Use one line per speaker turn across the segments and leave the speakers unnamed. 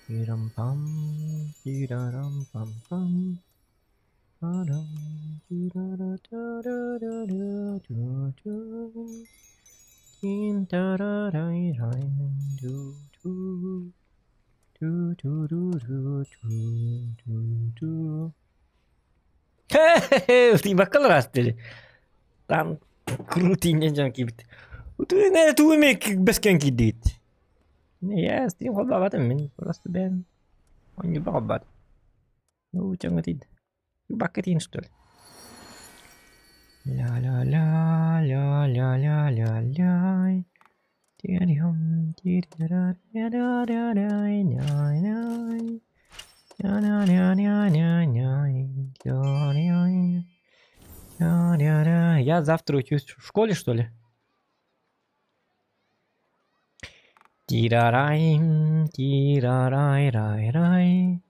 Тирам-пам, тирарам-пам-пам, парам, тирара-та-ра-ра-ра-ту-ту, тим-тарарай-рай-ту-ту, ту-ту-ру-ру-ту-ту-ту. Утуйбакка олораастыр. Там крутиннен дьон киирбит. Утуйна тугу эмэ бэскэн киирдигит. Я стрим холбаабатым мин просто бэйэм оонньуурба холбаатым. Ну чоҥҥо тиийдэ. Бакка тиийин что ли? Ля-ля-ля-ля-ля-ля-ля-ляй. Я завтра учусь в школе, что ли? Тирарай, тирарай-рай-рай.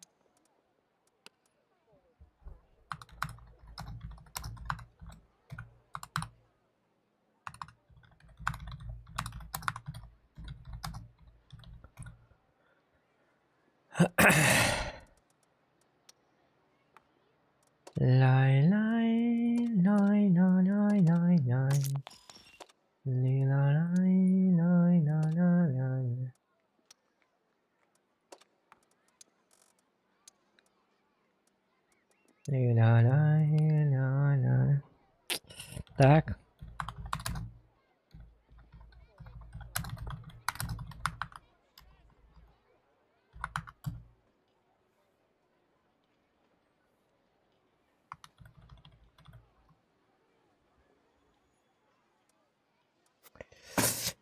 Лай-лай, лай-ла-лай-лай-лай. Ли-ла-лай-лай-ла-ла-ла. Ли-ла-лай-ла-ла. Так.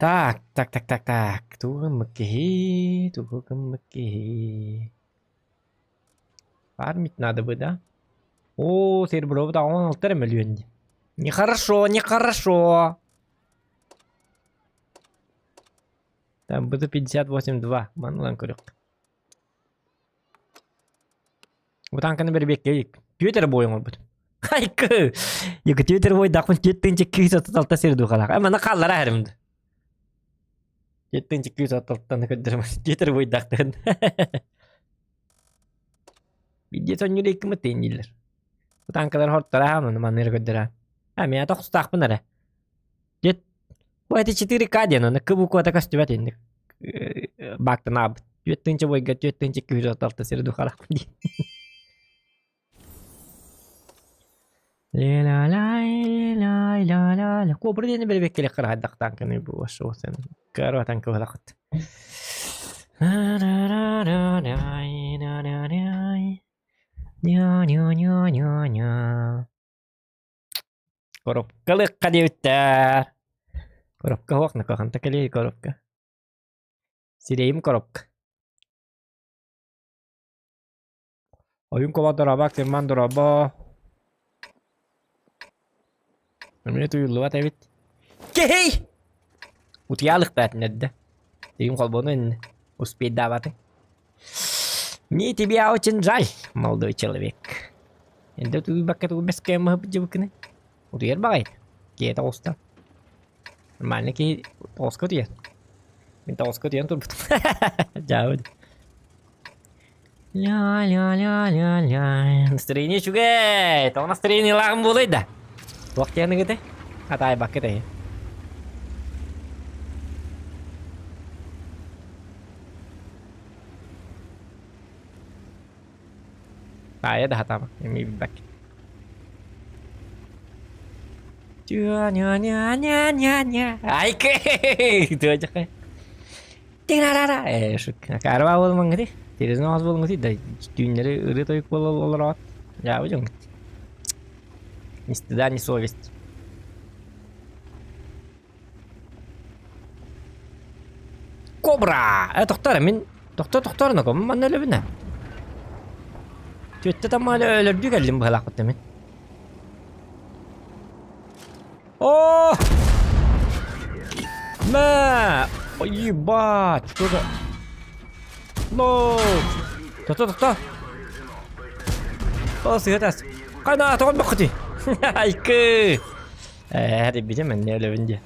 Так, так, так, так, так. Тугу гыммыт киһи, тугу гыммыт киһи. Фармить надо бы, да? О, серебро 16 эрэ мөлүйүөн дии. Нехорошо, нехорошо. Там буду 58-2. Манылан көрүөх. Бу танканы бэрбиэккэ илик. Түөт эрэ буойун оҥорбут. Хайкы! Екі түөт эрэ буойдахпын түөт тыынча 236 сир духалаах. Э, маны хааллара эрим. Түөт тыынча 236-таны көрдөрөм. Түөт эрэ буойдахтын. Видео сонньур икки мытын дииллэр. Бу танкалар хортора хааманы маны эрэ көрдөрө. А, мен тохстаахпын эрэ. Дет, Ой, это 4К диэн, аны К буквата көстүбэт инник. Баактан аабыт. Түөрт тыынча бойга түөрт тыынча 236 сири духалаах дии. Ла-ла-ла-ла-ла-ла. Кобра диэни бэрбэккэлэх карахайдахтаан кыны бу вашуосен. Кыаруатан кыһалахыт. Ня-ня-ня-ня-ня. Коробкалыахха диэбиттэр. Коробка суох на ханта кэлиэй коробка. Сирэйим коробка. Ойун коба дороба, кырман дороба. Эмиэ тууйуллубат эбит. Кэһэй! Утуйаалыктаатын эрдэ. Тыйым холбону иннэ. Успейдаабаты. Мне тебя очень жаль, молодой человек. Эрдэ утуйбакка тугу бэскэйэн дьыбыккыны. Утуйар баҕайы. Киһи тоҕуста. Нормально киһи тоҕуска утуйар. Мин тоҕуска утуйан турбутум. Дьаабы. Ля-ля-ля-ля-ля. Настроение үчүгэй. Тоҕо настроениелааҕым буолуой да? Туох диэныгыты? Атаайбакка тэйи. Таайа да хатаама, эмиэ билбэккин. Тя-ня-ня-ня-ня-ня. Айкы! Тыа Тиҥарара. Э, шутка. Карва буолмаҥ ити. Интересно оҕас буолуҥҥутуй да түүннэри ырыа-тойук буола олороот. Дьаабы дьоҥҥут. Ни стыда, ни совесть. Кобра! Э, тохтоо эрэ, мин тохтоо тохтоо эрэ ноком, манна өлөбүн ээ. Түөттэ тамма өлөрдүү кэллим быһалаахпыт мин. О! Мэ! Ебать, что за... No! Тохтоо, тохтоо! О, сыһытас. Қайна, тоҕон баққыти. Айкы! Ээ, дебитим, мен не өлөбүн дии.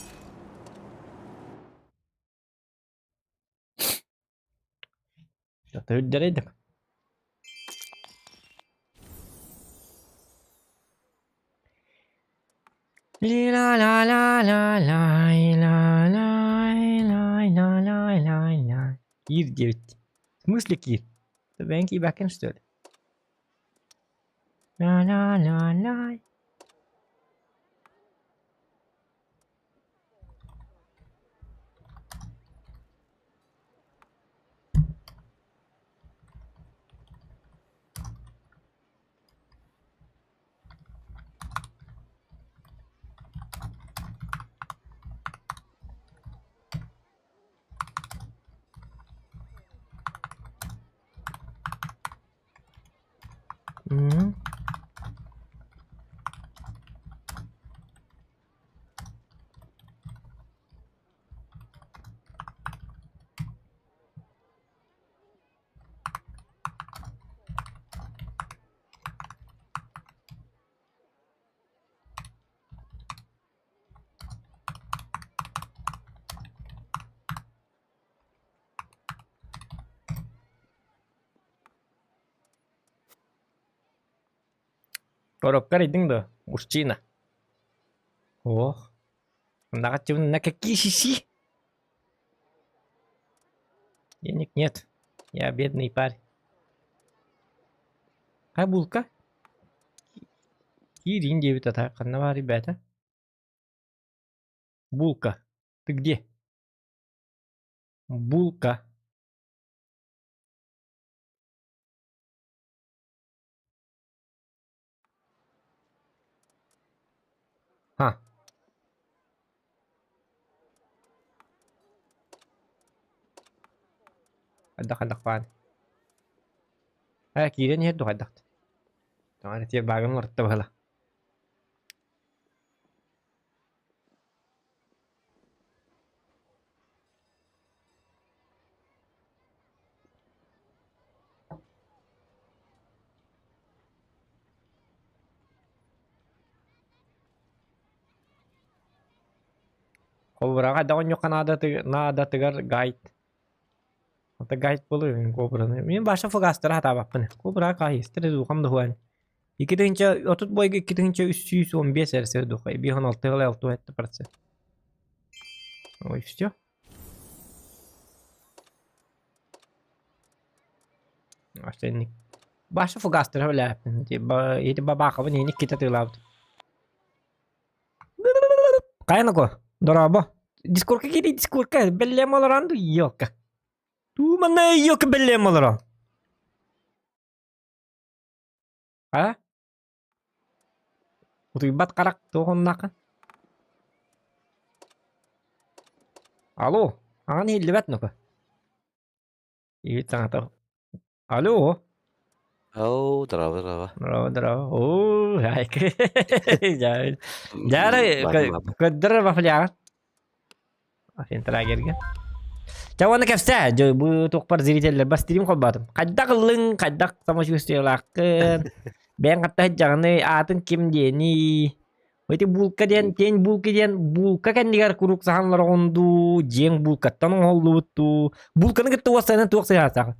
Үрдэрейдик. Ли-ла-ла-ла-ла-лай-ла-лай-ла-лай-ла-лай. Киир диэбит. В смысле киир? Бэйэҥ киирбэккин что ли? Ла-ла-ла-лай. М. Коробка арыйдыҥ дуо? Мужчина. Ох. Наҕаччыбын на какие сиси? Денег нет. Я бедный парень. А булка? Киирин диэбит ата ханна баар ребята? Булка. Ты где? Булка. Ха. Хайдах хайдах баар. Ээ киирэн иһэр дуо хайдах? Тоҕо эрэ багым олорто быһыла. Холобураҕа хайдах оонньуохха наадатыгар гайд. Ата гайд буолуо кобраны. Мин баша фугастары хатаабаппын. Кобра хаһыйыстар духам дуһуан. 2030 бойга 2315 эрэ сир духа. 516,6%. Ой, все. Астенник. Баша фугастары билээппин. Ити бабаахабын иини ките тыылаабыт. Хайанако, дорообо. Дискорка кири дискорка, бэллэм олорон ду ёлка. Туу манна ёлка бэллэм олорон. А? Утуйбат харах туох оннааххын? Алло, аҕан иһиллибэт ну-ка. Иһит саҥата. Алло.
Ау, здорово, здорово.
Здорово, здорово. Оо, Дьаара көрдөрөр вафляҕын. Финтрагерге. Чэ уонна кэпсээ, дьэ бу туохпар зрителлэр стрим холбоотум. Хайдах ыллыҥ, хайдах самочувствиелааххын, бэйэҥ хатта сылдьаҕыный, аатын ким диэний? Ити булка диэн, тень булка диэн булка кэннигэр куруук саһан олороҕун дуу, дьиэҥ булкаттан оҥоһуллубут дуу? Булканы кытта уоссайынан туох сыһаатаҕын?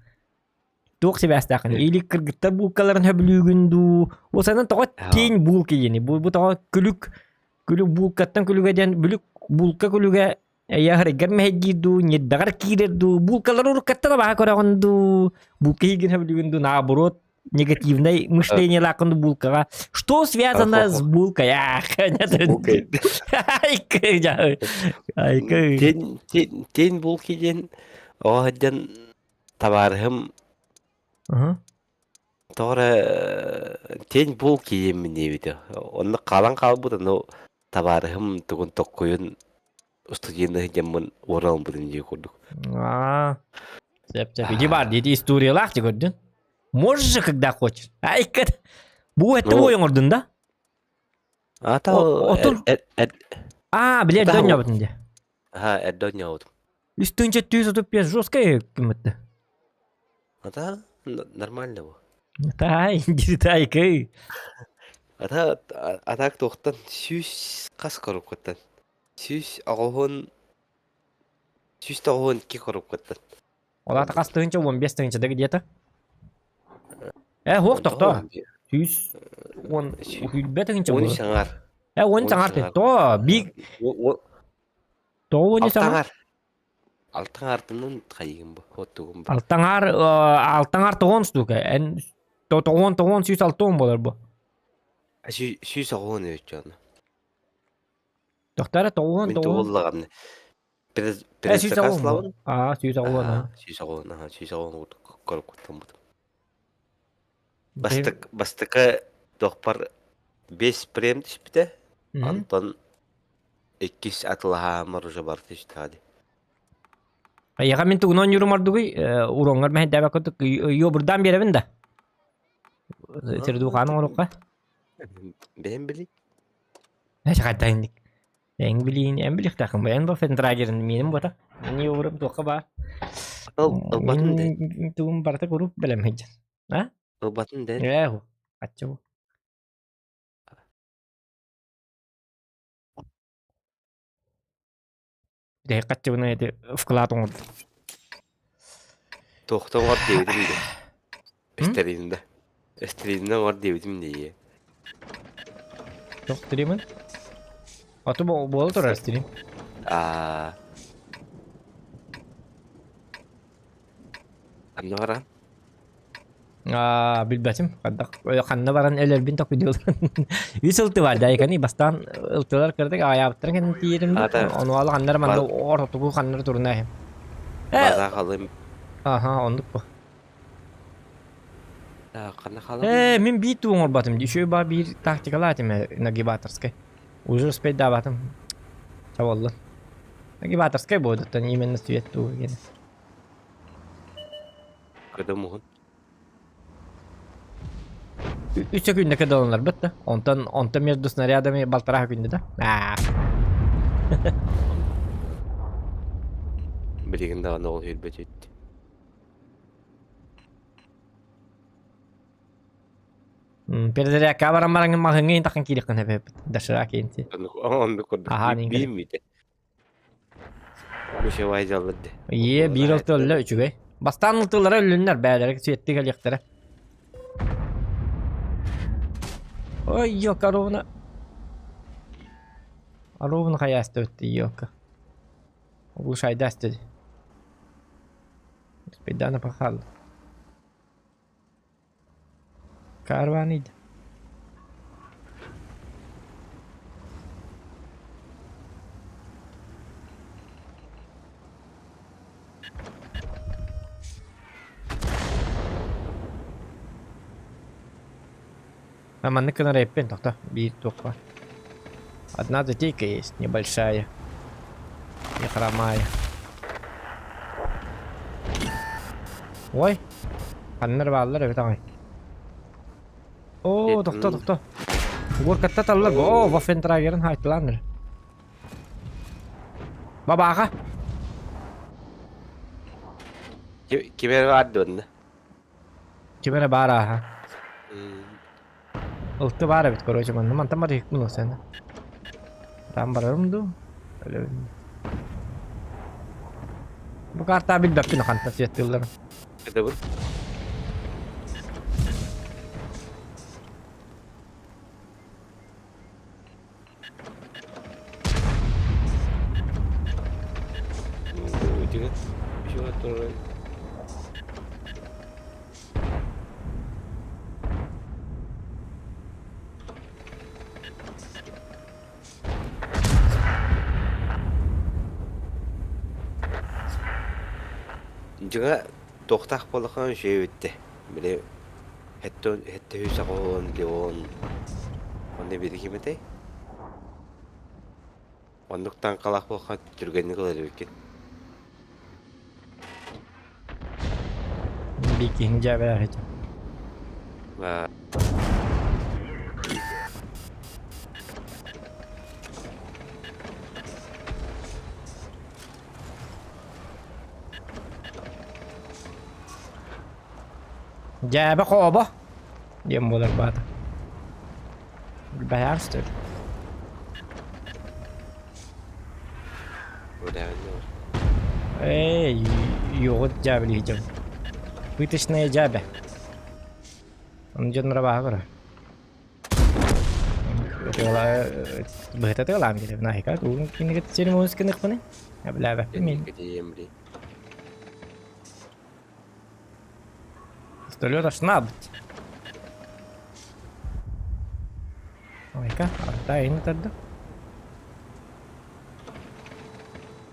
Туох сибээстээххин? Или кыргыттар булкаларын сөбүлүүгүн дуу? Уоссайынан тоҕо тень булка диэни? Бу, бу тоҕо күлүк, күлүк булкаттан күлүгэ диэн бүлүк булка күлүгэ эйэһэригэр мэһэйдиир дуу, ньирбэҕэр киирэр дуу, булкалары уруккаттан абаһа көрөҕүн дуу, булка иһигин сөбүлүүгүн дуу, наоборот, негативное мышление лааххын дуу булкаҕа. Что связано с булкой?
Булкой.
Айкы.
Тень, тень, тень булки диэн оҕо сылдьан табаарыһым. Тоҕо эрэ тень буол киһиэммин диэбитэ. Онно хаалан хаалбыт, ону табаарыһым тугун токкуйун устудьуоннаһы дьоммун уоран ылбытым дии курдук.
Аа, сөп сөп. Иди бар диэти историялаах дии көрдүн. Можешь же, когда хочешь. Айкат. Бу этте
Ну,
ойоҥордун да?
ата
Отун. Аа, билэр
Ата
донньобутун дии.
Аха, эрдэ оонньообутум.
3435 жесткая кымытты.
Ата нормально бу.
Тай, тай,
Ата атак туохтан 100 хас коробкаттан 100 80 192 коробкаттан.
Ол ата хас тыһыынча 15 тыһыынча да где-то. Э, хуох тохто. 110 хүлбэ тыһыынча
Он
буолар.
саҥар.
Э, 10
Он
саҥар
саҥар.
то биг тоҕо 10 саҥар.
Алтаҥар. Алтаҥартынан хайыгым бу, оттугум бу.
Алтаҥар алтаҥар тоҕон штука. Эн тоҕон тоҕон 160 болар бу.
180 өйчөөнө.
Тохтара тоҕон
Мин
тоҕон.
тугуллагамны.
Э, 180
Предзаказлабын.
Аа, 180.
180, аха, 180 коркуттаммытым. Бастак бастакы тохпар 5 прем түспүтэ. Онтон иккис атылаһаамар уже бар түстэҕэ.
Айаха мин тугунан юрумардугуй уроңгар мэһэйдээбэк курдук йобурдаан биэрэбин да. Сирдуухаан оҥорукка.
Бэйэм били.
Хайдайник. Эн билиин, эн билихтаахын бу. Эн бу фендрагерин миэним буота. Мин йобурум туохха баар.
Ылбатын дэ.
Мин тугум барыта куруук бэлэм сылдьар. А?
Ылбатын дэ.
Ээ, ачча бу. Дэһи хаччыбына эти вклад оҥордум.
Туохта оҥор диэбитим дии. Эстеринда. Эстеринда оҥор диэбитим дии.
Туох стримын? Аты буола турар стрим.
Аа. Анна баран.
Аа, билбэтим. Хайдах ханна баран өлөрбүн токуйдуулар. Үс ылты бар дайканы бастаан ылтылар кырдык аҕайаабыттарын кэннин тиийэрим
Ата
ону ала ханнар манна ортотугу ханнар турунаа иһим. Э,
база халым.
аха, оннук бу.
Ханна халым.
Э, мин биир туу оҥорботум. Еще ба биир тактикалаатым нагибаторскай. Уже успейдаабатым. Чаболлун. Нагибаторскай буолуттан именно свет туу гене.
Кыдым уһун.
Үс күндэ кыдаланарбыт да. Онтон онтон между снарядами балтараа күндэ да. Аа.
Билигин даҕаны ол үрбэт үт.
Перезарядка баран баран маһыҥҥа тахын киириэххин эбэппит. Доширак инти.
Оннук курдук.
Аха,
Биир миитэ. Мушевай дьалларды.
Ие, биир ылты өллө үчүгэй. Бастаан ылтылара өллүннэр бээлэрэ светтик кэлиэхтэрэ. Ой, ёлка, ровно. Ровно хайаста өттү, ёлка. Оглушайда өттү. Спидана пахал. Карван иди. А маннык гынар эппин тохто биир туох баар. Одна затейка есть небольшая. Не хромая. Ой, ханнар бааллар эбит аҕай. Оо, тохто, тохто. Горкатта таллар. О, Ваффентрагерын хайтылааннар. Бабааха.
Кимер баар дуонна?
Ким эрэ баар ааһа. Ылты баар эбит, короче, манна мантан барыһыкпын ол сен. Там барарым дуу? Өлөбүн. Бу картаа билбэппин хантан светтыылларын.
Кытыбын. Дьиҥэ, туохтаах буоллаххына үчүгэй эбит. Били сэттэ үс аҕыс Леон онно биир ким этэй? Оннук таҥхалаах буолха түргэнник ылар эбиккин.
Бикиһин дьээбэлээх этим.
Аа,
Дьээбэ хообо диэн буолар баата. Бэһээр что ли? Эй, югут дьээбэлии дьон. Пыточная дьээбэ. Ону дьонноро бааһа көрө. Быһыта тыалаам дире. Наһика тугун кинигэ церемонис кыныхпыны. Эблээбэппин мин. Вертолет ашнаабыт. Ойка, арта эйин тарда.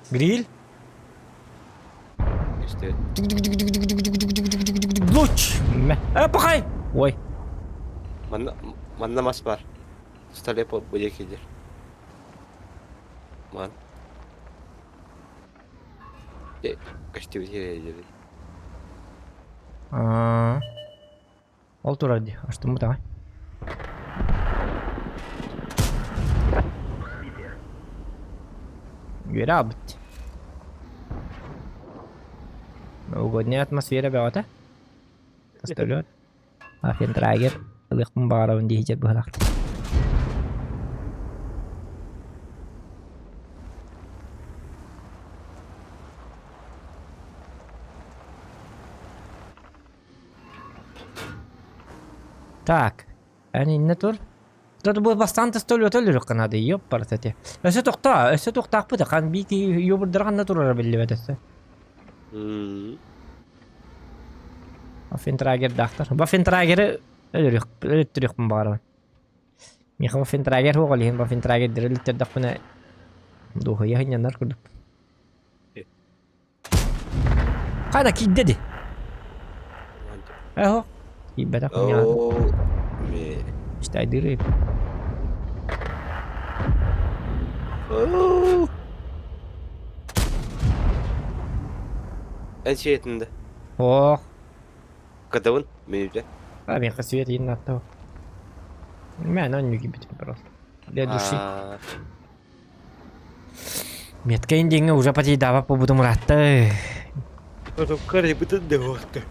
Гриль. Луч! Пахай! Ой.
Манна, манна мас бар. Столе по буде кидер. Ман. Көстүбүт
Аа. Ол турар дии, астыммыт аҕай. Үөрэ аалбыт. Новогодняя атмосфера бөҕөтө. Вертолет. Афентрагер ылыахпын баҕарабын дии сылдьар быһалаах. Так, эн иннэ тур. Тут бу бастаан тастолета өлөрүөххэ наада, ёппарт эти. Өссө тохтоо, өссө тохтоохпут хан биики юбурдара ханна турара биллибэт өссө. Ваффентрагердаахтар. Ваффентрагеры өлөрүөх, өлөттөрүөхпүн баҕарабын. Миэхэ Ваффентрагер суох ол иһин Ваффентрагердары өлөттөрдөхпүнэ дуоһуйа сынньанар курдук. Хана киирдэ ди. Эһо. Киирбэтэх Штайдыры.
Эн сиэтинде.
Ох.
Кадавын минуте.
А мен свет иин аттау. Мен он кибит просто. Для души. Метка индиҥҥэ уже потейдаабат буолбутум ыраатта.
Карибытын да уохта.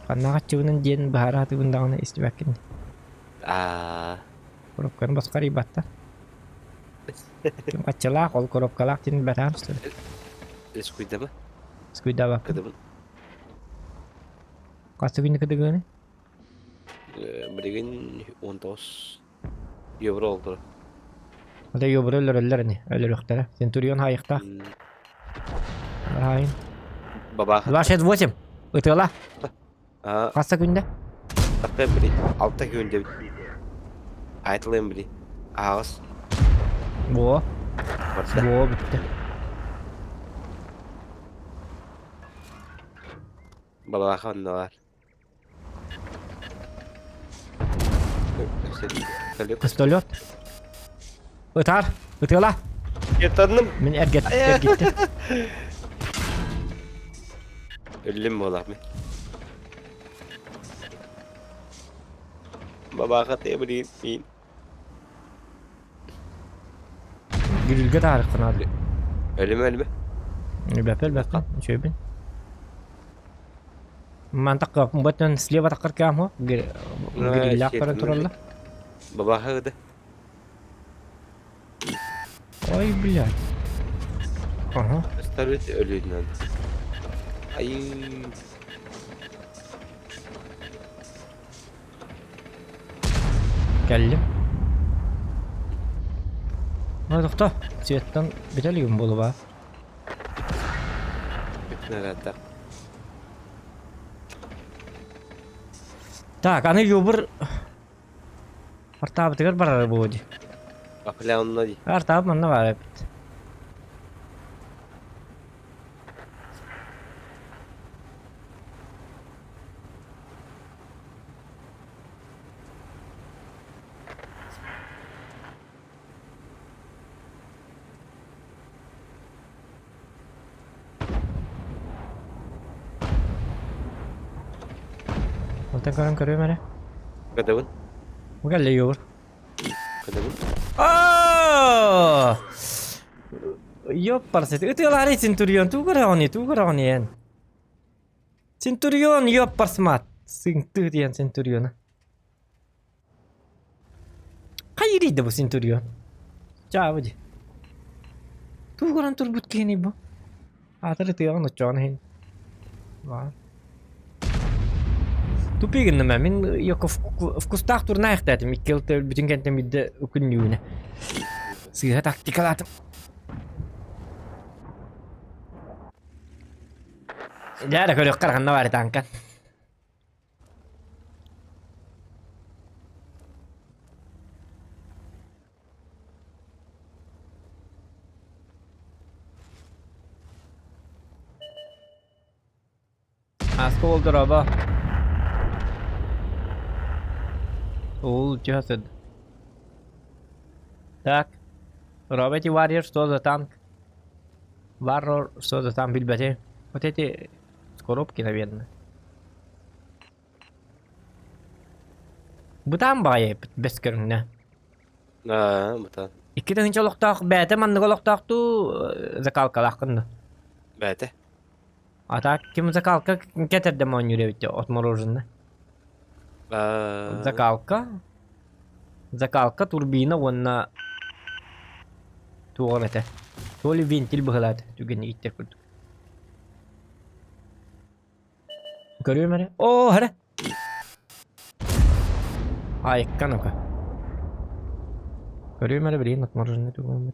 Ханна хаччыбынан диэн быһаараатыбын даҕаны истибэккин.
Аа.
Коробканы босхо арыйбаттар. Ким хаччылаах, ол коробкалаах диэн бэтаам что ли?
Скуйдама?
Скуйдаабаппын.
Кыдыбын.
Хас күнү кыдыгыны?
Билигин 19 евро олдура.
Ата евро өлөрөллөр ини, өлөрүөхтэрэ. Центурион хаайыктаах. Хаайын.
Бабаха.
268. Ытыала.
Аа.
Хасса күндэ?
Тахта били. Алта күндэ. Айтылым били. Ағыс.
Во. Во бүттэ.
Балаха онно бар.
Пистолет. Ытар. Ытыала.
Ытанным.
Мин эргет, эргиттим.
Өллүм буолар мин. Бабаха тебри мин.
Гүрүлгэ таарыххын аады.
Өлүмэ өлүмэ.
Өлбөппө өлбөппө. Үчүгэйбин. Мантак бөтөн слева таккар каам гриллаах баран тураллар.
Бабаха ыды.
Ой, блядь. Ага.
Ставить өлүүнэн. Ай.
Кэллим. Ой, тохто. Цветтан бүтэ илигим буолуба.
Бүпнэрэтэх.
Так, аны юбыр Артаабытыгар барара буолуо дии.
Апля онно дии.
Артаабыт манна баар эбит. Онтон көрөн көрүөм эрэ.
Көтөбүн.
Бу кэллэ юр.
Көтөбүн.
Оо! Ёппарсыт. Ытыалаары Центурион. Туу көрөҕүнүй, туу көрөҕүнүй эн. Центурион, ёппарсмат. Сыҥтыы диэн Центуриона. Хайырый да бу Центурион? Чаабы дии. Туу көрөн турбут киһиний бу? Аатыр ытыаҕын оччоҕун иһин. Баар. Тупик гынным мин Яков вкустаах турна айахтаатым. Икки ылта өлбүтүн кэнтэн биирдэ күннүүнэ. Сыыһа тактикалаатым. Дьэ, көрүөххэ ханна баар танка. Ааска уол дорообо. Уол чё сыт? Так. Дорообо эти Warrior, что за танк? Warrior, что за танк, билбэтим. Вот эти с коробки, наверное. Бытаан баҕайы бэс көрүҥнэ.
Аа, бытаан.
2000 олохтоох бэйэтэ маннык олохтоохтуу закалкалааххын да?
Бэйэтэ.
А так ким закалка кэтэрдэ оонньуур эбит отмороженный.
Аа.
Закалка. Закалка, турбина уонна туох этэ. То ли вентиль быһылаат түгэнник иттэр курдук. Көрүөм эрэ. Оо, эрэ. Айыкка ну-ка. Көрүөм эрэ билигин отмороженный тугун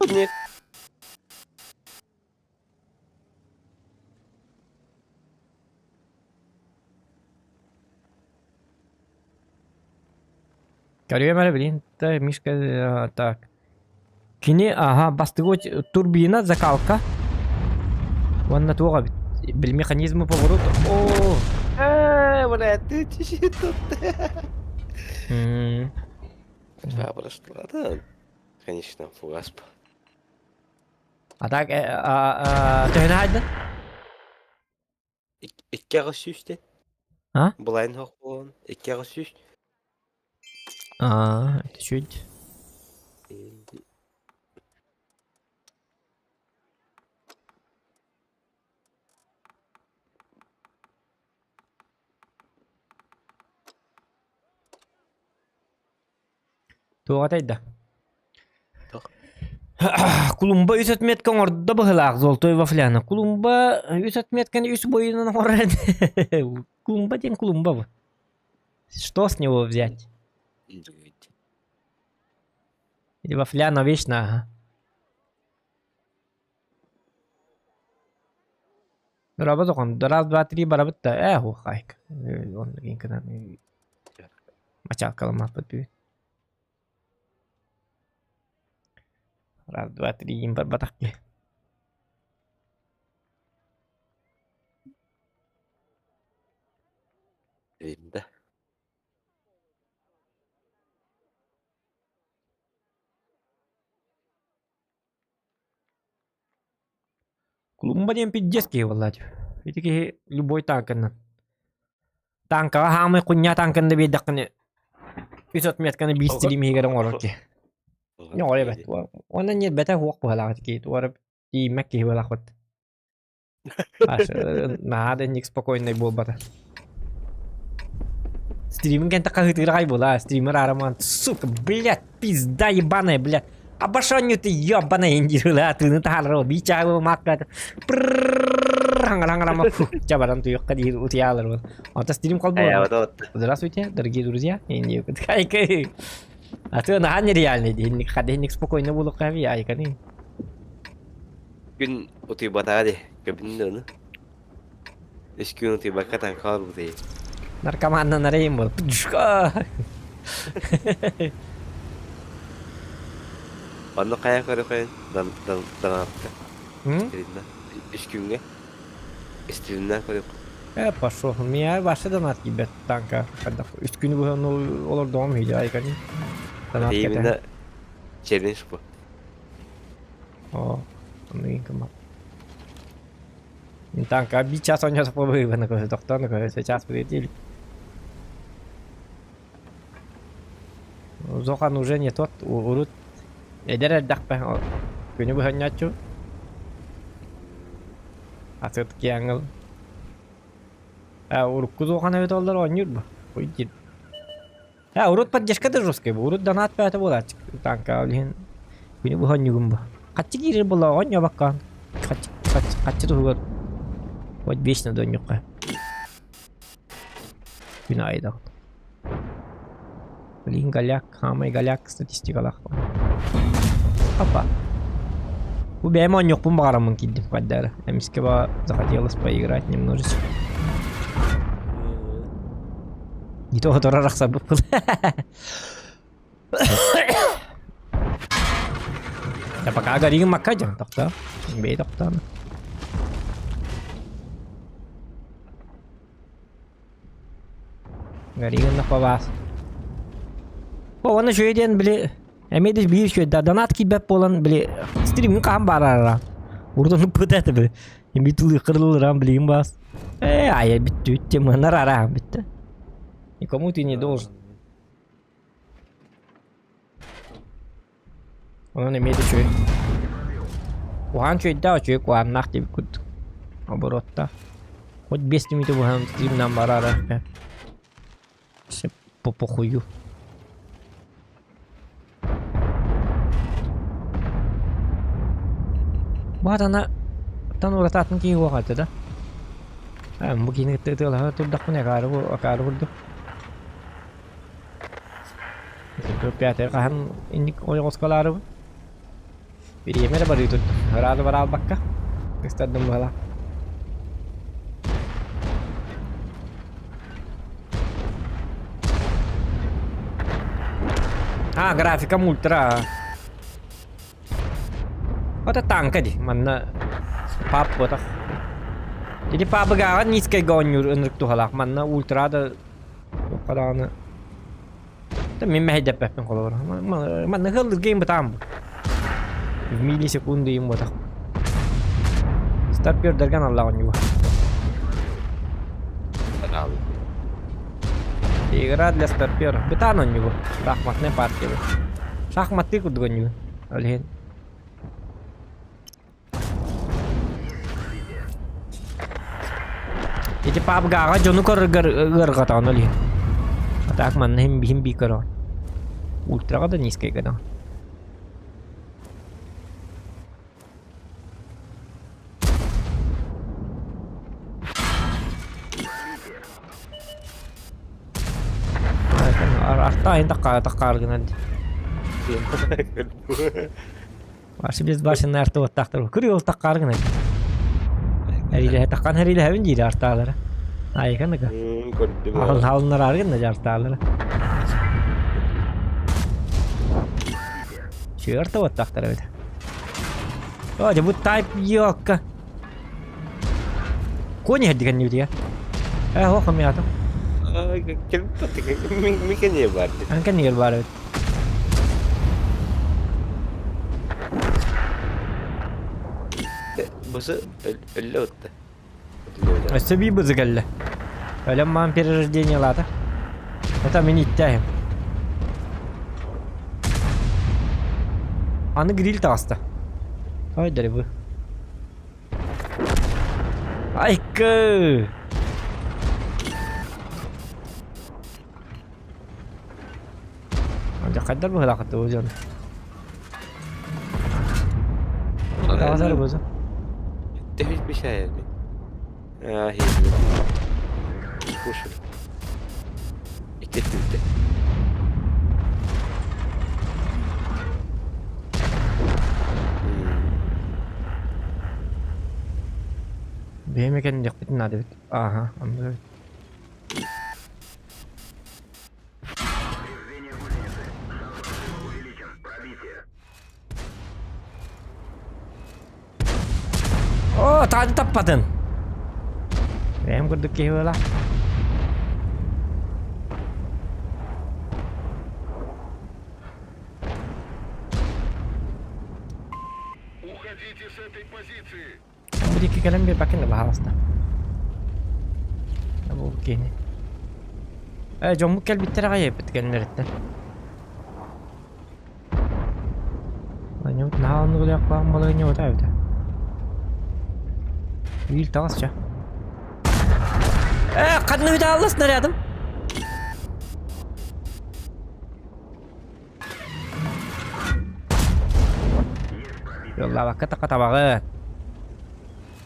Нет.
Көрүөм эрэ билин да Мишка так. Кини аха бастыгы турбина закалка. Уонна туох эбит? Бил механизмы поворот. О!
Э, бля, ты тут. Да, прошла, да. Конечно, фугас.
А так, төһөнө хайдын?
2 сүүстен.
А?
Былайын хоқ болон. 2 сүүс.
А, это чуть. Туох да? Кулумба үс отметка оҥордо быһылаах золотой вафляны. Кулумба үс отметканы үс бойунан оҥорор Кулумба диэн кулумба бу. Что с него взять? Или вафляна вечно, ага. Дорообо доҕон, раз, два, три барабыт да, ээ хуохайк. Оннук гынан мачаалкаламмаппыт бүгүн. Раз, два, три им барбатах киһи.
Да.
Кулумба диэн пиздец киһи буолла Ити киһи любой танканан. Танкаҕа хаамай кунньаа танканы да биэрдэххинэ үс отметканы биир стрим иһигэр оҥорор киһи. Оҥоро эбэт. Уонна ньиэрбэтэ суох быһалаах киһи туора тиийиммэт киһи буолаахпыт. Наһаа да инник спокойнай буолбата. Стримин кэнтэ хаһыытыыр аҕай буолаа. Стример аарамаан сука, блядь, пизда ебаная, блядь. Обошонню ты ебаная индирыла тыыны таһаарар биир чааһы маакка. Хаҥара-хаҥара ча баран туйукка диир утуйааларбын. Онто стрим холбуо. Здравствуйте, дорогие друзья. А ты наһаа нереальный диһинник хадиһинник спокойно буолуохха би айканы.
Күн утуйбатаҕа дии, көбүннэ ону. Үс күн утуйбакка таҥха олорбут
Наркоманнан арайым был.
Онно хайа көрө-көрөн данаатта. Стилинна. Үс күҥҥэ. Стилинна көрө.
Э, пошел. Меня вообще донат киирбэт танка. Үс күнү быһа олордоҕум үһү айкани.
Донат Именно челлендж бу.
О, оннугин кыммат. Танка биир час оонньоотох быһыыбын көрө тохтоон көрө час прилетели. Зохан уже не тот урут эдэр эрдэхпэ күнү быһа оонньооччу. Атыт ангел. А урукку Зохан эбит оллар оонньуур бу. Ой диир. А урут поддержка да жесткая бу. Урут донат бэйэтэ буолааччы танка ол иһин күнү быһа оонньуугун бу. Хаччы киирэр буолла оонньообоккоон. Хаччы хаччы хаччы туһугар вот вечно да оонньуохха. Күн аайы даҕаны. Блин, голяк, хаамай голяк статистикалаах. Опа. Бу бэйэм оонньуохпун баҕараммын киирдим хайдары. Эмискэ ба захотелось поиграть немножечко. Не то которая арахсарбыппын. Я пока горим макка дьон тохтоо. Бэй тохтоон. Горигын пабаас. О, оны үчүгэй диэн били эмиэ да биир үчүгэй да донат киирбэт буолан били стримҥэ хаһан баарара. Урут ыппыта этэ били. Эми тылы кырылыран билигин баас. Э, айа бүттү теманар араан бүттэ. Никому ты не должен. Онон эмиэ да үчүгэй. Куһаҕан үчүгэйдээх үчүгэй куһаҕаннаах диэбит курдук. Обороттаах. Хоть 5 мүнүүтэ быһан стримнан бараара. Все по похую. Баатана тан уратаатын киһи уох этэ да. Бу киһини кытта ытыалаһа турдахпына акаары акаары курдук. Пятый хаһан инник ойоҕосколаарыбын. Бириэмэ эрэ барыы турдум. Ыраады бара албакка. Ыстардым быһалаах. А, графика ультра. Это танка ди. Манна пап ботах. Ити пабыгаҕа низкайга оонньуур ынырык туһалаах. Манна ультра да харааны Мин мэһэйдэппэппин холобура. Манна ыаллырга им бытаан бу. В миллисекунды им ботах. Старпердерген аллаҕын ньуга. Игра для старперов. Бытаан онньугу. Шахматная партия. Шахматы курдук онньугу. Ол иһин. Ити пабгаҕа дьону көрөргөр ыарҕатаҕын ол иһин. А так манна иһин биһин бии көрөҕүн. Ультраҕа да низкайга да. Арта айын таккаар гынан. Башы без башын арты оттахтар. Күрү ол таккаар гынан. Әрилэһэ таккан әрилэһэбин диир артаалара. Айыканыга.
Көрдүм.
Халыннар аргын да артаалара. Чыарта оттахтар эбит. О, дьэ бу тайп ёкка. Кони хердиген ньүтигэ. Э, хох миатым.
Микене бар.
Анка нигер бар эбит.
Бысы өллө отты.
Өссө бии бызы кэллэ. Өлөм маан перерождение лаата. Это мин иттээһим. Аны гриль таҕыста. Ой, дэрибы. Айкы! Дьэ хайдар быһыылаах бу дьон. Таҕасар бу.
Төһүс бишайами. Аа, иһиллэр. Слушай. Икки өттүбүттэн.
Бэйэм экэнниэхпитин наада эбит. Ааһа, оннук эбит. О, тааны таппатын. Бэйэм курдук киһи буола.
Уходите с этой позиции!
Бу диэки кэлэн биэрбэккин да баһааласта. Бу киһини. Э, дьоммут кэлбиттэр аҕай эппит кэннилэриттэн. Анньыбыт наһаа оннук үлээх балаһыанньа эбитэ. Биир таҕыс ча. Э, ханна бүтэ алла снарядым? Йоллаабакка такка табаҕы.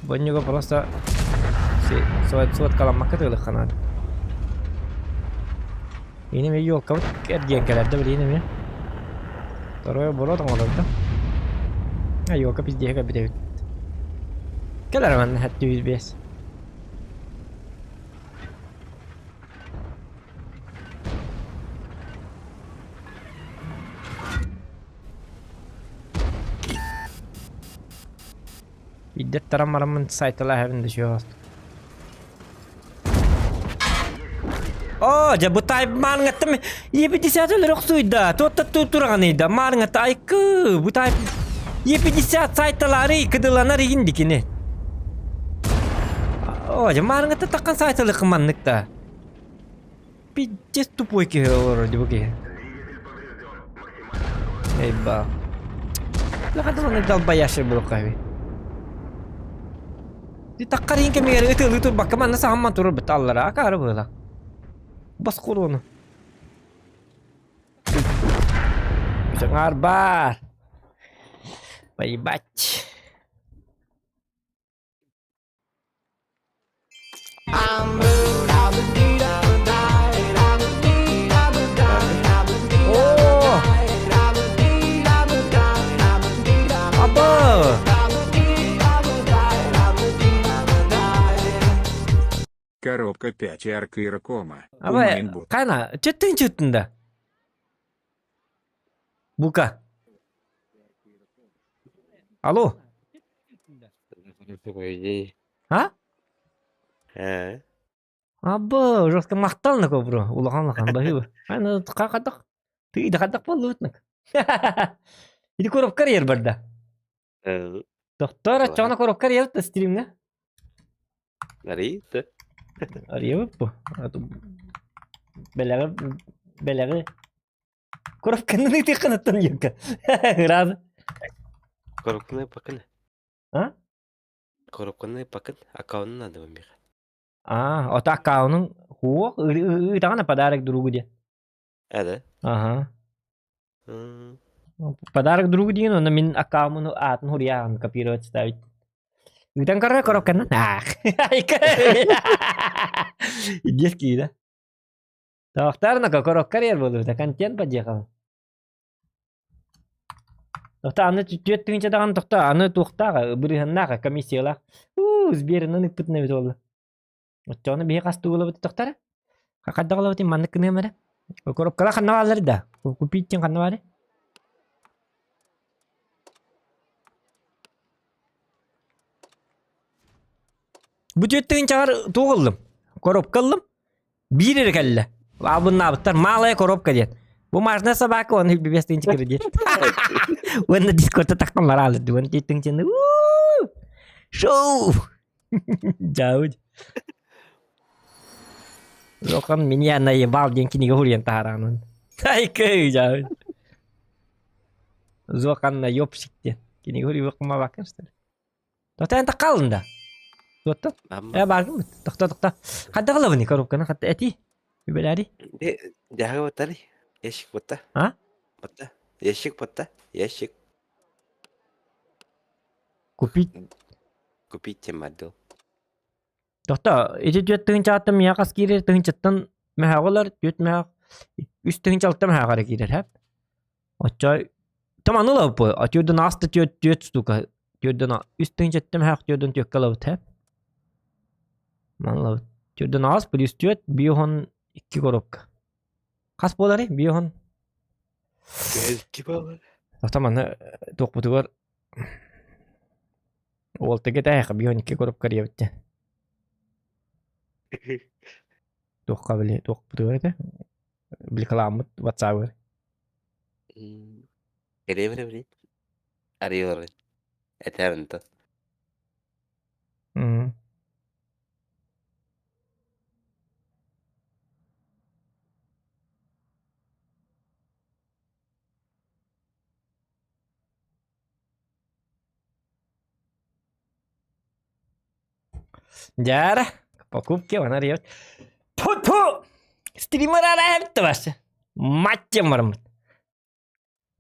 Бонньуга просто суоткаламмакка тыылыхха наада. Иним елкабыт эргийэн кэлэр да билигин эмиэ. Второе оборот оҥорор да. А елка пиздеһэ кэлбит эбит. Кэлэр манна хэттүүс биэс. Биирдэ таран бараммын сайталаһабын да сүөх Оо, дьэ бу тай маарыҥаттан Е50 өлөр охсуйда. Туотта тураҕаныйда. Маарыҥатта айкы. Бу тай Е50 сайталары кыдыланар игин дикини. Оо, дьэ маарыҥатта таккан сайталы кыманнык да. Пиздец тупой киһи олорор дии бу киһи. Эй ба. Лахадыланы долбояши булукаби. Ди таккарин кэмигэр ытыалыы турбакка манна саһамман турар бит аллара акаары быыла. Баскуруону. Саҥар бар. Поебать. Оо! Аба!
Коробка 5 Аркыракома.
Аба,
Умайнбут.
кана, чөттүн чөттүн да. Бука. Алло. А?
Э,
Абы, жестко махтал на бро. Улахан улахан баһыба. Аны хадах. Ты да хадах боллубутнак. Иди коробка ер барда. Доктор, чона коробка ер та стримне.
Арыйда.
Арыйбыт бу. Бэлэҕи бэлэҕи коробканы тыхханаттан юка. Раз.
Коробканы пакын.
А?
Коробканы пакын. Аккаунтун надо миэхэ.
А, ото аккаунун хуох ыытаҕына подарок другу диэн.
Э да?
Аха.
М,
Подарок другу диэн онно мин аккаунмун аатын хуруйааҕын копировать ставить. Ыытан көрөр коробканан. Аах. Детский, да? Тоохтоор коробка карьер буолута контент подъехал. Тохто аны түөрт тыһыынча даҕаны тохто аны туохтаах бырыһаннаах комиссиялаах уу сберынан ыппытын эбит буолла. Оччоҕуна биһи хас тугулабыт тохтара? Хайдах ылабытый маннык гыныам эрэ. Коробкалар ханна бааллар да? Купить диэн ханна баарый? Бу түөрт тыһыынчаҕар туох ыллым? Коробка ыллым. Биир эрэ кэллэ. Албыннаабыттар. Малая коробка диэн. Бумажная собака, он без тынча кредит. Уонна дискордта таххан бараалыр. Уон тынчаны. Шоу! Дьаудь. Жохан меня наебал диэн кинигэ хуруйан таһараанын. Айкы дьаудь. Зохан наебщик диэн. Кинигэ хуруйбаккын что ли? Тота эн таккалын да. Туотта?
Амма.
Э бааргын Тохто тохто. Хайдах ылабыный коробканы хатта эти? Үбэлээри?
Дьаһага баттары. Ящик батта.
А?
Батта. Ящик батта. Ящик.
Купить.
Купить тем отдел.
Тохто, ити түөрт тыһыынчаҕыттан миэхэ хас киирэр тыһыынчаттан мөһөөҕө ылар, түөрт мөһөөх, үс тыһыынча алта мөһөөҕө эрэ киирэр, һэп. Оччо там аны ылабыт а түөрдөн ааста түөрт түөрт штука түөрдөн үс тыһыынчаттан мөһөөх түөрдөн түөккэ ылабыт, һэп. Маны ылабыт. Түөрдөн аас плюс түөрт биохон икки коробка. Хас буоларый биохон?
Икки буолар.
Тохто маны туохпутугар Уолтыга тээхэ бионикка көрүп көрүөбүт Туохха били туохпутугар этэ били кылааммыт ватсабыгар
Кэлиэбэр били арыйаларын этээбин то.
Дьаара, покупки вон арыйабыт. Тьфу-тьфу! Стример арайбыт вообще. Мать барыммыт.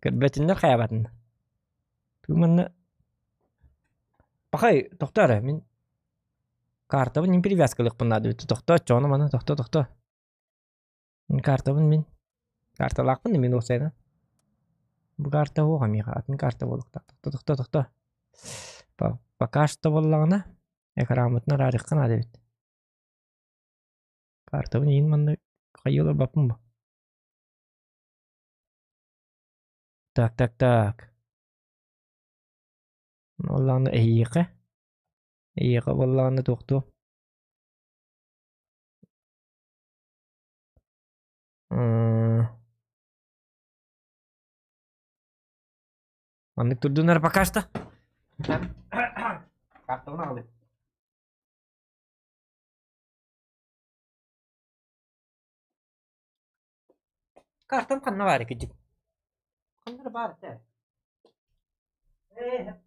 Көрбөтүннэр хайабатын. Туманна Пахай, тохтоо эрэ, мин картабын мин привязкалыахпын наада эбит. Тохтоо, чону маны, тохтоо, тохтоо. Мин картабын мин. Карталаахпын да мин уопсайынан. Бу карта суох миэхэ, атын карта буолуохтаах. Тохтоо, тохтоо, тохтоо. Пока что буоллаҕына, экраммытын араарыахха наада эбит. Картабын иин манна хайыы олорбоппун бу. Так, так, так. Буоллаҕына эһиэхэ. Эһиэхэ буоллаҕына туохтуо. Маннык турдуннар пока что. Картабын аҕалыым. Картам ханна баар кырдьык? Ханна эрэ баар этэ. Ээ.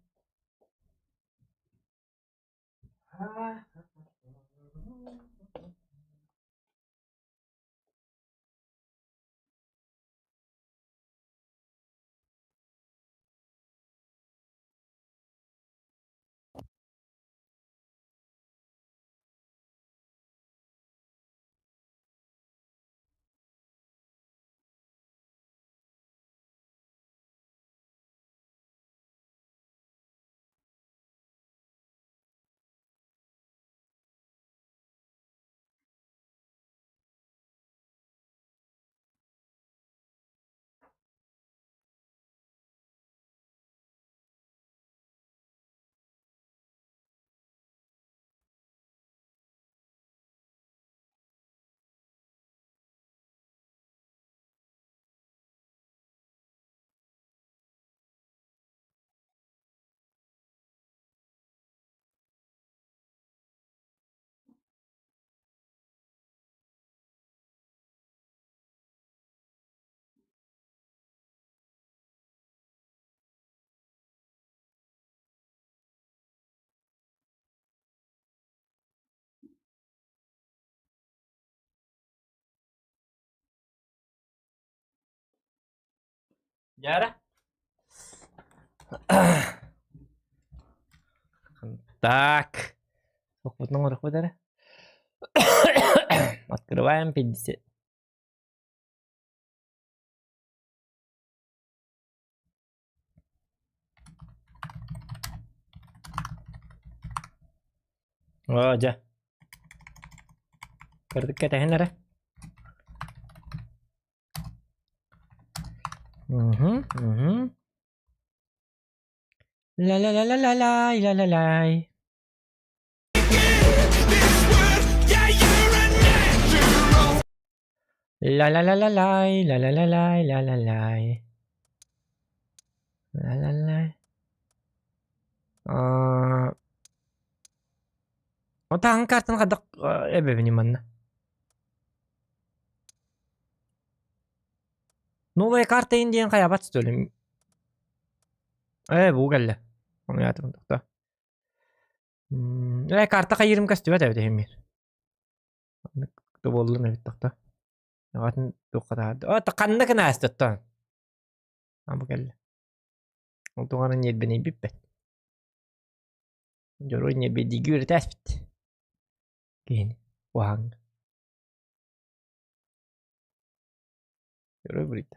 Дьара. Так. Сокпутун оҥоруохпут эрэ. Открываем 50. Оо, дьэ. Кырдык кэтэһин эрэ. Угу, угу. Ля-ля-ля-ля-ля-ляй, ля-ля-ляй. Ля-ля-ля-ля-ляй, ля-ля-ля-ляй, ля-ля-ляй. Ля-ля-ляй. Аа, Отаһын картаны хайдах эбэбиний манна? Новая карта ин диэн хайабат что ли? Ээ, бу кэллэ. Ону тохто. Ээ, карта хайыырым көстүбэт эбит иһиммир. Буоллун эбит тохто. Атын туохха таһаарда. О, ханна кынааста оттон? А бу кэллэ. Ол туҕаны ньиэрбэнийбиппэт. Дьоруой ньиэрбэйдииги үөрэтээспит. Киһини куһаҕаҥҥа. Өрө бүрүйдэ.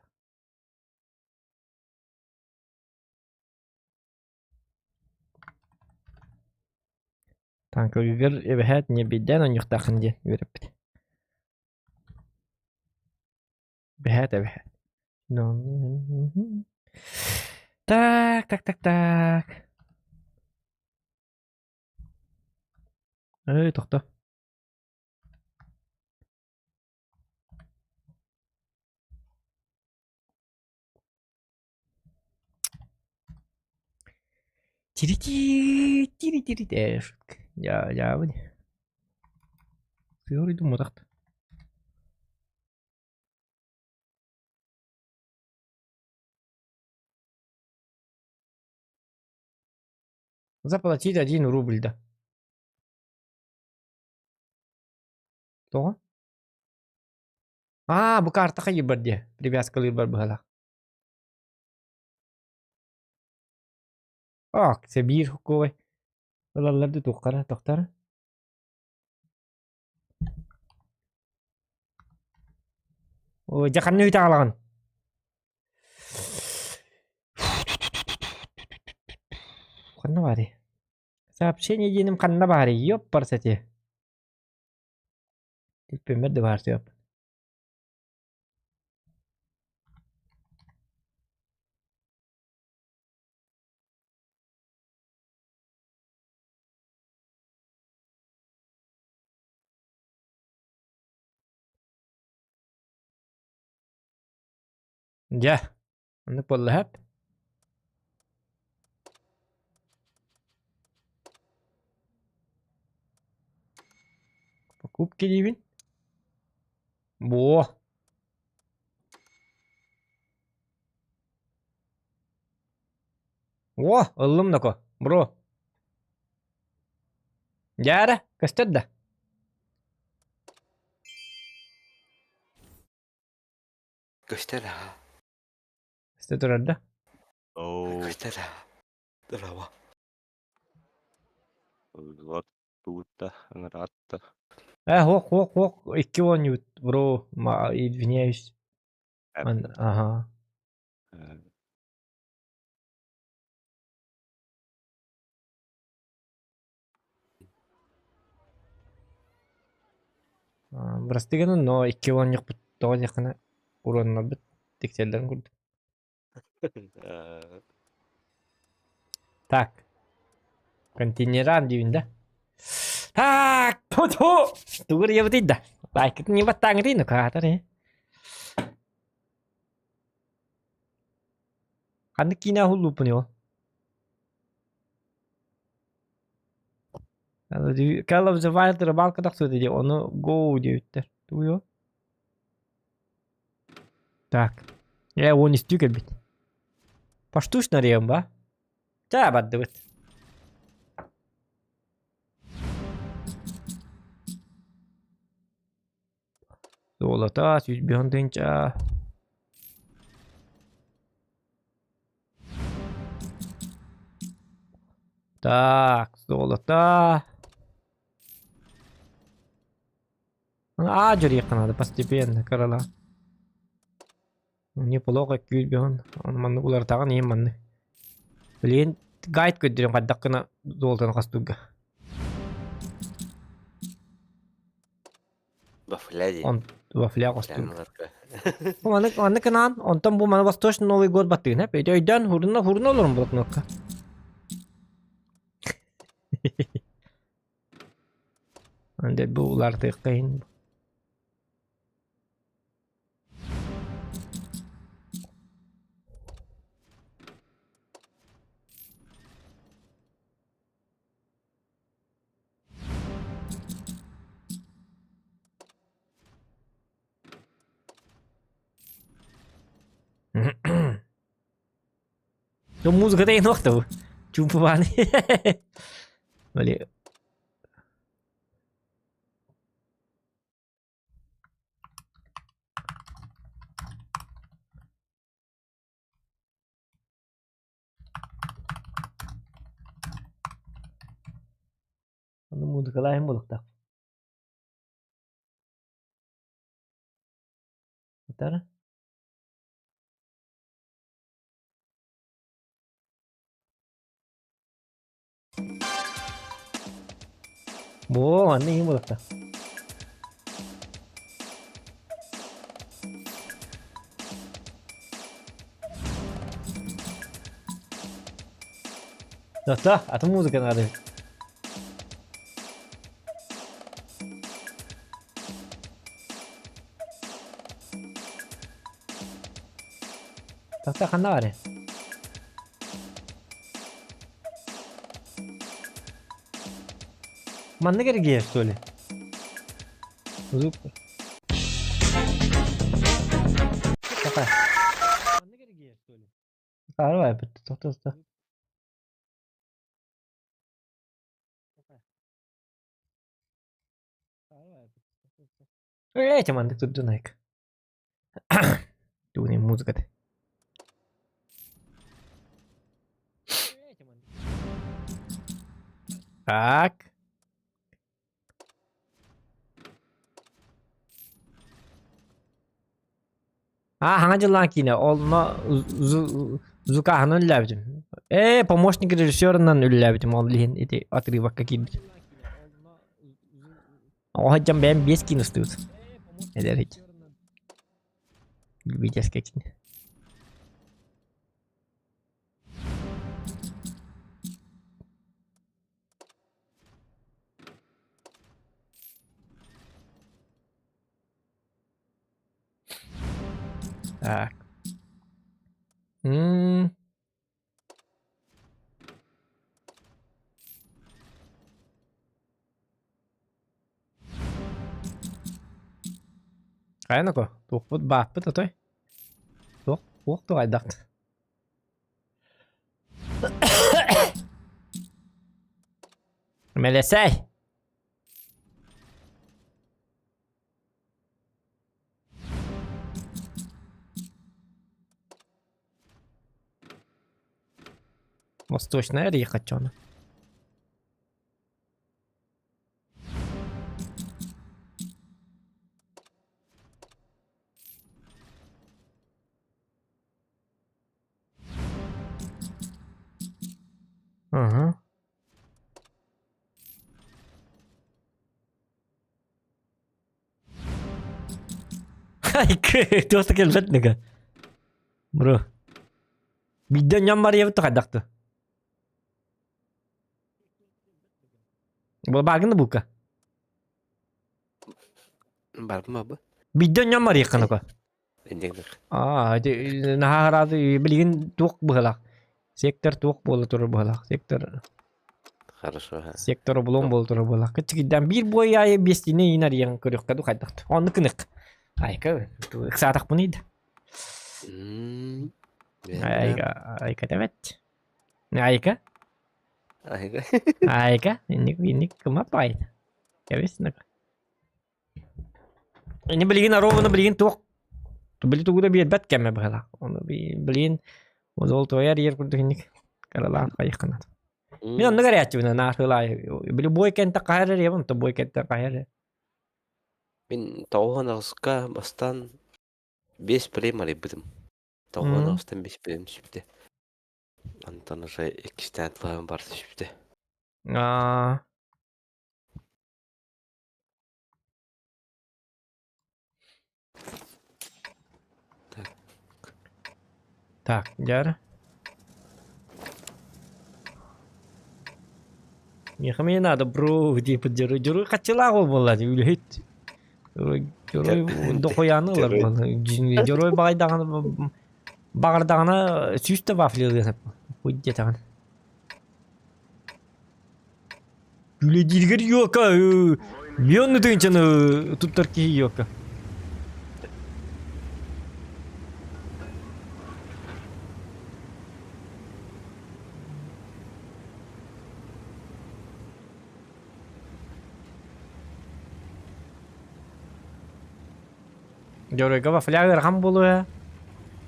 Танкыгыгар эбэһээт ньэбийдээн оонньуохтааххын диэн үөрэппит. Эбэһээт эбэһээт. Так, так, так, так. Эй, тохто. Тирити тири тири шутка. Я Сыһыарыйдым мутахт. Заплатить 1 рубль да. Тоҕо? Аа, бу карта хайыыбар диэ, привязкалыырбар быһалаах. Ок, це биир хокуой. Ылаллар да туоххара, тохтара. Ой, дьэ ханна үтэ аҕалаҕын? Ханна баарый? Сообщение диэним ханна баарый? Ёппарсати. Түппүммэр да баар сөп. Дьэ, оннук буолла сөп. Покупки диибин. Буо. О, ыллым доко, бро. Дьэ көстөр да?
Көстөр аа.
Көстө турар да?
Оо,
Көстөр аа. Браво.
вот туутта, ыҥыраатта.
Э, хуох, хуох, хуох, икки оонньуут, бро, извиняюсь. Ага. Бырастыы гынан, но икки оонньуохпут тоҕо диэххинэ уруоннарбыт тиксэллэрин курдук. Так. Контейнерам диибин да. Так, ту-ту! Тугур ебытый да. Лайкытын не баттааҥытый, ну каатар э. Ханнык киинэ уһуллууппун ол? Call of the Wild рыбалка тахсыбыта дии, ону go диэбиттэр. Тугуй ол? Так. Э, уон үстүү кэлбит. Поштучно арыйан ба? Чаа бардыбыт. Золото, 105 тыһыынча. Так, золото. Аа дьөрүөххэ наада постепенно кыралаан. Неплохо күүрбэһин маннык уларытаҕын иһин маннык. Билигин гайд көрдөрүм хайдах гына золотону хастыырга.
Вафля дии.
Он вафля хостуур.
Вафляныларга.
Бу маннык маннык гынаан, онтон бу маны Восточный Новый год баттыгын эп. Өйдөөн хурна хурна олорун блокнотка. Анда бу улаартыахха иһин. Ну, музыка иһин Чуумпубааны. Били Ону музыкалааһын буолуохтаах. Центр. Бо, манна иһин буолуохта. Тохто, атын музыка наада. Тохто ханна баар? Маннык эргийэр что ли? Звук. Такая. Арай бит тохто тохто. Эти маннык турдунайк. Тугуный музыката. Так. А, хаҥа дьыллаан киинэ. Онно Зукаһынан үллээбитим. Ээ, помощник режиссерынан үллээбитим ол иһин ити отрывокка киирбит. Оҕо сылдьан бэйэм биэс киин устубут. Эдэр ити. Любительская киинэ. Так. М. Хайа ноко, туохпут бааппыт отой? Туох, туох туҕайдах? Мэлэсэй! Восточная река чона. Ага. Туох да кэлбэт нэгэ. Бро. Биирдэ ньам барыйабыт хайдахты. Баагын да бука.
Барбым абы.
Биирдэ ньам барыйахханака.
Инник.
Аа, ити наһаа хараады билигин туох быһалаах. Сектор туох буола турар быһалаах. Сектор
Хорошо.
Сектор облом буола турар быһалаах. Кыччыгыйдаан биир буой аайы биэстиини иин арыйан көрүөххэ ду хайдах. Оннук гынык. Айка, ыксаатахпыный да. Айка, айка тэбэт. Айка.
Айка.
Айка, инник инник кыма пайт. Кэбис нак. Ини билигин оруобуна билигин туох били тугу да биэрбэт кэмэ быһалаах. Ону билигин ол туойар иэр курдук инник каралаан хайыхханат. Мин оннук эрээччибин наархылаай. Били бой кэнтэ хаһар эрэ онто бой кэнтэ хаһар.
Мин тоҕуһан аҕыска бастаан биэс прем арыйбытым. Тоҕуһан аҕыстан биэс прем сүпте. Онтон уже иккистээн тылаан бар түспүтэ.
Аа.
Так.
Так, дьэ Миэхэ мне надо бро типа дьоруй дьоруй хаччылаах ол буолла үлэһит дьоруй дохуяны ылар буолла дьоруй баҕайдаҕына баҕардаҕына сүүс да вафли ылыан сөп хуй диэтэҕин Үлэлииргэр йока миллион тыһыынчаны туттар киһи йока. Дьоруойга вафля ыарахан буолуо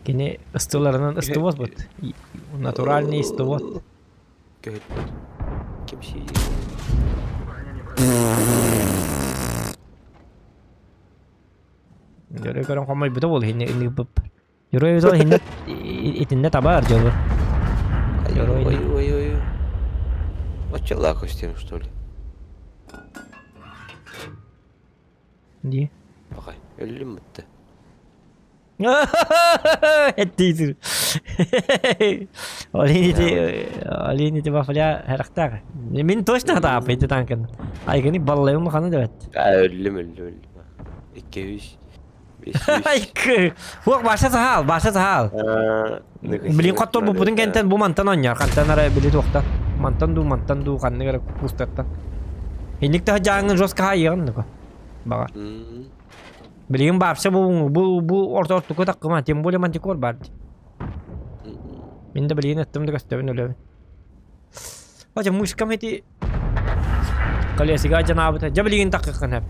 Кини ыстыларынан ыстыбат бут. Натуральный ыстыбат.
Көһүттэр. Ким сии?
Дьөрү көрөн хомойбута буол иһинне ынныгыппыт. Дьөрү эбит ол иһинне итиннэ табаар дьолу.
Ой, ой, ой, ой. Оччолаах көстүөм, что ли?
Дии.
Бакай, өллүм бытты.
Эттиитир. Олин ити бафля харахтаах. Мин точно хатаап ити танкын. Айгыны баллайым ханы дебет.
Өллүм, өллүм, өллүм. 200, 500.
Айкы. Хуак баша сахал, баша сахал. Билин коттор бупутун кентен бу мантан онньор, хантан ара били туохтан. Мантан ду, мантан ду, ханнык ара кустаттан. Инник та жааңын жестко хайыгын дука. Баҕар. Билигин баапса бу бу бу орто ортуку таккыма, тем более мантикор бар. Мин да билигин эттим да көстөбүн өлөбүн. Хотя мышкам эти колесига жанаабыта. Дьэ билигин таккыккын хэп.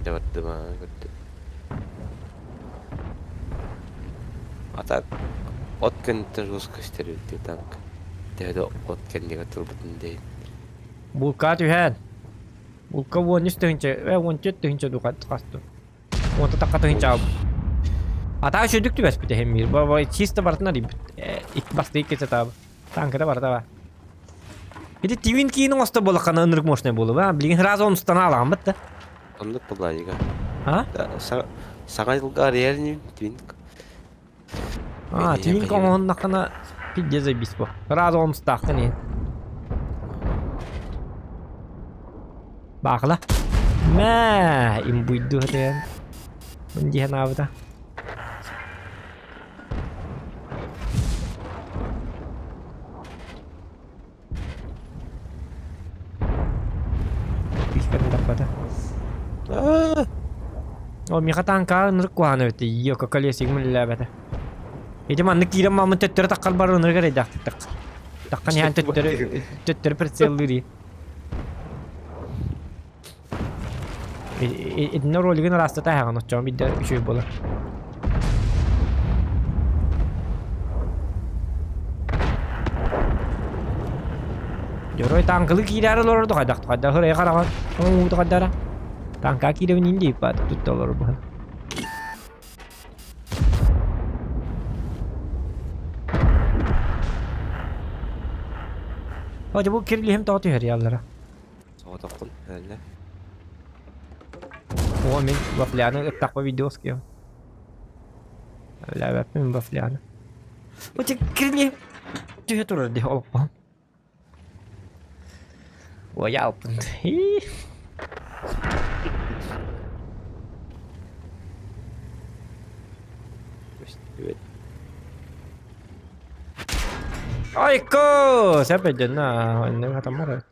Даваттыма көрдүм. А так от кэнниттэн жестко стерилти танк. Төһө да от кэннигэр турбутун дейин.
Булка түһэн. Булка 13 тыһыынча, 14 тыһыынча дуу хасту. Уонта такка тыһыынча Атаа үчүгдүк түбэспит эһэммиир. Бо чисто барытын арыйбыт. Икки бастыы икки сатаабы. Танката барыта бар. Ити тивин киин оҥосто буолаххана ынырык мощный буолуба. Билигин сразу онустан аалаҕаммыт да.
Оннук буоллааньыга.
А?
Саҥа дьылга арыйар твинк.
А, твинк оҥоһуннаххына пиздец заебись бу. Сразу онустааххын иһин. Баахыла. Мэ, имбуйду хатыан. Мин диэн аабыта. Пихкатын таппата. О, миха танка ынырык куһаан эбит. Йоко колесигым үлэлээбэтэ. Ити маннык киирэн маамын төттөрү таххар бар ынырык эрэйдээхтик таххар. Таххан иһэн төттөрү төттөрү прицеллыыр. Итиннэ ролигын ыраастата аһаҕын оччоҕо биирдэ үчүгэй буолар. Дьоруой тааҥкылыы киирээри олорорду хайдах хайдах ырайа хараҕа оҥоһуута хайдара. Тааҥкаа киирэбин иин диэбит тутта олорор О, бу кирилиһим тоҕо түһэр яллара.
Соҕотоххун өллө.
О, мин вафляны ыттахпа видео скием. Өлөөбөппүн вафляны. О, кирилиһим түһэ турар дии олохпон. Уойаалпын.
Көстүбэт.
Айко! Сөп өйдөннө, оннук хатаммар.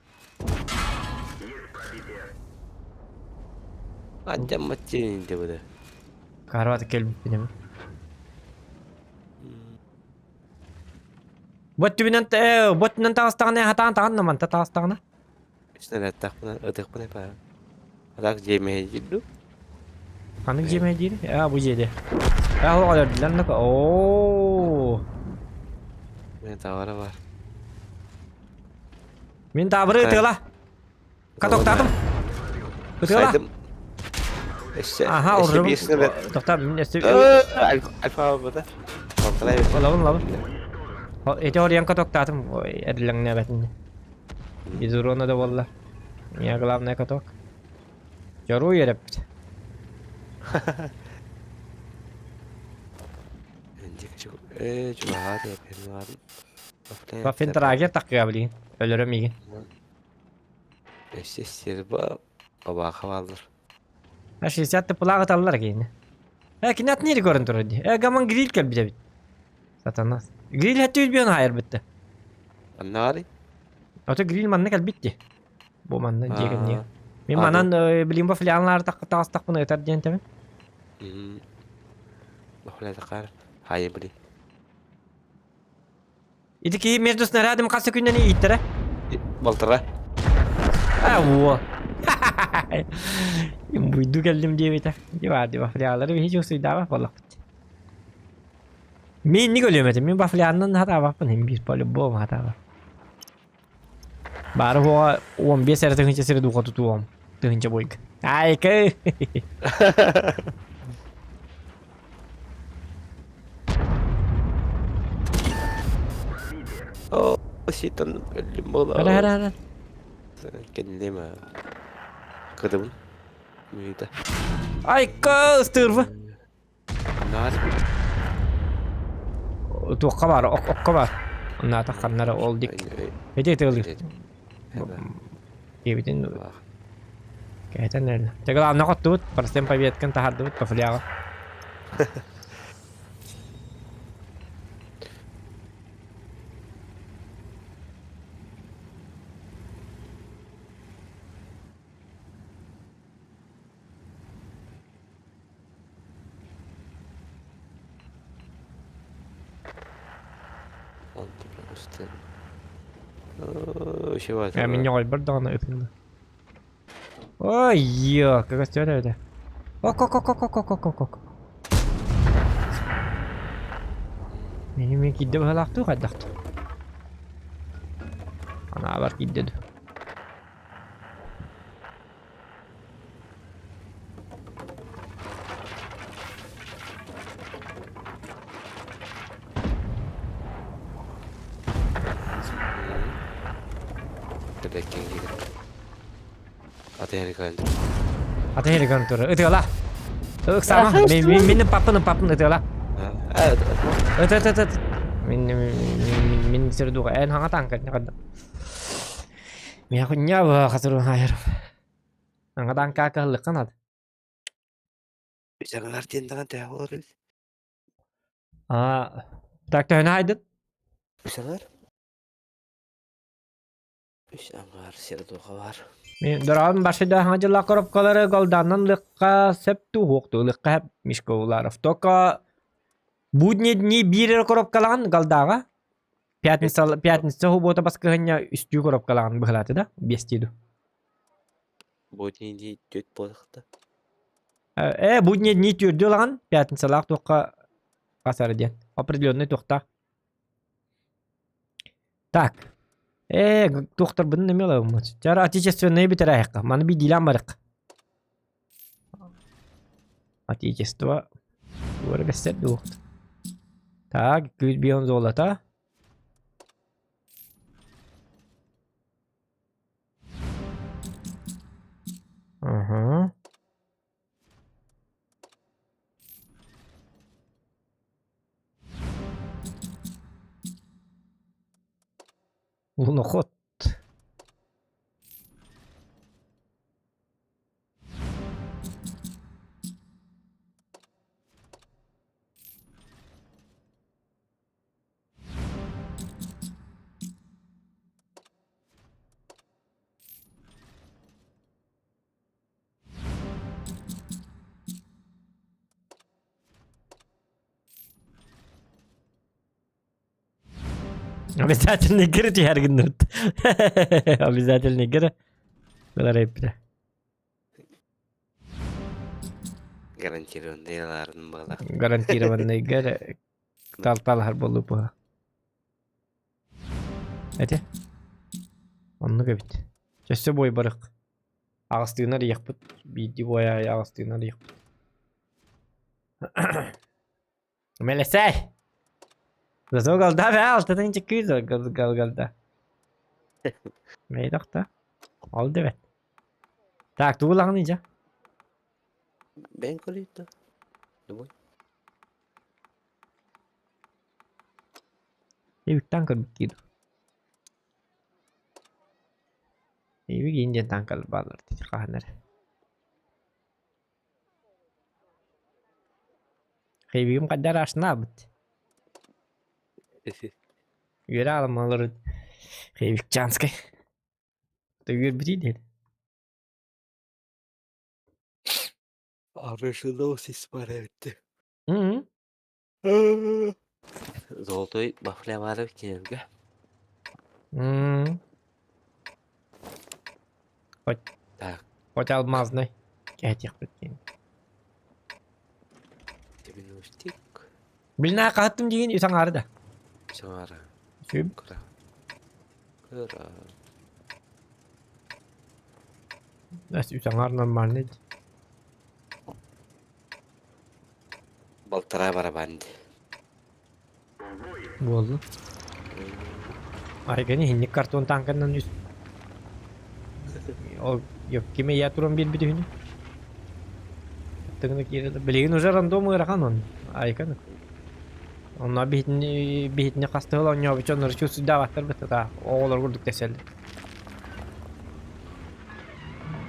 Андьаммат диэн инде бу да.
Карват кэлбиппин эми. Бу өттүбүнэн бу өттүнэн таҕыстаҕына хатаан таҕынна манта таҕыстаҕына.
Снарядтаахпына ытыахпына баа. Атак дьиэмэһэ дуу?
Ханнык дьиэмэһэ диир? Аа бу дьиэде. Аа ол өлөрдүлэр нака. Оо.
Мен тавара бар.
Мин таабыры ытыала. Катоктаатым. Ытыала.
Сайдым. Өссө
Аха,
өссө
уррум.
биир снаряд.
Тоқтаа, мин өссө
Альфа бата. Балталай
Лабын, лабын. Эти орыйан катоктаатым. Ой, эрилэҥнээбэтин. Без урона да буолла. Я главное каток. Дьоруй эрэппит.
Э, чугаһаат эппин
Ваффентрагер таккыга билигин. Өлөрө миигин.
Өссө серба бабааха бааллар.
А 60 тыпылаах ыталлар киһини. Э, кини атын ири көрөн турар дии. Э, гаман гриль кэлбит эбит. Сатанас. Гриль хәтті үзбүйөн хайыр битті.
Анна баарый?
Ото гриль манна кэлбит дии. Бу манна дьиэ кэннигэ. Мин
А,
манан билим бу филиаллары таҕыстахпына ытар диэн тэбин.
Бахуля такар. Хайы били.
Ити киһи между снарядом хас күннэн ииттэрэ?
Балтара.
А, во. Буйду кэллим диэбитэ. Дива, дива, филиаллары биһи чугсуйдаабат буоллахпыт. Мин инник өлүөм этим. Мин бафлианнан хатаабаппын. Мин биир по-любому хатаабап. Баары хуоҕа 15 эрэ тыһыынча сири дууха тутуом. Тыһыынча буйга. Айка!
Оо, ситэн өллүм буолаа.
Ара ара ара.
Кэнним аа. Кыдыбын. Мүйтэ.
Айка ыстыырба.
Наар.
Туохха баар, окко баар. Оннаата ханнара ол дик. Эти тылы. Диэбитин кэһэтэн эрэлэ. Чэ главное хоттубут, простым победкын таһардыбыт пофляҕа. Э, мин ньоҕойбор даҕаны ытынна. Ой, ё, как это? Ок-ок-ок-ок-ок-ок-ок. Мени мен киирдэ быһалаахтыы хайдахтыы. Анаабар киирдэ дуу. Аты көрөн турар. Ытыала. Ыксама. Мин мин паппын паппын ытыала. Ыт ыт ыт ыт. Мин мин мин сирдуга эн хаҥа танка ньакада. Мин хуйня хатырын хайыр. Аҥадан каакаһыллыккын ад.
Үсәңәр диэн даҕан төһө буолар эбит?
Аа, так төһөнү хайдын?
Үс аҥаар. Үс аҥаар сир-дууха баар.
Мин дорогом башыда хаҥа дьыллаах коробкалары голданан ылыахха сөп дуу суох дуу ылыахха сөп Мишка Уларов. Только будни дни биир эрэ коробкалаҕын голдаҕа. Пятница пятница суббота баскыһынньа үстүү коробкалаҕын быһалааты да биэстии дуу.
Будни дии түөрт буолуохта.
Э, будни дни түөрдүү ылаҕын, пятницалаах туохха хасара диэн. Определенный туохтаах. Так. Э, туохтарбын эмиэ ылабын. Чара отечественные бүтэрээххэ. Маны биирдиилээн барык. Отечество. Туора бэссэр дуо. Так, күүс бион золото. Ага. Луноход. Обязательно игры түһэргиннэрт. Обязательно игры. Булар эппитэ.
Гарантированный ылаарын буолар.
Гарантированный игры тал-талаһар буолуу буһа. Эти? Оннук эбит. Өссө бой барык. Аҕыстыынар иэхпит. Биирдии бой аайы аҕыстыынар иэхпит. Мэлэсэй! Зато голда бэ, алтатын чеккүй гал голда. Мейдохта. Ол дебет. Так, тугу ылаҕын ижа?
Бэйэҥ көрүй да. Думай.
Эбиктан көрбүт киир. Эбик иин диэн танкалар бааллар хаһан эрэ. Хэйбигим хайдах араашнаабыт. Үөрэ аламалары Хэйбикчанскай. Төгүөрбүтүй диэн.
Арышылоо сис бар эбитти.
Мм.
Золотой бафля баар эбит кинилэргэ.
Мм. Хоть
Так.
хоть алмазный. Кэһэтиэхпит диэн.
Девяностик.
Билнаа хаһыттым диигин үс аҥаары да.
Үс аҥаара.
Сүб.
Кыра. Кыра.
Үс аҥаар нормальный.
Балтараа барабан дии.
Буолла. Айганы иһинник картон танканан үс Ол кими я туран биэрбит үһүнү? Тыгына киирэ билигин уже рандом ыарахан он айканы. Онно биһитини биһитини хастыһыл оонньообут дьоннор чувствуйдаабаттар быттата оҕолор курдук тэсэллэр.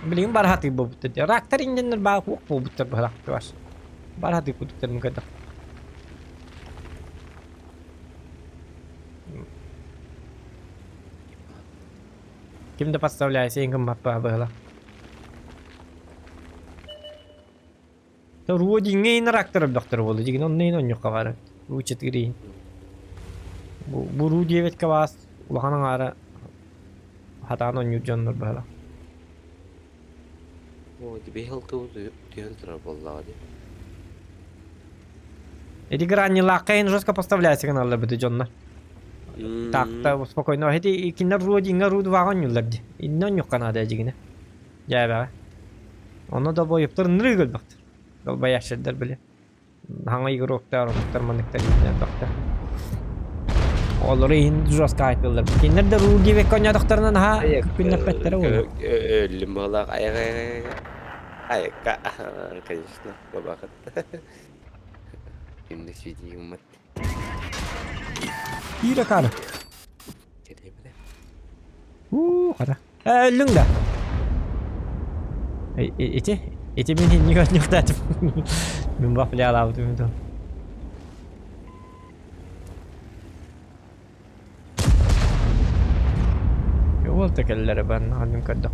Билигин барахатыы буолбуттар. Рактар иҥнэннэр баа хуох буолбуттар быһалаах чуваш. Барахатыы курдуктарын көрдөх. Ким да подставляйся иҥ гыммаппа быһыла. Руодиҥҥа иин рактар өлбөхтөр буолла. Дигин онно иин онньукка бары. Ру 4 иин. Бу, бу ру диэбэткэ баас улахан аҥаара хатаан онньуур дьоннор быһыла.
О, тебе халтыбыт түһэн турар буоллаҕа дии.
Эти граннилаахха иһин жестко поставляйся гыналлар бити дьоннор. Так-та спокойно. Эти кинилэр ру диҥҥэ ру дваҕа онньууллар дии. Иннэ онньукка наада дьигинэ. Дьээбэҕэ. Онно долбоебтар ынырык өлбөхтөр. Долбоящердар били. Хаҥа игроктар, омуктар маныктар иһин элбэхтэр. Олору иһин жестко айтыллар. Кинилэр да ру диэбэккэ оонньоотохторуна наһаа күннэппэттэрэ буолуо.
Өллүм быһалаах айах айыкка конечно бабахыт Кимник светигыммыт
Киирэ каары.
Кэлиэбитэ.
Уу, хата. Э, өллүҥ да? Ити, ити мин инник онньуктаатым. Мин бафлялаабытым то. Уол да кэллэрэ барна ханным көрдөх.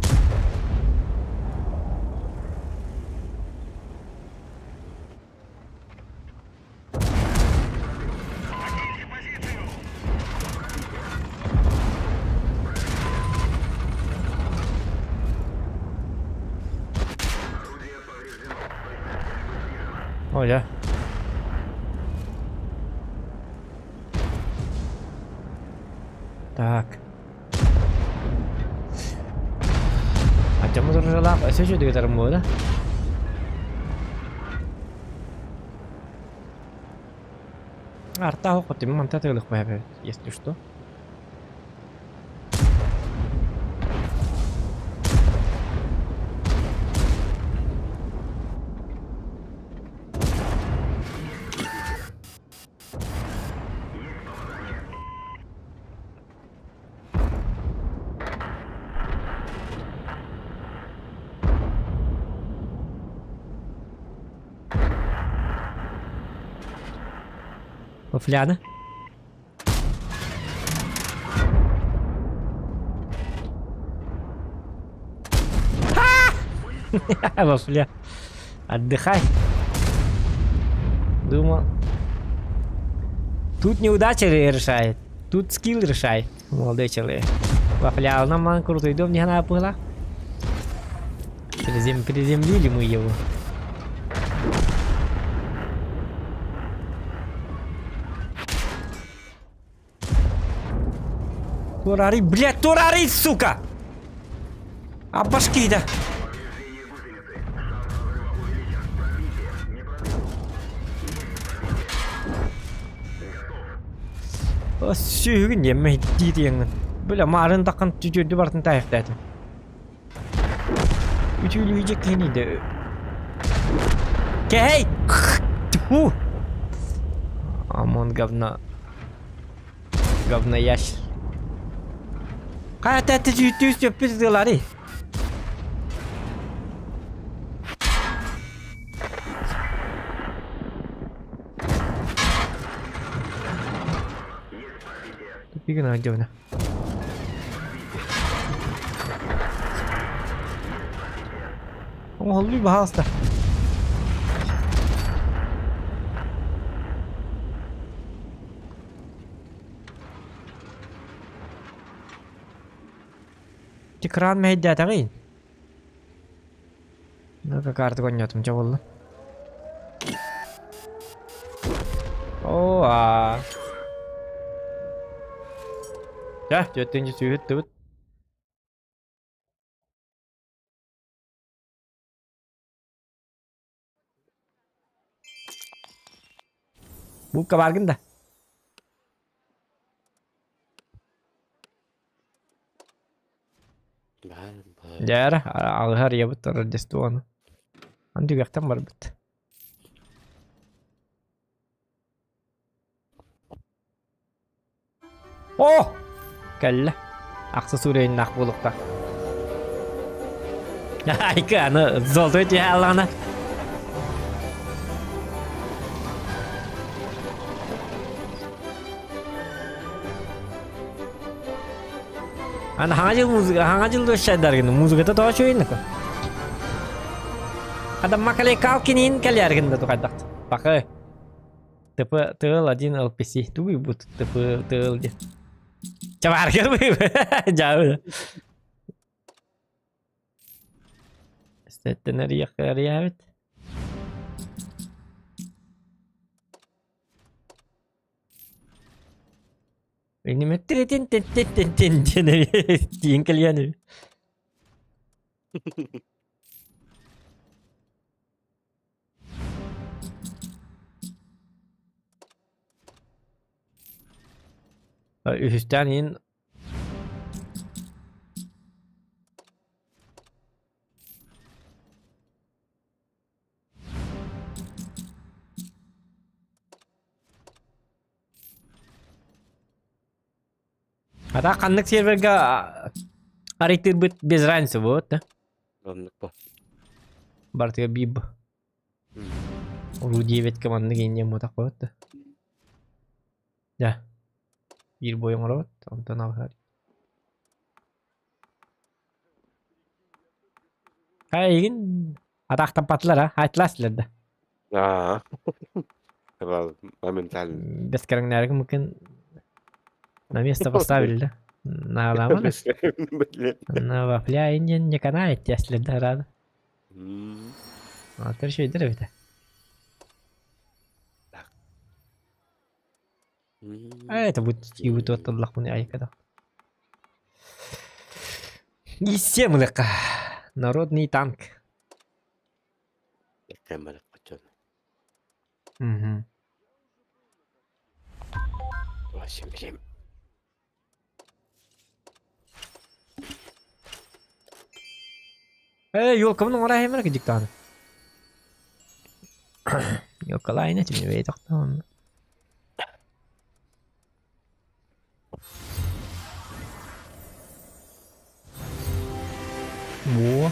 Оля. Так. Артем Ржалав, а все что ты да? Арта хотим манта тылых если что. Вафляна. Вафля. Отдыхай. Думал. Тут неудача решает. Тут скилл решает. Молодой человек. Вафля, нам ман крутой дом не она была. Призем, приземлили мы его. Турари, блядь, турари, сука! А башки да. Сүһүгүн диэммэ дии диэҥҥин. Бля, маарын таххан түтүөрдү бартын таайахтаатым. Үтүөлүүдьэ киһини да Кэһэй! Тьфу! Амон говно. Говноящ. Хайа түс сөппүт ытыалары. Тупик надежно. Оҥоһуллуй баһаалыста. Экран мэһэйдээтэҕин. Ну-ка карту оонньоотум дьэ буолла. Оо аа. Чэ, түөртүнчү сүүһүттүбүт. Булка бааргын да? Дьэ эрэ, алыһар ийэбит Рождествоны. Аны түгэхтэн барбыт. О! Кэллэ. Ахса суурайыннаах буолуохтаах. Айка, аны золотой түһэ аллаҕына. Аны хаҥа дьыл музыка, хаҥа дьыл дуощайдаргын музыката тоҕо үчүгэйин Хада Макалей Калкинин кэлиэргин да тухайдахт. Бакы. ТП ТЛ 1 LPC. Тугуй бу ТП ТЛ диэн. Чабаргар Жабы. Сеттен арыйах Иниметтиритин тин диэн тиин кэлиэн үһү. Үһүстээн иһин А так ханнык серверга арыйтыырбыт без разницы вот да?
Оннук бо.
Бартыга биб. Уруу диэбэткэ маннык инньэ мутах вот да. Да. Биир бой оҥоробут, онтон алҕар. Эйигин атаахтаппатылар а, айтылаастылар да.
Аа. Моментально.
Без кэрэҥнээрики мукин на место поставили да. Наалааман. На вафля иньен не канает если да рада. Атыр шөйдер эбитэ. Это будет киибит уотталлахпын айкада. Иссем ылыка. Народный танк. Угу.
Восемь
Э, елкабын оҥоро иһимэр кидик даҕаны. Елкалаайына тимнибэй тохтоон. Во.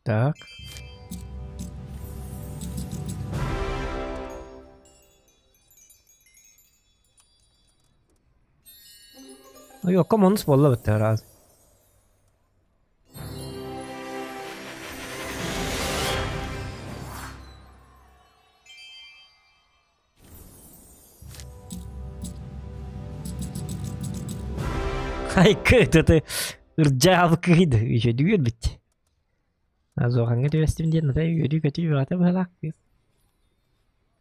Так. Йокко монус буолла бытта раз. Хайкы, это ырдьаал кыйды, еще дүйөр бит. Азоҕаҥҥа түбэстим диэн ата үөрүү-көтүү бөҕөтө быһалаах кыыс.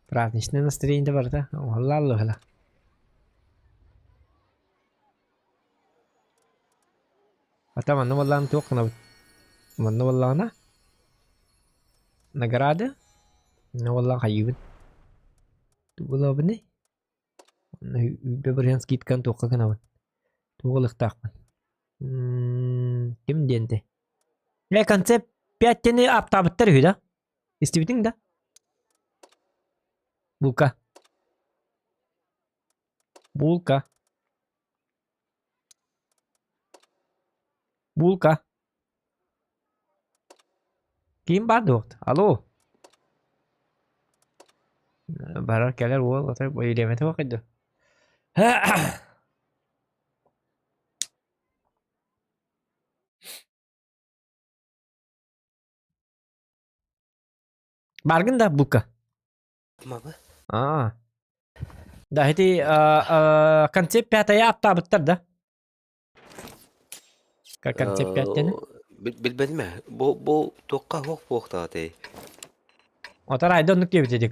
Праздничное настроение барыта оһоллаалла быһалаах. Ата манна буоллаҕына туох гынабыт? Манна буоллаҕына награды, манна буоллаҕына хайыыбын? Тугу ылабыный? Уонна үүрбэ бырыһыан скидканы туохха гынабын? Тугу ылыахтаахпын? Ким диэн этэй? Э, концепт пяттини аптаабыттар үһү да? Истибитиҥ да? Булка. Булка. Булка. Ким баар дуо? Алло. Барар кэлэр уол отой бириэмэтэ суох дуо? Бааргын да булка?
Мабы.
Аа. Да ити концепт пятая аптаабыттар да? Как концепт пять диэни?
Билбэтим ээ. Бу бу туохха суох буолуохтаах этэй?
Отар айда оннук диэбит этэ.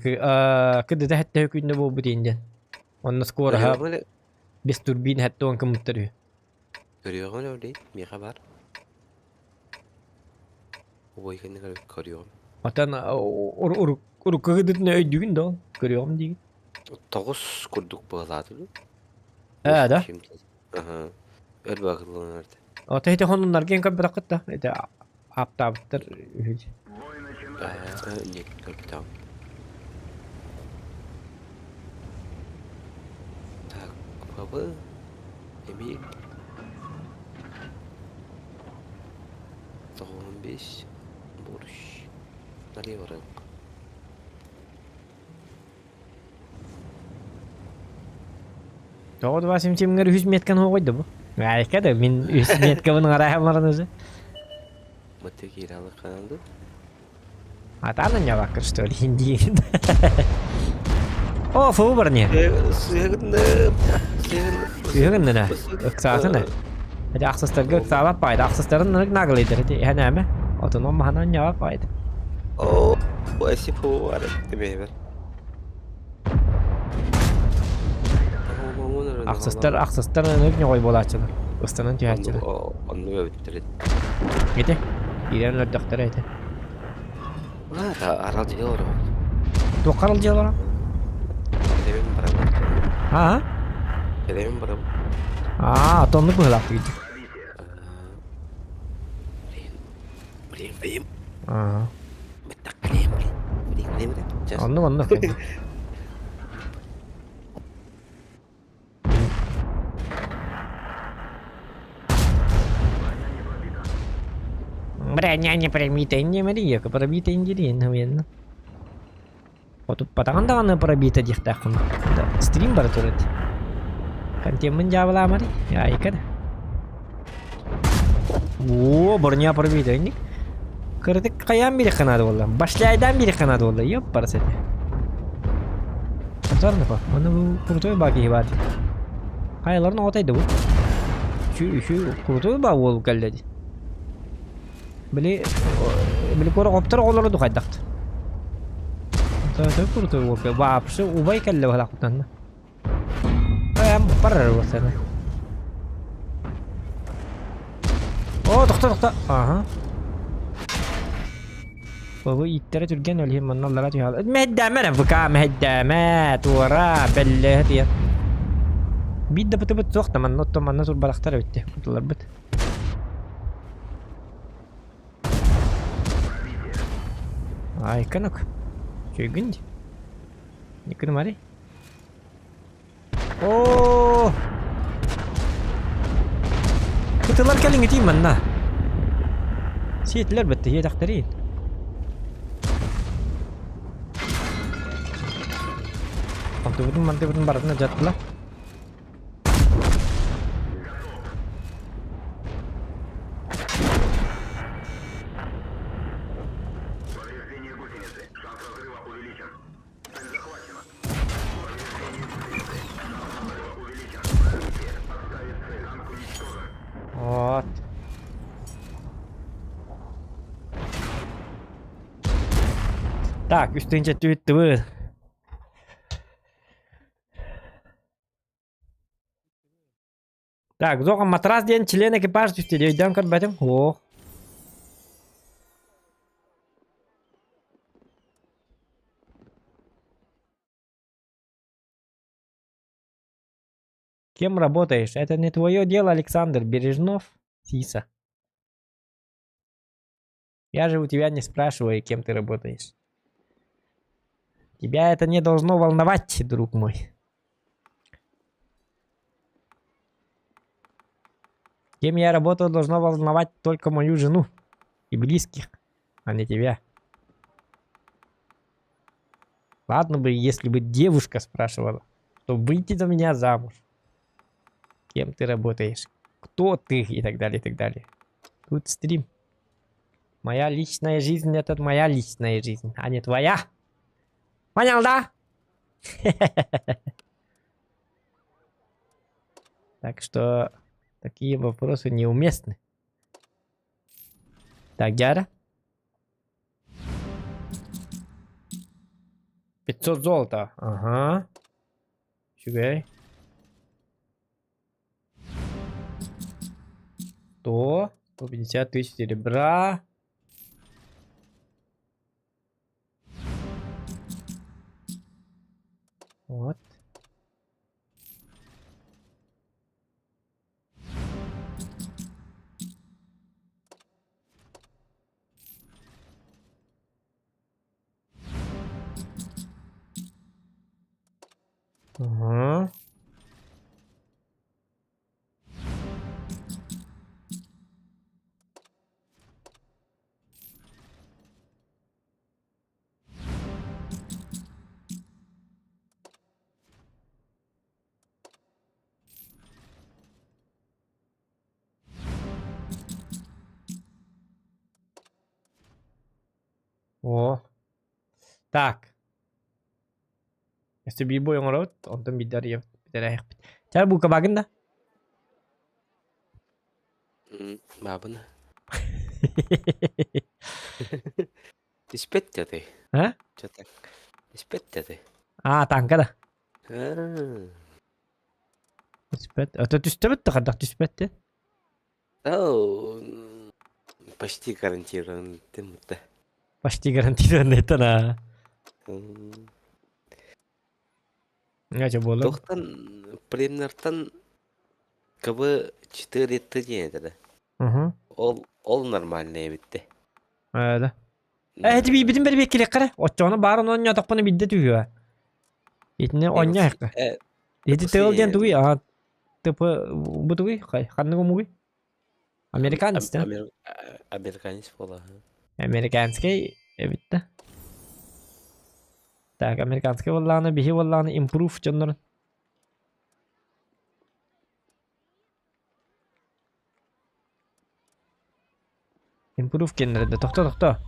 Кыдыта хэттэ күннэ буолбут иин диэн. Онно скороһа
Көрүөҕүм эле
без турбин хэттэ он кыммыттар үһү.
Көрүөҕүм эле билигин миэхэ баар. Убай кэннигэр көрүөҕүм.
Отон урукку кыдытын өйдүүгүн да ол? Көрүөҕүм диигин.
Тоҕус курдук быһалааты дуу?
Ээ да?
Аһа. Өр баҕылланар этэ.
Ото ити хонуннаргын көрбөтөххүт да? Ити аптаабыттар үһү.
Аа, нет, көрбөтөҕүм. Так, бабы, Эмиль. 95, борщ. Налево рынок.
Тоҕо 27 үһүс метканы оҕойду бу? Айка да мин үс меткабын араһам баран уже.
Мытты кииралы каналды.
Атаана нявакка что ли индиин. О, фу барни.
Сыгынным.
Сыгыннына. Ыксаатына. Эти ахсыстарга ыксаалап байды. Ахсыстарын нырык наглыйдыр. Эти эһэнэме. Отун оммаханан нявак байды.
О, эсипу бар демейбер.
Ахсыстар, ахсыстар ынырык ньоҕой буолааччылар. Ыстанан түһээччилэр.
Онну эбиттэр.
Ити, киирэн өлөрдөхтөрө ити.
Арал дьиэ олорор.
Туохха арал дьиэ олорор?
Кэлэбин барабын.
Аа?
Кэлэбин барабын.
Аа, тоннук быһылаах дии.
Блин, блин, блин.
Аа.
Блин, блин, блин, блин.
Оннук, оннук. Броня не пробита, не Мария, пробита индирин, уверенно. Отуппатаҕын даҕаны пробита диэхтээххин. Стрим бара турар. Контеммын дьаабылаамарый, айка да. О, броня пробита, инник. Кырдык хайаан бириэххэ наада буолла. Башляйдаан бириэххэ наада буолла. Ёппарас этэ. Торнупа. Оны бу крутой ба киһи баар. Хайаларын оҕотойду бу. Үчү үчү крутой ба уол кэллэ дии. Били били куора хоптор оҕолору духайдахт. Төп крутой уол вообще убай кэллэ баһалаахпытанна. Эм барар уосана. О, тохто тохто. Ага. Бу ииттэрэ түргэн ол иһин манна аллара түһэ Мэһэйдээмэ эрэ ВК мэһэйдээмэ туора бэллэһэ тиийэн. Биир да бытыбыт суох да манна оттон манна турбатахтар эбит дии кутуларбыт. Айканок. Чөйгүн дии. Никын мари. Оо! Кытылар кэлиҥҥитий манна. Сиэтилэр бэтте иэтэхтэрий. Онтубутун мантыбытын барытын дьаттылар. Вот. Так, үстүнчэ түһүттүбүт. Так, Зохан матрас диэн член экипаж түстэ өйдөөн көрбөтүм. Ох. Кем работаешь? Это не твое дело, Александр Бережнов. Сиса. Я же у тебя не спрашиваю, кем ты работаешь. Тебя это не должно волновать, друг мой. Кем я работаю, должно волновать только мою жену и близких, а не тебя. Ладно бы, если бы девушка спрашивала, то выйти за меня замуж. Кем ты работаешь? Кто ты? И так далее, и так далее. Тут стрим. Моя личная жизнь это моя личная жизнь, а не твоя. Понял, да? Так что такие вопросы неуместны. Так, дьара. 500 золота. Ага. Үчүгэй. 100, 150 тысяч серебра. Вот. Ага. О. Так. Өссө биир бой оҥоробут, онтон биирдэ арыйабыт, бүтэрээһиэхпит. Чэ, буукабагын да?
Баабына. Испэт дяты.
А?
Чё так? Испэт дяты.
А, танка да.
А.
Түспэт. Ото түстебит да хайдах түспэт те?
Оо, почти гарантированный да.
Почти гарантированный это да. Ача буолар.
Тохтан премнартан КВ-4 Т диэн этэ да.
Угу.
Ол ол нормальный эбитте.
Ээ да. Э, ити биирбитин бэрбиэккилиэххэ эрэ. Оччоҕуна баар ону онньоотохпуна биирдэ түһүө. Итини онньоохха. Ити тыал диэн тугуй? Аа, ТП бу тугуй? Ханнык омугуй? Американец да?
Американец буола.
Американский эбит да. Так, американский буоллаҕына, биһи буоллаҕына импрув дьоннорун. Импрув кэннэрэ тохто тохто.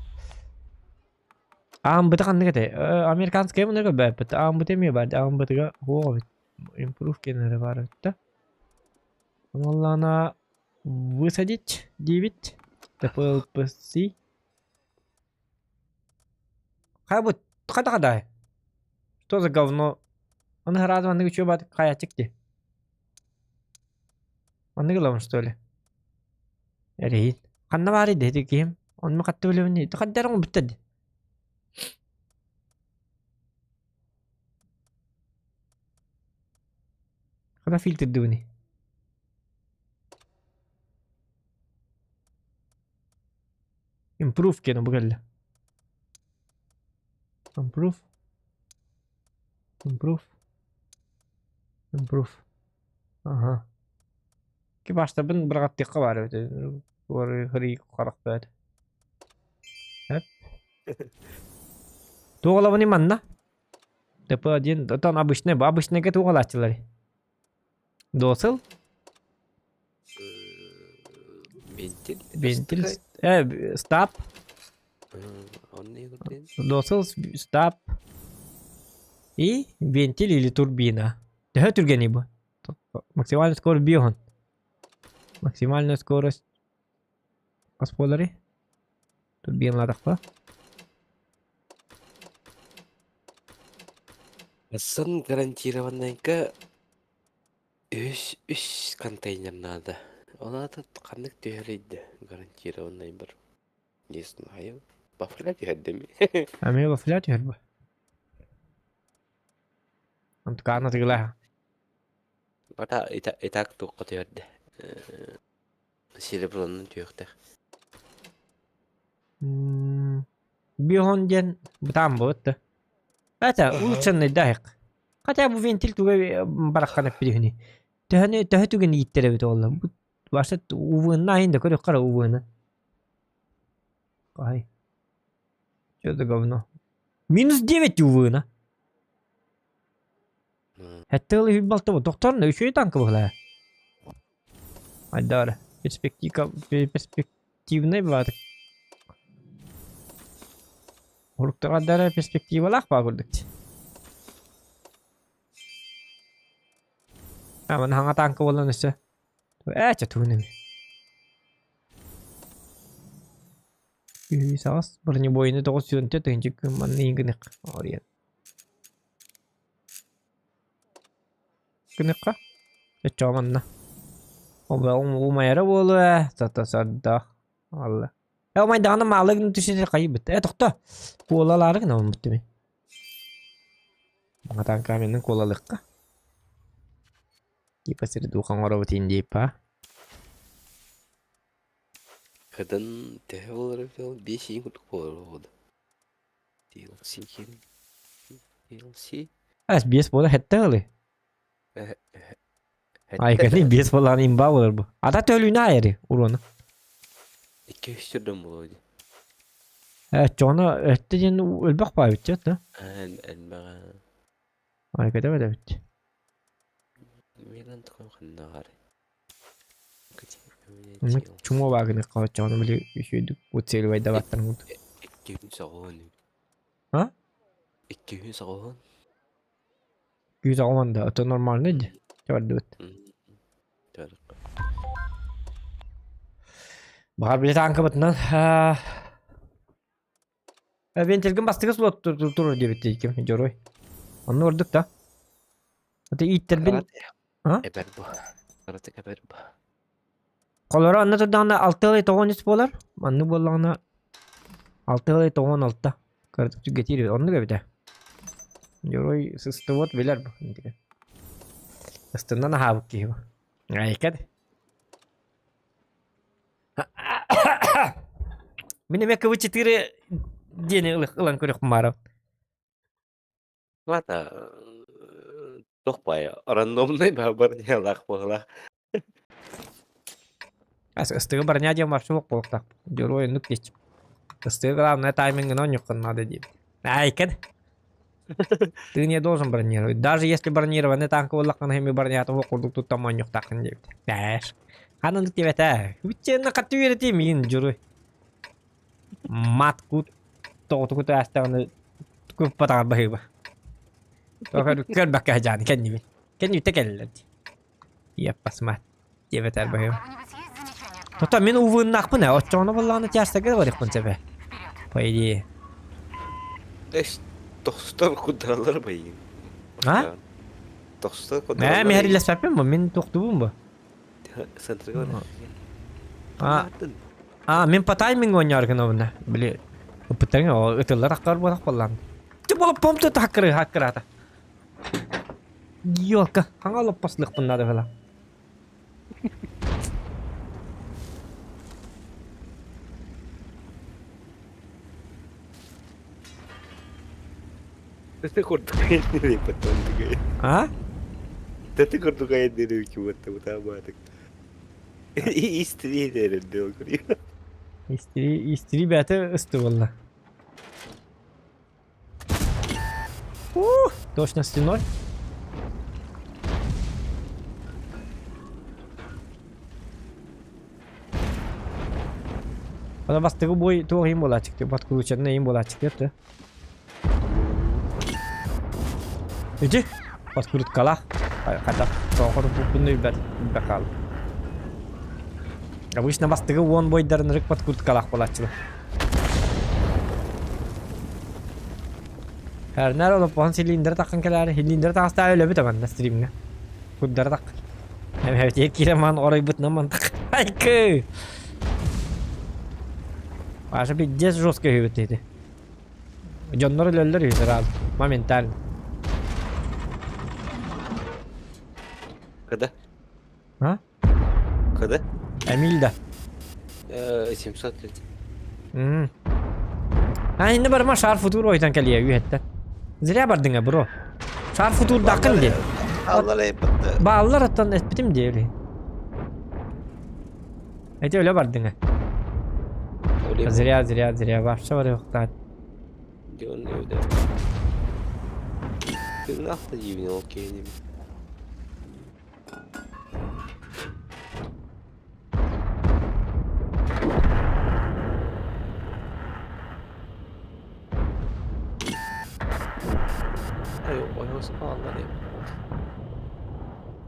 Аамбыта ханнык этэй? Американскай мунна көрбөппүт. Аамбыта эмиэ баар. Аамбытыга суох эбит. Импрув кэннэрэ баар эбит да. Уоллаана высадить диэбит. ТПЛПС. Хайбыт хата хадай. Что за говно? Аны сразу маннык үчүгэй баат хайачык дии. Маннык ылабын что ли? Эрэйин. Ханна баарый да ити киһим? Онно хатта билэбин хаддар оҥорбуттар дии. Хана фильтрдыбыный? Improve диэн бу кэллэ. Improve. Improve. Improve. Аха. Кибаштабын быраҕаттыахха баар эбит. Хырыы харах бөөт. Эп. Туох манна? ТП-1, отон обычный, обычныйга туох алааччылар? Досыл?
Вентиль.
Вентиль. Стаб. Досыл, стаб. И вентиль или турбина. Төһө түргэний бу? Максимальная скорость биоһун. Максимальная скорость. Хас буоларый? Турбиналаатахпа.
Сын гарантированныйга үс үс контейнер надо. Ол аата ханнык түһэрийдэ гарантированный бар. Не знаю. Бафля түһэрдими.
Эмиэ бафля түһэр бу. Онтукаана тыгылаһа.
Бата итак туохха түһэрдэ. Серебронун түһүөхтээх.
Биоһон диэн бытаан буолбут да. Это улучшенный даһык. Хотя бу вентиль туга бараххан эппит үһүнүй. Төһөнү төһө түгэн ииттэр эбит оҕолор. Бу Баша увынна айын да көрүөх хара увына. Ай. Что за говно? Минус 9 увына. Хэттэ ыла үһү балта Докторна үчүгэй танка быһылаа. Айдаар. Перспектива перспективный баатык. Уруктаҕардара перспективалаах баа курдук. Аман хаҥа танка буолан өссө. Ээ, чэ тугун эми. Үһүс аҕыс бронебойны 904 күн манна гынык ориен. Гыныхха? Өччөҕө манна. Умайара буолуо, сата сордоох. Алла. Э умайдаҕына маалы гына түсүнэ хайыбыт. Э тохто. Куолалаары гына уммут мин. Маҥатаан каменын куолалыахха. Типа сири-духа оҥоробут индиипа.
Кыдын төһө буолар эбит ол? 5 ийин курдук буолар буолуо. DLC киин. DLC.
Ас биэс буола хэттэ ылы. Айканы биэс буолаан имба буолар бу. Ата төлүүнэ айары уруона.
Икки үс түрдөн буолуо дии.
Э чоно өттө диэн өлбөх баабит да.
Элбэҕэ.
Айкада бэдэбит.
Милан такой ханнаҕар.
Чумо баагыны хоочону били үсүйдүк уцелбайдабаттан
Икки күн соҕуһун.
А?
Икки күн соҕуһун.
Күүс оҕомон да, это нормально ди. Чабардыбыт. Баҕар били таанкабытынан Вентилгин бастакы слот турар диэбит ким дьоруой. Онну ордук да. Это ииттербин
Эбэр бу. Аратык эбэр бу.
Холоро анна турдаҕына алта ылай тоҕон үс буолар. Маннык буоллаҕына алта ылай тоҕон алта. Кыратык түргэтиир оннук эбитэ. Дьоруой сыстыбыт билэр бу. Ыстыннан аһаабыт киһи бу. Айкад. Мин эмиэ КВ-4 диэни ылан көрүөхпүн баарым.
Ладно, туох баайа, рандомный баарнялаах буолла.
Ыстыгы барня диэн вообще буолуохтаах. Дьоруой оннук диэччи. Ыстыгы главное таймингын оонньуоххун надо диир. Айкан. Ты не должен бронировать. Даже если бронированный танк буоллаххына эми бронята курдук туттан оонньуохтааххын диэбит. Бэш. Ханан диэбэтэ. Үччэнэ хатты үөрэтии миин дьоруой. Мат кут тоҕотуку таастаҕына куппатаҕар баһыыба. Көрбөккө садьааны кэннибин. Кэннибитэ кэллэр дии. Иэппас мат диэбэтэр баһыыба. Тото мин увыннаахпын ээ, оччоҕуна буоллаҕына тяжтарга барыахпын сөбө. По идее.
Эс, тохсутар кударалар байын.
А?
Тохсутар
Ээ,
кударалар.
мин хэрилэспэппин бу, мин тохтубун бу.
Центрга бар.
А, а, мин по таймингу оонньоору гынабын били ыппыттарыҥ ытыллар ахтар буолах буоллаан. Ты була помту хаккыры хаккыраата. Ёлка, хаҥа лоппаслыхпын надо было.
Ты курдук айанныыр потом
А?
Да ты курдук айанныыр чего-то утаабаатык. Истри дэрэн дөө
Истри, истри бэйэтэ ысты буолла. Ух, точности ноль. Ана бастыгы бой туох иһин буолааччык подкрученный иһин буолааччык диэт Ити подкруткалаах хата тоохор буппун билбэт билбэт хаалым. Обычно бастыгы уон бойдарын ырык подкруткалаах буолааччылар. Эрнер олоппоһун силииндэр таххан кэлээри силииндэр таҕыстаа өлөбүт аманна стримҥэ. Курдары тах. Эмэбитигэр киирэн маан оройбутунан мантах. Айкы! Паша пиздец жестко үһүбүт ити. Дьоннор өлөллөр үһү сразу. Моментально.
Когда?
А?
Когда?
Эмильда.
700 лет.
М. А инде барма шар футур ойтан кэлиэ үһэттэн. Зря бардыҥа бро. Шар футур дакын диэн.
Аллар эйбатта.
Бааллар оттон эппитим диэри. Эти өлө бардыҥа. Зря, зря, зря. Вообще барыахтаат.
Дион öyle. Тыыннаах диибин ол киһини. Ай, ойоҕос ааллар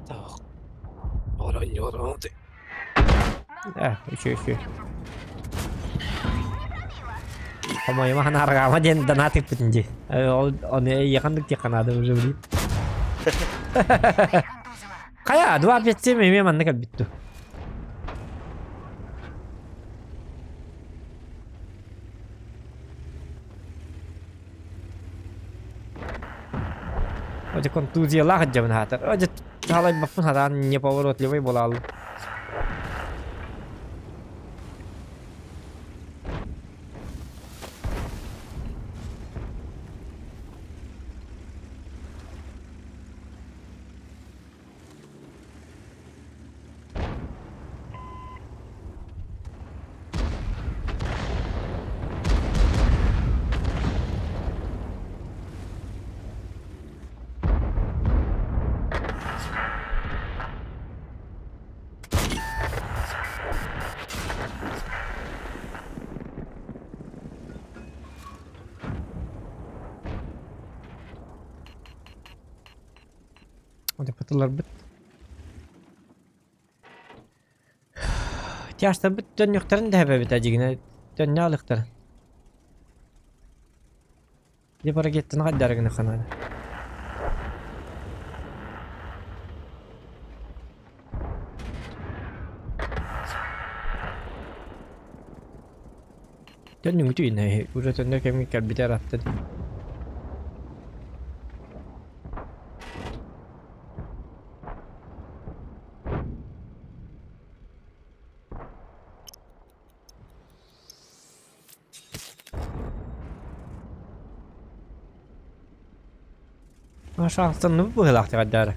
Так. Оронньуор
Э, үчү үчү. Хомойума ханаарҕаама диэн донат ыыппытын дии. Ол ону эйиэхэ диэххэ наада уже блин. Хайа, 257 эмиэ манна кэлбит дуу. Оде контузиялаах дьабын хаатар. Оде халайбаппын хатаан неповоротливый буолааллым. Утуппатыларбыт. Тяжтарбыт төннүөхтэрин да эбэбит дьигинэ төннө алыктарын. Дьэ ракеттаны хайдары гына ханаада. Төннүҥүтү инэ уже төннөр кэмҥэ кэлбитэ ыраатта дии. Шанстанныбыт быһыылаах тиҕэрдээри.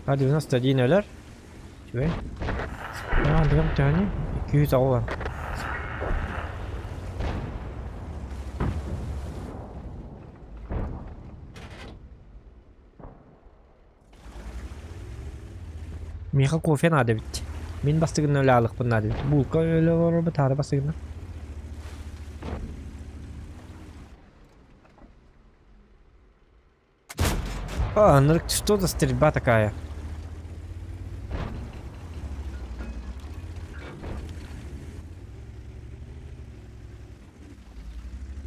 А 91 өлөр. Үчүгэй. Аандыгым төһөнүй? 290. Миэхэ кофе наада эбит. Мин бастыгынан өлө аалыкпын наада эбит. Булка өлө олорбут аара бастыгынан. А, ну что за стрельба такая?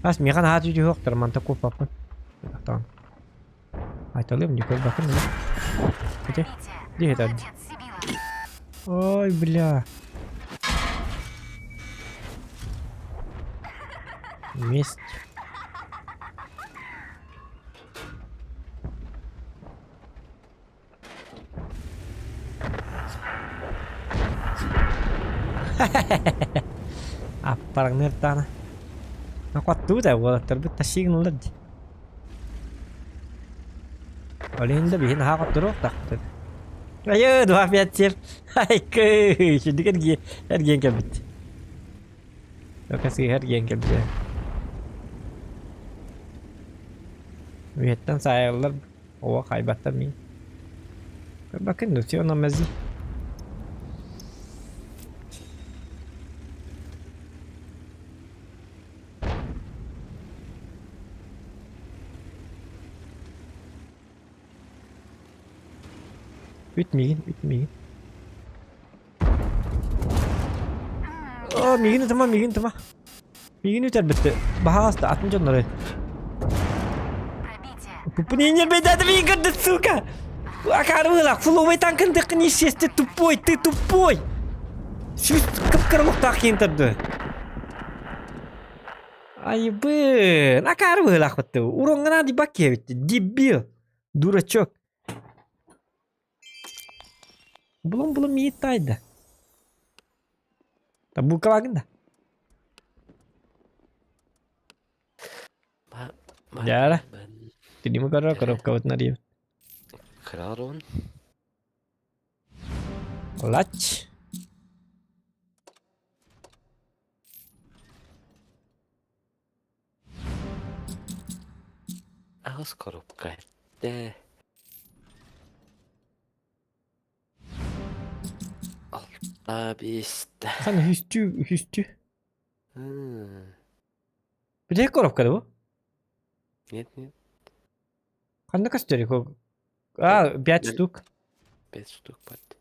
Ас миэхэ наһаа түһүөхтэр манта куоппаппын. Тахтаҕын. Айталыым дии көрбөккүн дуо? Ити дии этэр. Ой, бля. Месть. Аппарыҥныыр даҕаны. Хоттубут ээ уолаттарбыт тащигыналлар дии. Ол иһин да биһи наһаа хотторуохтаахпыт. Айыы, два пять семь. Айкы, үчүгдүк эргиэн эргиэн кэлбит. Ока сыыһа эргиэн кэлбит. Үйэттэн саайаллар Оо, хайбаттар мин. Көрбөккүн дуу, все намази. Үт миигин, үт миигин. Оо, миигин ытыма, миигин ытыма. Миигин үтэрбитти. Баһаҕаста атын дьоннору. Пуппунинер бедады сука! Акарыла, фуловый танкын тыкын исчезти тупой, ты тупой! Сүүс кып-кырылыктаах киин төрдү. Айбын, акары быһылаахпытты. Уроҥҥана дибак киэбитти. Дебил. Дурачок. Булун-булун миит таайда. Табука да. Дьара. Тилими көрөр коробкабытын арыйабыт.
Кыраарон.
Лач.
Аҕыс коробка эттэ. Алта биэстэ.
Хан үһүстүү үһүстүү. Бүтэһик коробка да бу?
Нет, нет.
Ханна көстөр? А, 5 штук.
5 штук бат.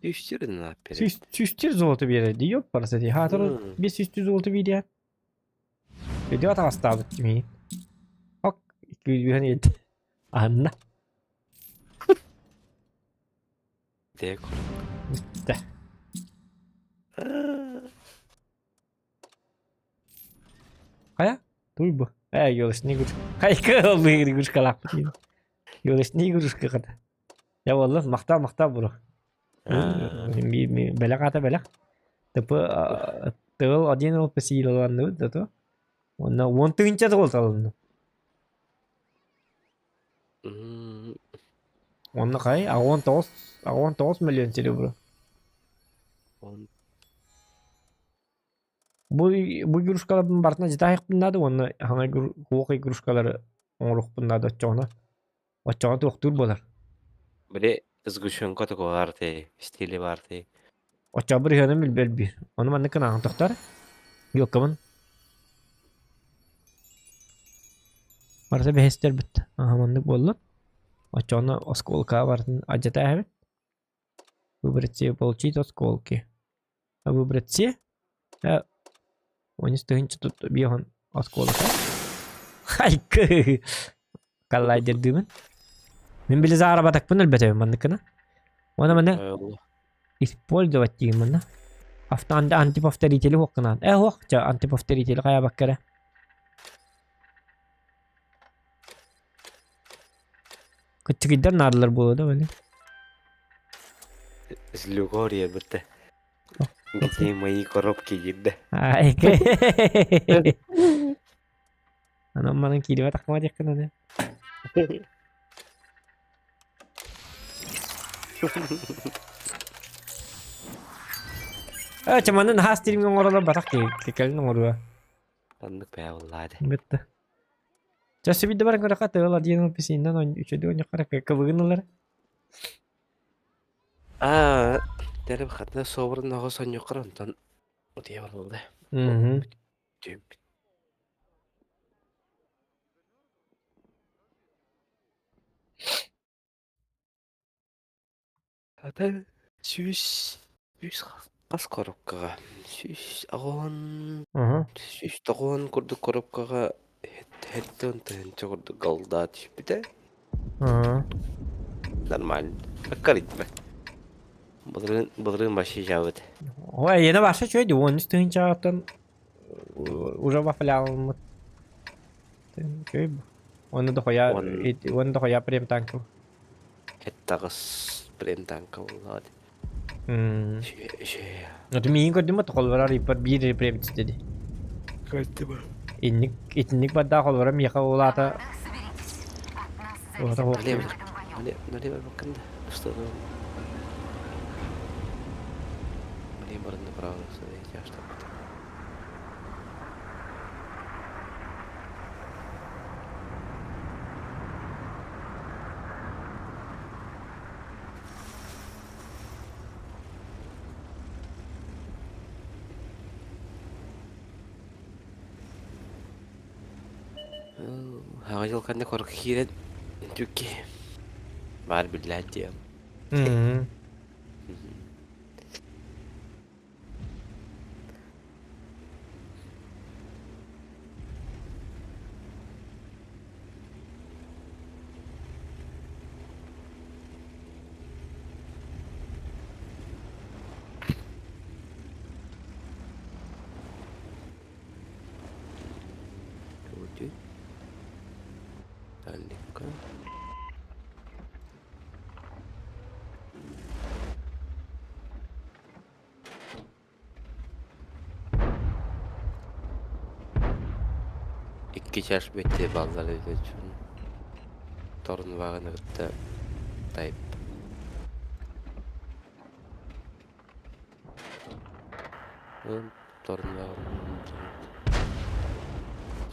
Сүүстүүрүн ааппер.
Сүүстүүр золото биэрэр дии, ёппараса дии. Хаатыр биэс сүүстүүр золото биэриэ. Өйдөө атаҕастаабыт миигин. Ок, күүһэн иэт. Анна.
Дэ
Бүттэ. Хайа? Туй бу. Ээ, елочный игрушка. Хайка оллуй игрушкалаахпыт диин. Елочный игрушка хата. Я буолла, махтал, махтал буро. Бэлэх аата бэлэх. Тыпы тыл один ол песиилаланныбыт да то. Онно уон тыһыынча тыл талынна. Онно хай, 19 миллион серебро. Бу бу игрушкаларбын барытын дьитаһыахпын наада уонна хаҥа уох игрушкалары оҥоруохпун наада оччоҕуна оччоҕо туохтуур буолар.
Били сгущенка такого арты, стиле баарты.
Оччоҕо бырыһыаным билбэл биир. Ону маннык гынаҕын тохтор. Ёлкабын. Барыта бэһэстэрбит. Аха маннык буолла. Оччоҕуна оскуолка барытын алдьата эһэбит. Выбрать все, получить осколки. Выбрать все. Онус тыһыынча тут биэһон оскуолата. Хайкы! Коллайдердыыбын. Мин били заработокпун өлбөтөбүн манныккына. Уонна манна использовать диигин манна. Авто антиповторители хуохкунаан. Э хуох, ча антиповторители хайабакка эрэ. Кыччыгыйдар наадалар буолуо да били.
Злюгория бытта. Где мои коробки диирдэ.
Анан манан киирибэт ахма диэххин аны. Э, чаманын хаас тиримҥэ оҥоролор батах киһи кэлин оҥоруо.
Оннук бээ буоллаа дэ.
Бүтта. Чэ сөбүйдэ баран көрөххө тыал диэн писиннан үчүгэй оонньоххо кыбыгын ылар.
Аа, тэрим хатна собурун оҕо сонньуккар онтон утуйа барылла.
Мгм.
Түмпүт. Ата сүүс сүүс хас коробкаҕа сүүс аҕыһын сүүс тоҕуһун курдук коробкаҕа хэттэн тыһыынча курдук голда түспүтэ. Нормально. Аккаритме. Былырыын былырыын вообще жабыт.
Ой, эйиэнэ вообще үчүгэй дии, уон үс тыһыынчаҕыттан уже вафлялыммыт. Үчүгэй бу. Уонна дохуя уонна дохуя прем танка.
Хэттаҕыс прем танка буоллаҕа дии.
Ну, миигин көрдүм ба холборор риппер биир прем дии.
Көрдүм.
Инник итинник бардаах холборо миэхэ улаата Уота
Налево, налево бакында. Что Налево направо, смотрите, а что Хаҥа дьыл ханна корк киирэн түкки баар биллээт диэн. Далеко. Икки чаш бетте баллар үчүн торнубаҕын кытта тайп. Торнубаҕын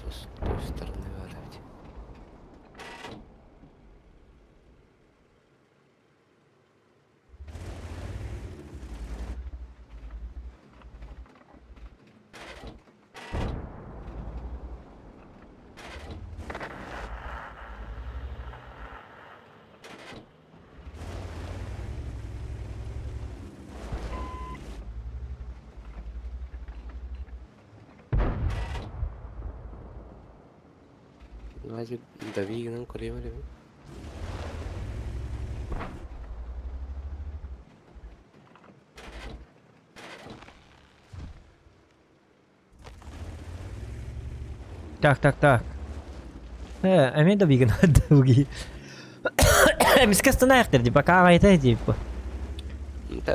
с той стороны баар эбит. Значит, дави гынан көрүөм эрэ.
Так, так, так. Э, эмиэ да бигин долгий. Эмискэ станаахтар ди, пока аҕайта типа.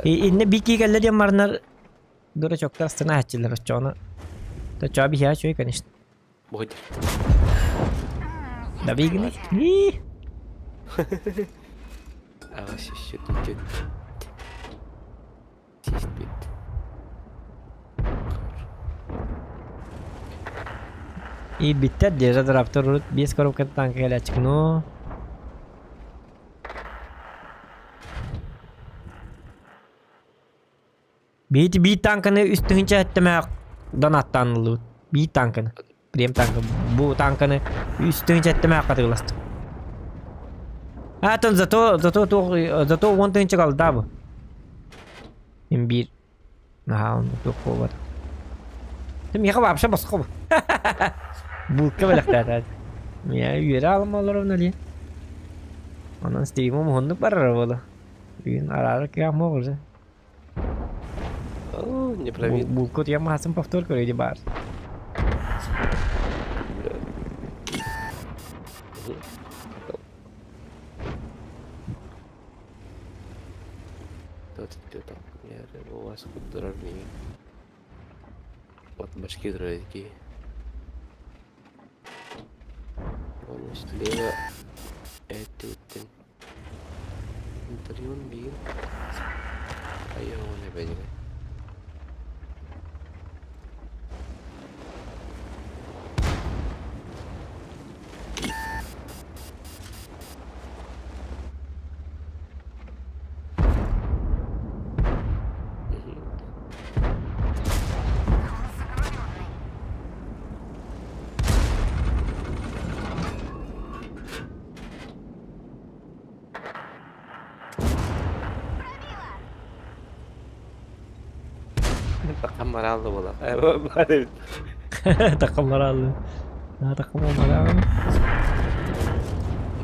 Инне бики кэллэ диэн марнар дурачоктар станааччылар оччоҕуна. Точоо биһиэхэ үчүгэй, конечно.
Будет.
Да бигин.
Аҕа сиссит Сиспит.
Иирбиттэр дии, Раптор урут биэс коробка танка кэлээччик, но Биити биир танканы үс тыһыынча сэттэмээх донаттаан ыллыбыт. Биир танканы. Прем танка. Бу танканы үс тыһыынча сэттэмээх атыыластым. Аатын зато зато туох зато уон тыһыынча қалда бу. Мин биир наһаа оннук туох буолбатах. Ты миэхэ вообще босхо бу. Булка бэлэхтээтэ. Миэ үөрэ аалым олоробун алиен. Онон стримым уһуннук барар буолу. Бүгүн араара кыах муох уже.
О, не пробил.
Булку я маһасын повтор көрөйдү баар.
У вас куддурар миигин. Вот башки такие. Он слева эттиттен. Интервьюн биир. Айоон эбэдигэ. Такаммараалла буолар.
Такаммараалла. Такаммараалла.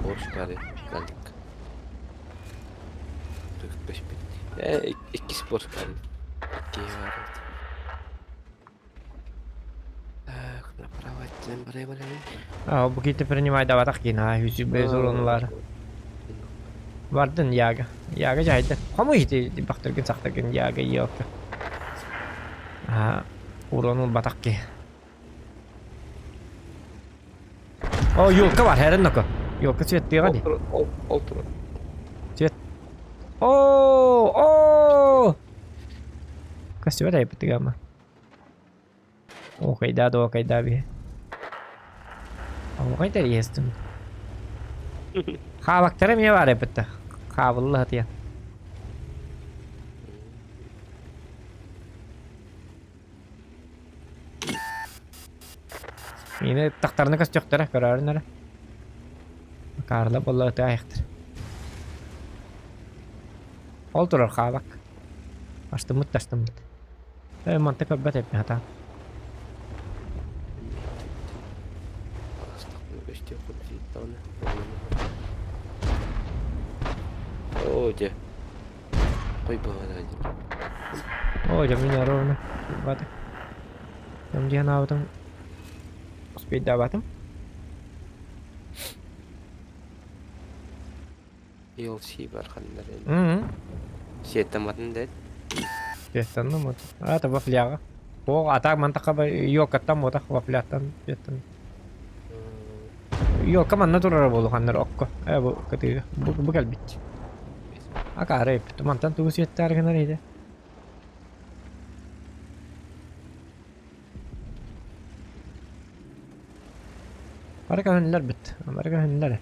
Бош бары. Налик. Э, иккис борс бары. Икки бар. Так, направо барай барай.
А, бу кити принимай даватах кина, үсү безурунлар. Бардын яга. Яга жайды. Хому ити бахтыргын сахтыргын яга йока. А, уронун батак ки. О, елка бар, хәрін ноко. Елка цветтыға ди.
Ол тур.
Цвет. О, о! Костюм дай бытыгама. Окайда да окайда би. Окайда естим. Хаалактара эмиэ баар эбит Хаабылла сытыйан. Миини тахтарына көстүөхтэрэ, көрөөрүн эрэ. Карла буолла ытыа айахтар. Ол турар хаалак. Астыммыт да астыммыт. Э, манта көрбөт эбит хатаан.
Оо, дьэ. Ой, баҕана
Оо, дьэ мин ровно. Бата. Там диэн аабытым успейдаабатым.
ELC бар ханнар
Мм.
Сиэттаматын дэт.
Сиэттанным вот. А, это вафляга. О, а так мантака ёлкаттан буотах вафляттан сиэттан. Ёлка манна турара буолу ханнар окко. Э бу кытыыга. Бу бу кэлбит. Акаары эппит. Мантан тугу сиэттээр гынар иде. Бары көһүннэр бит. Бары көһүннэр.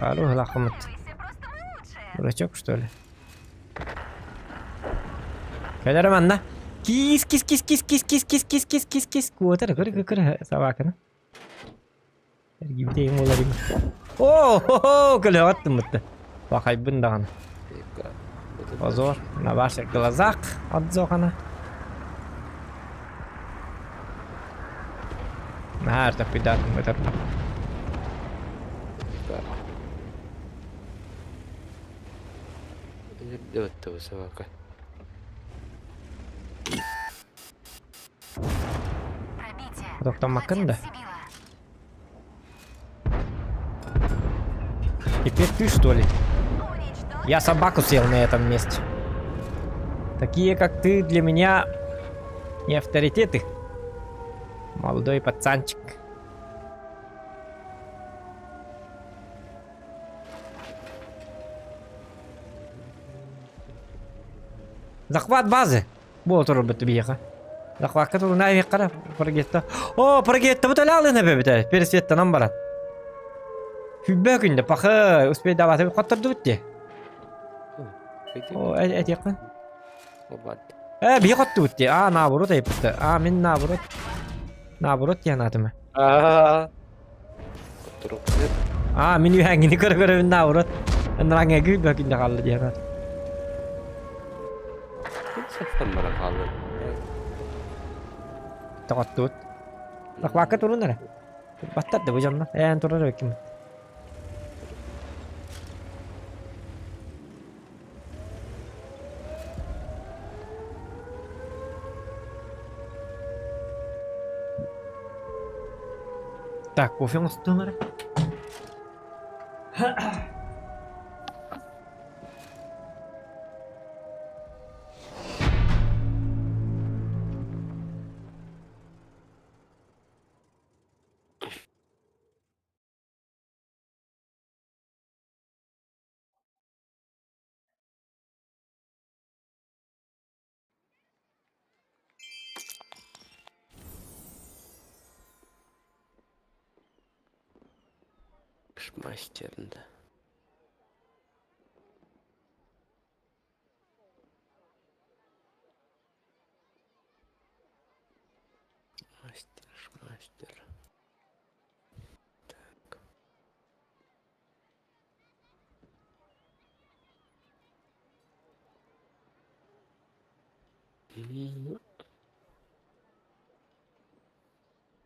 Алло, лахмат. Дурачок, что ли? Кэлэр манна. Кис кис кис кис кис кис кис кис кис кис кис куотар көр көр көр собаканы. Эргийбитэ буолар ими. Оо, хо-хо, көлөҕө аттыммытта. Бахайбын даҕаны. Позор на ваших глазах, отзохана. Наһаа артаппыйдаатым ытарбын.
Собака.
Тоқтаммаккын да? Теперь ты, что ли? Я собаку съел на этом месте. Такие, как ты, для меня не авторитеты. Молодой пацанчик. Захват базы. Буола турарбыт биһиэхэ. Захвакка турунаа иһиэххэ прогетта. О, прогетта бут алаалын эбэбитэ. Пересветтанан баран. Хүббэ күндэ пахы успейдаабаты хоттордубут дии. О, этиэххин. Э, биһи хоттубут дии. А, наоборот айыппыт. А, мин наоборот. Наоборот диэн аатым. Аа, мин үһээҥҥини көрө-көрөбүн наоборот. Ынраҥҥа күүрбэ күндэ хаалла диэн аат. Тоҕоттубут. Захвакка турун эрэ. Баттар да бу дьонно. Ээн турар эбиккин. Так, кофе оҥостуом эрэ.
Мастер, да. Мастер, мастер. Так.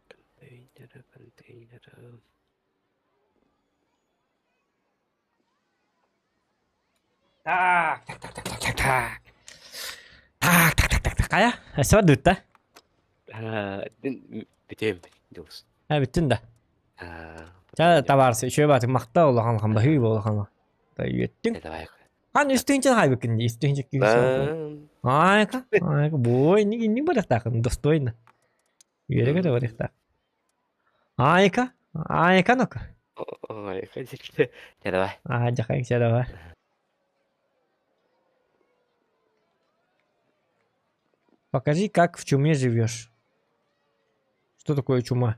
Контейнеры, контейнеры.
Так, так, так, так, так, так, так. Так, так, так, так, так. Хайа, өссө барда
Бүтүм, дулус.
Э, бүттүн да. Ча табаарыс үчүгэй баатык махтал улахан улахан баһыы улахан. Үөттүҥ.
Давай.
Хан үс тыһыынча хаайбыккын дии, үс тыһыынча Айка, айка, бой, инник инник барыахтааххын, достойно. Үөрэ-көтө барыахтаах. Айка, айка ну-ка.
Айка, давай.
Аа, дьахай, давай. Покажи, как в чуме живешь. Что такое чума?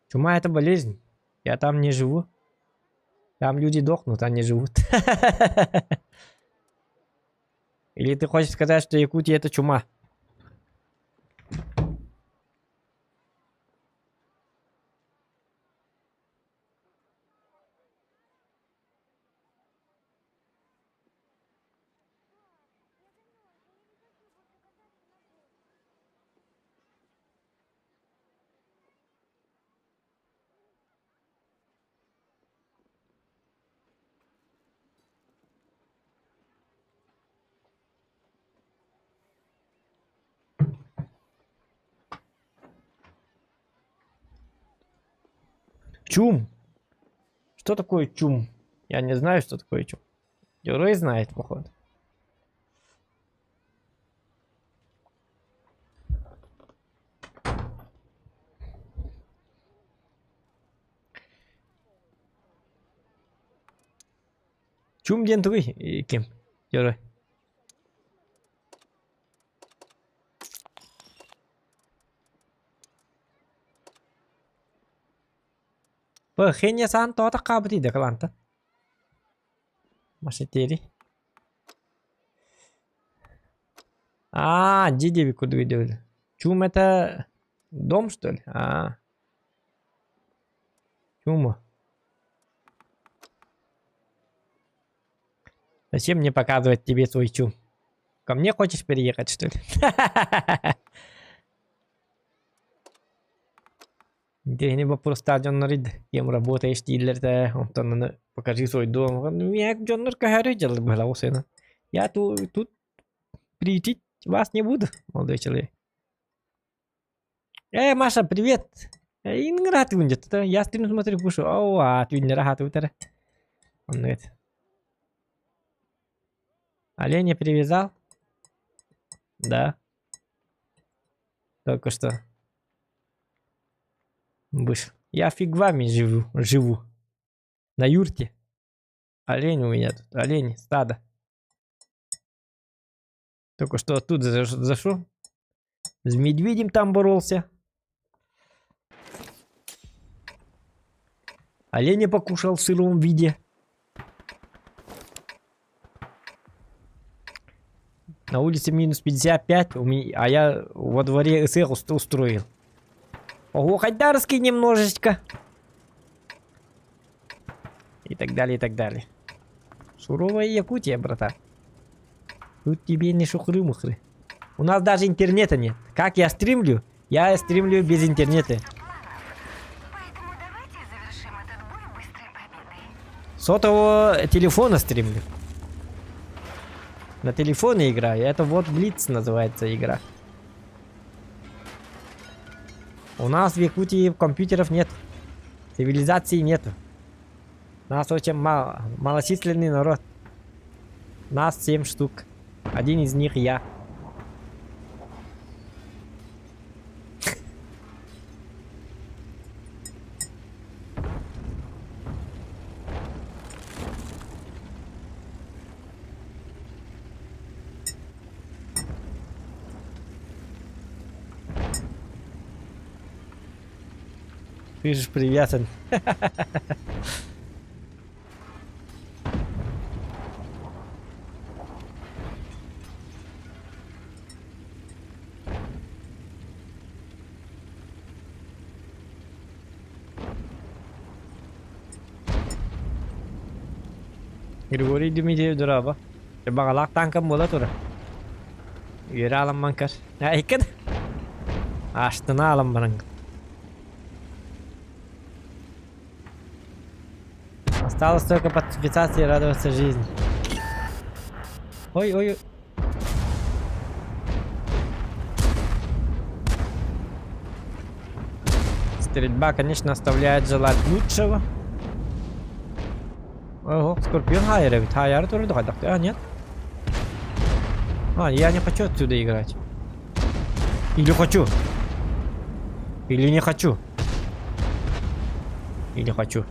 Чума это болезнь. Я там не живу. Там люди дохнут, а не живут. Или ты хочешь сказать, что Якутия это чума? Чум. Что такое чум? Я не знаю, что такое чум. Герой знает, походу. Чум диэн тугуй ким? Герой. Хения саан тоҕо хаабытый да кылаанта? Машетери. А, дии курдук өйдөбүл. Чум это дом, что ли? А. Чума. Зачем мне показывать тебе свой чум? Ко мне хочешь переехать, что ли? Дэни боппуруостаах дьоннор кем работаешь дииллэр да, онтон аны покажи свой дом. Миэк дьоннор көһөрү дьаллар быһалаа сына. Я тут, тут приютить вас не буду, молодой человек. Э, Маша, привет! Инграт күндет. Я стрим смотрю, кушаю. О, а түүннэри аһаатыбыт Оннук Оленя привязал? Да. Только что. Вышел. Я фигвами живу, живу. На юрте. Олень у меня тут, олень, стадо. Только что оттуда зашел. С медведем там боролся. Оленя покушал в сыром виде. На улице минус 55, у меня, а я во дворе СР устроил. Ого, Хайдарский немножечко. И так далее, и так далее. Суровая Якутия, братан. Тут тебе не шухры-мухры. У нас даже интернета нет. Как я стримлю? Я стримлю без интернета. Сотового телефона стримлю. На телефоне играю. Это вот Блиц называется игра. У нас в Якутии компьютеров нет. Цивилизации нет. Нас очень мало, малочисленный народ. Нас 7 штук. Один из них я. Ты же привязан. Григорий Дмитриев дорообо. Баҕалаах тааҥкам буола турар. Үөрэ аламман көр. Айкын. Аштына алан баран. Осталось только подписаться и радоваться жизни. Ой, ой, ой. Стрельба, конечно, оставляет желать лучшего. Ого, Скорпион хайер эбит. Хайары турду хайдах. А, нет. А, я не хочу отсюда играть. Или хочу. Или не хочу. Или хочу.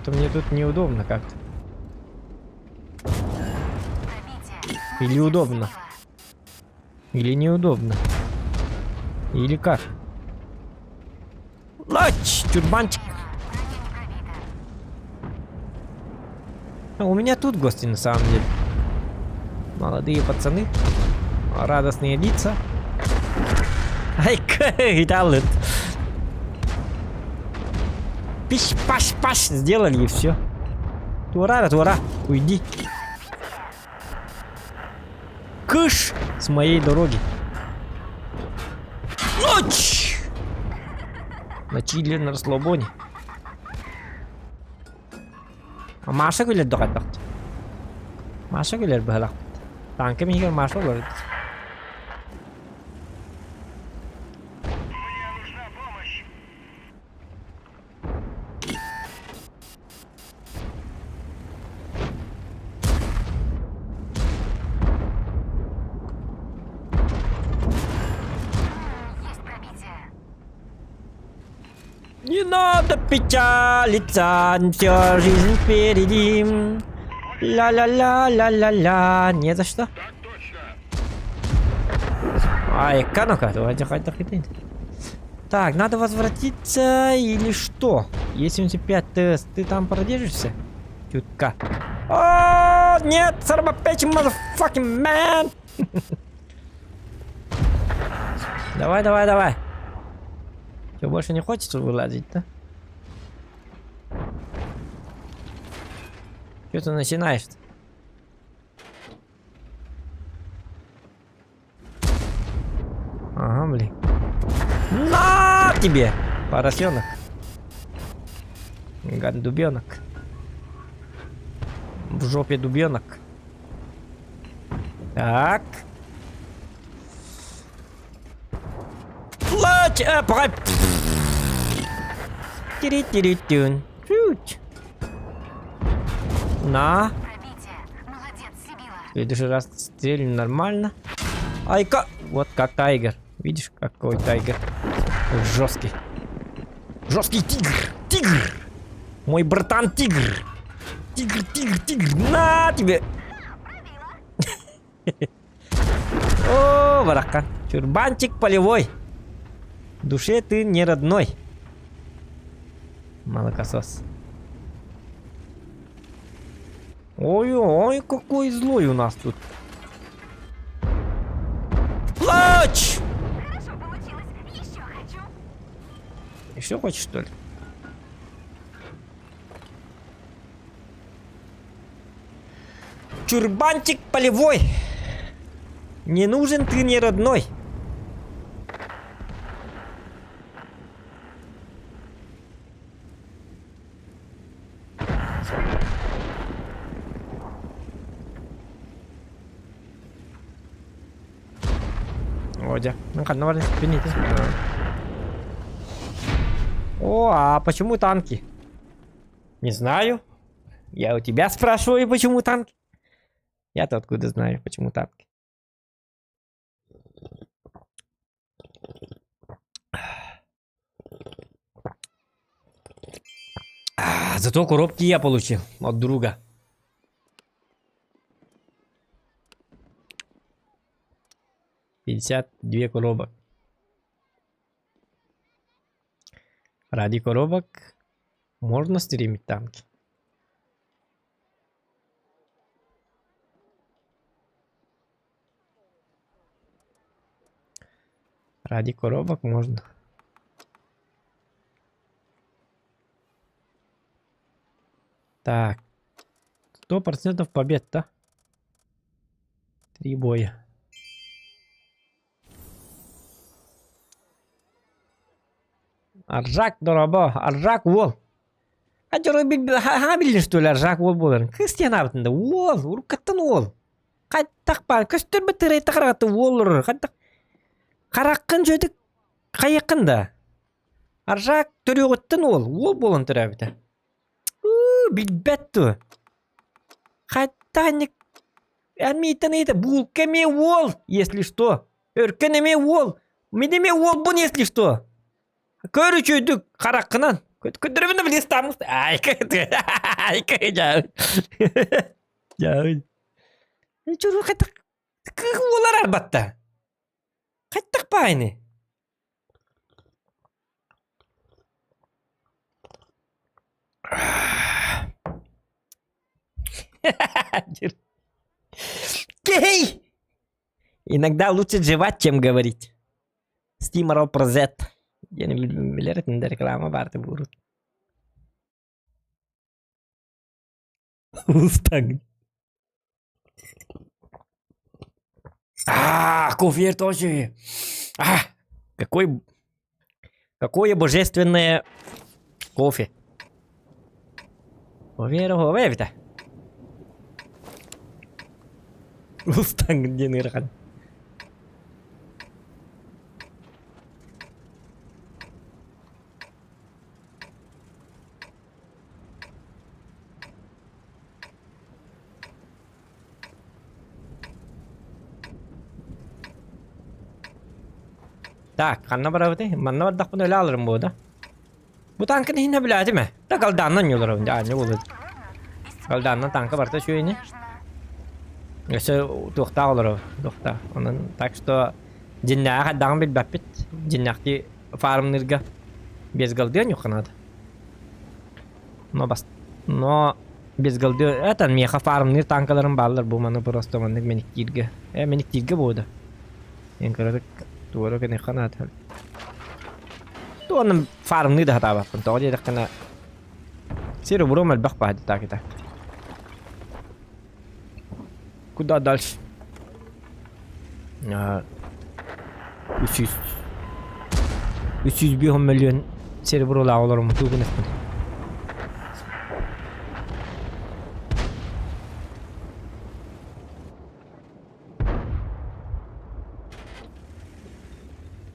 Это мне тут неудобно как-то. Или удобно. Или неудобно. Или как? Лач! Тюрбанчик! А у меня тут гости на самом деле. Молодые пацаны. Радостные лица. Ай, талант. Пиш, паш, паш, сделали и все. Тура, тура, уйди. Кыш с моей дороги. Ночь! На чиле на расслабоне. Маша күлэр доҕордохт. Маша күлэр быһалаахпыт. Тааҥка иһигэр Маша олорор. Не надо печалиться, вся жизнь впереди. Ля-ля-ля-ля-ля-ля. Не за что. Ай, ну-ка, давайте Так, надо возвратиться или что? Е75 ТС, ты там продержишься? Тютка. О, нет, 45, motherfucking man! Давай, давай, давай. Ты больше не хочешь вылазить, да? Что ты начинаешь-то? Ага, блин. На тебе, поросенок. Гандубенок. В жопе дубенок. Так. Плачь! А, пора... Тири-тири-тюн. Чуть. На. В следующий раз стрельну нормально. Айка! Вот как тайгер. Видишь, какой тайгер? Жесткий. Жесткий тигр! Тигр! Мой братан тигр! Тигр, тигр, тигр! На тебе! О, баракка. Чурбанчик полевой. Душе ты не родной. Молокосос. Ой-ой, какой злой у нас тут. Плачь!
Хорошо получилось. Еще хочу.
Еще хочешь, что ли? Чурбанчик полевой. Не нужен ты не родной. Одя. Ну ханна баран испините. О, а почему танки? Не знаю. Я у тебя спрашиваю, почему танки? Я-то откуда знаю, почему танки? А, зато коробки я получил от друга. 52 коробок. Ради коробок можно стримить танки. Ради коробок можно. Так. 100% побед, да? Три боя. Аржак дорообо, Аржак уол. Хадьору хаһа биллин что ли Аржак уол буоларын. Кыыс диэн аабытын да уол, уруккаттан уол. Хайдах баар көстөрбүт тырайта хараҕыттан уол олорор. Хайдах хараххын дьүөтүк хайыаххын да. Аржак төрүөҕүттэн уол, уол буолан төрөөбүтэ. Уу, билбэт дуо? Хайдах инник Эн мииттэн ыйыта буулка эмиэ уол, если что. Өркөн эмиэ уол. Мин эмиэ уолбун, если что. Көр үчүгүйдүк хараххынан. Көрдөрөбүн да билиэс тааммыт. Ай, ай, дьаабын. Дьаабын. Чуру хайтах кыых уолар арбатта. Хайтах баайны. Кей! Иногда лучше жевать, чем говорить. Steam про Z. Диэн билэр этин реклама баарты буурут. Устаҥ. А, кофе тоже. А, какой, какое божественное кофе. Кофе эбитэ. Устаҥ диэн ыарахан. Так, ханна барабытый? Манна бардахпын өлө алырым буо да. Бу танканы иһинэ билээтим ээ. Да галдааннан ньуларабын дьэ аанньа буолуо. Галдааннан танка барта үчүгэй ини. Өссө туохтаах олоробут, туохтаах. Онон так что дьиннээҕи хайдаҕын билбэппит. Дьиннээхтии фармныырга без голды ньуха надо. Но бас но без голды это миэхэ фармныыр танкаларым бааллар бу маны просто маннык мэниктииргэ. Э мэниктииргэ буода. Эн кыратык туора гыныахха наада. Уонна фармныы да сатаабаппын. Тоҕо диэтэххинэ серебром элбэх баһа так и так. Куда дальше? 300 305 миллион серебролаах олороммут гыныспын.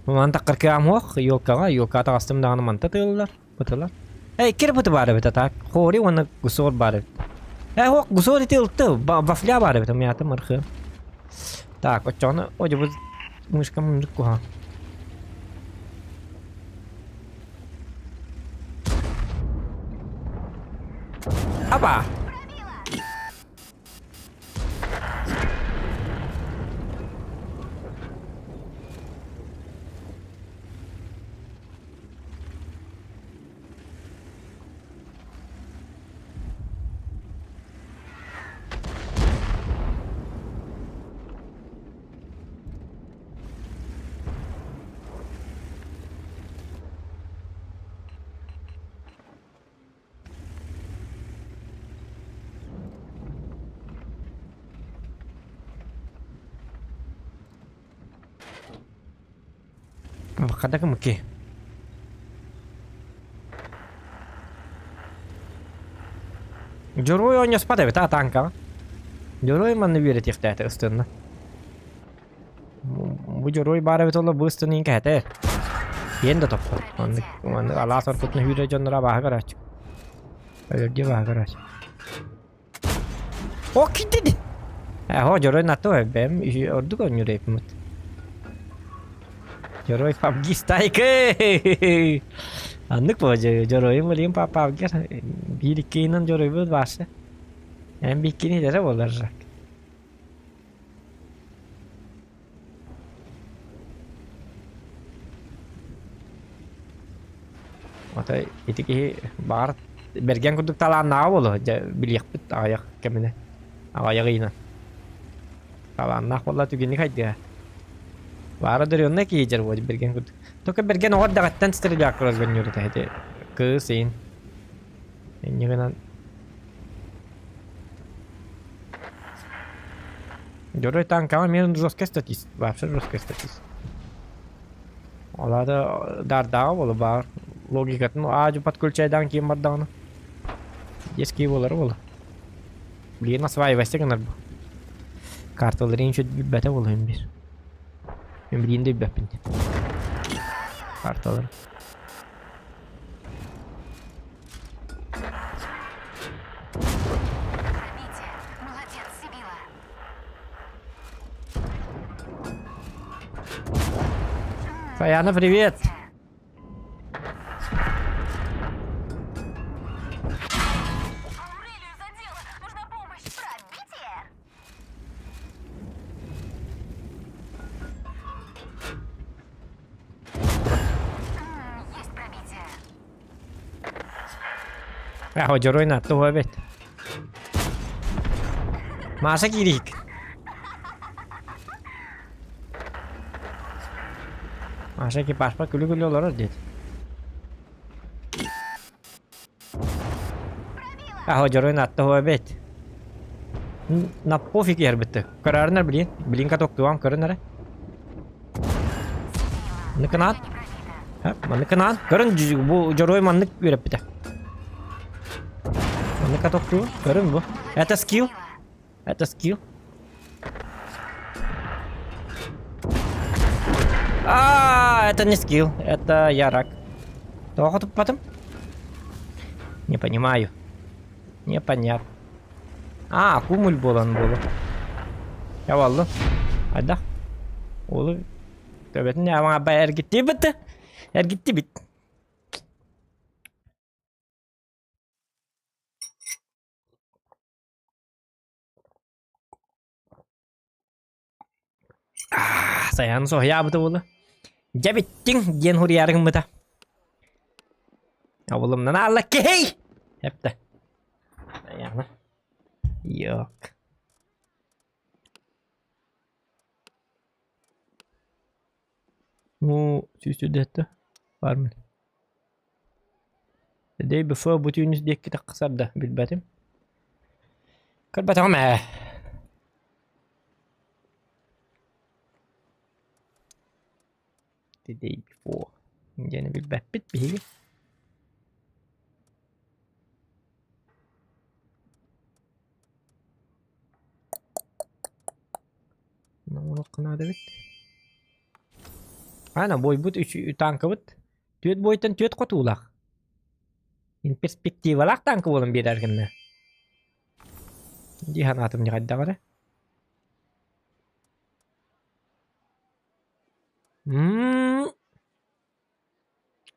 Ман таххар кыам суох, елкаҕа, елка таҕыстым даҕаны манта тыыллар, бытылар. Эй, кир быты баар эбит а так. Хори уонна гусор баар эбит. Э, хуох, гусор ити ылты, вафля баар эбит, умятым ырхыам. Так, оччоҕуна, о, дьэ, мышка мындык куһаҕан. Апа! Хата кымыки. Дьоруой оонньоспот эбит а танкаҕа. Дьоруой манна үөрэтиэхтээтэ ыстыанна. Бу дьоруой баар эбит оло бу ыстыанын кэһэтэ. Иэн да топпот. Маннык маннык алаас ортотун сүүрэ дьонноро абааһы көрөөччү. Өлөрдүү абааһы көрөөччү. О киирдэ Эһо дьоруой натуо бэм ордук оонньуур эбиппит. Дьоруой PUBG стайка. Аннык бо дьоруойум билигин PUBG биир икки ыйынан дьоруойбут баарса. Эн биккини идэрэ буолар рак. Отой ити киһи баҕар бэргэн курдук талааннааҕа буолуо, дьэ билиэхпит аҕыйах кэминэ, аҕыйах ыйынан. Талааннаах буолла түгэнник хайдыа. Баара одаренный киһи дьэр буолуо бэргэн курдук. Только бэргэн оҕо эрдэҕиттэн стрелякка разгонньуур этэ ити кыыс иин. Инньэ гынан Дьоруой танкаҕа эмиэ жесткий статист, вообще жесткий статист. Ол аата даардааҕа буолуо баар логикатын аа-дьуо подключайдаан киин бардаҕына детский буолара буолуо. Билигин осваивайся гынар бу. Карталарын үчүгэй билбэтэ буолуо мин биир. Мин билигин да билбэппин. Карталары.
Пробитие. Молодец, Сибила.
Саяна, привет!
Аурелию задело. Нужна помощь. Пробитие. Есть пробитие.
Аһо дьоруой нааттуһуа эбит. Маша киирик. Маша экипажпа күлү-күлү олорор диэт. Аһо дьоруой нааттуһуа эбит. На пофиг иһэрбитти. Көрөөрүнэр билин. Билин катоктуам көрөн эрэ. Ныкынаан. Маннык кынаан. Көрүн бу дьоруой маннык үөрэппитэ. Манныкка тохтуу. Көрүн бу. Это скилл. Это скилл. А, это не скилл. Это я рак. Тоҕо туппатым? Не понимаю. Непонятно. Аа, кумуль буолан буолуо. Яваллы. Айдах. Уолу төбөтүн аба эргиттибит. Эргиттибит. Сайаан соһуйаабыта буолла. Дьэ бүттүҥ диэн хуруйаары гыммыта. Обулумнан аалла киһи! Эптэ. Айаана. Yok. Ну, сүүс үрдэтте. Бар мин. Day before бу түүнүс диэки тахсар да билбэтим. Көрбөтөҕүм ээ. The day before диэни билбэппит биһиги. Оҥоруохха наада эбит. Ана буойбут танкабыт түөрт буойтан түөрт хотуулаах. Перспективалаах танка буолан биэрэр гынна. Дии санаатым дьэ хайдах эрэ. М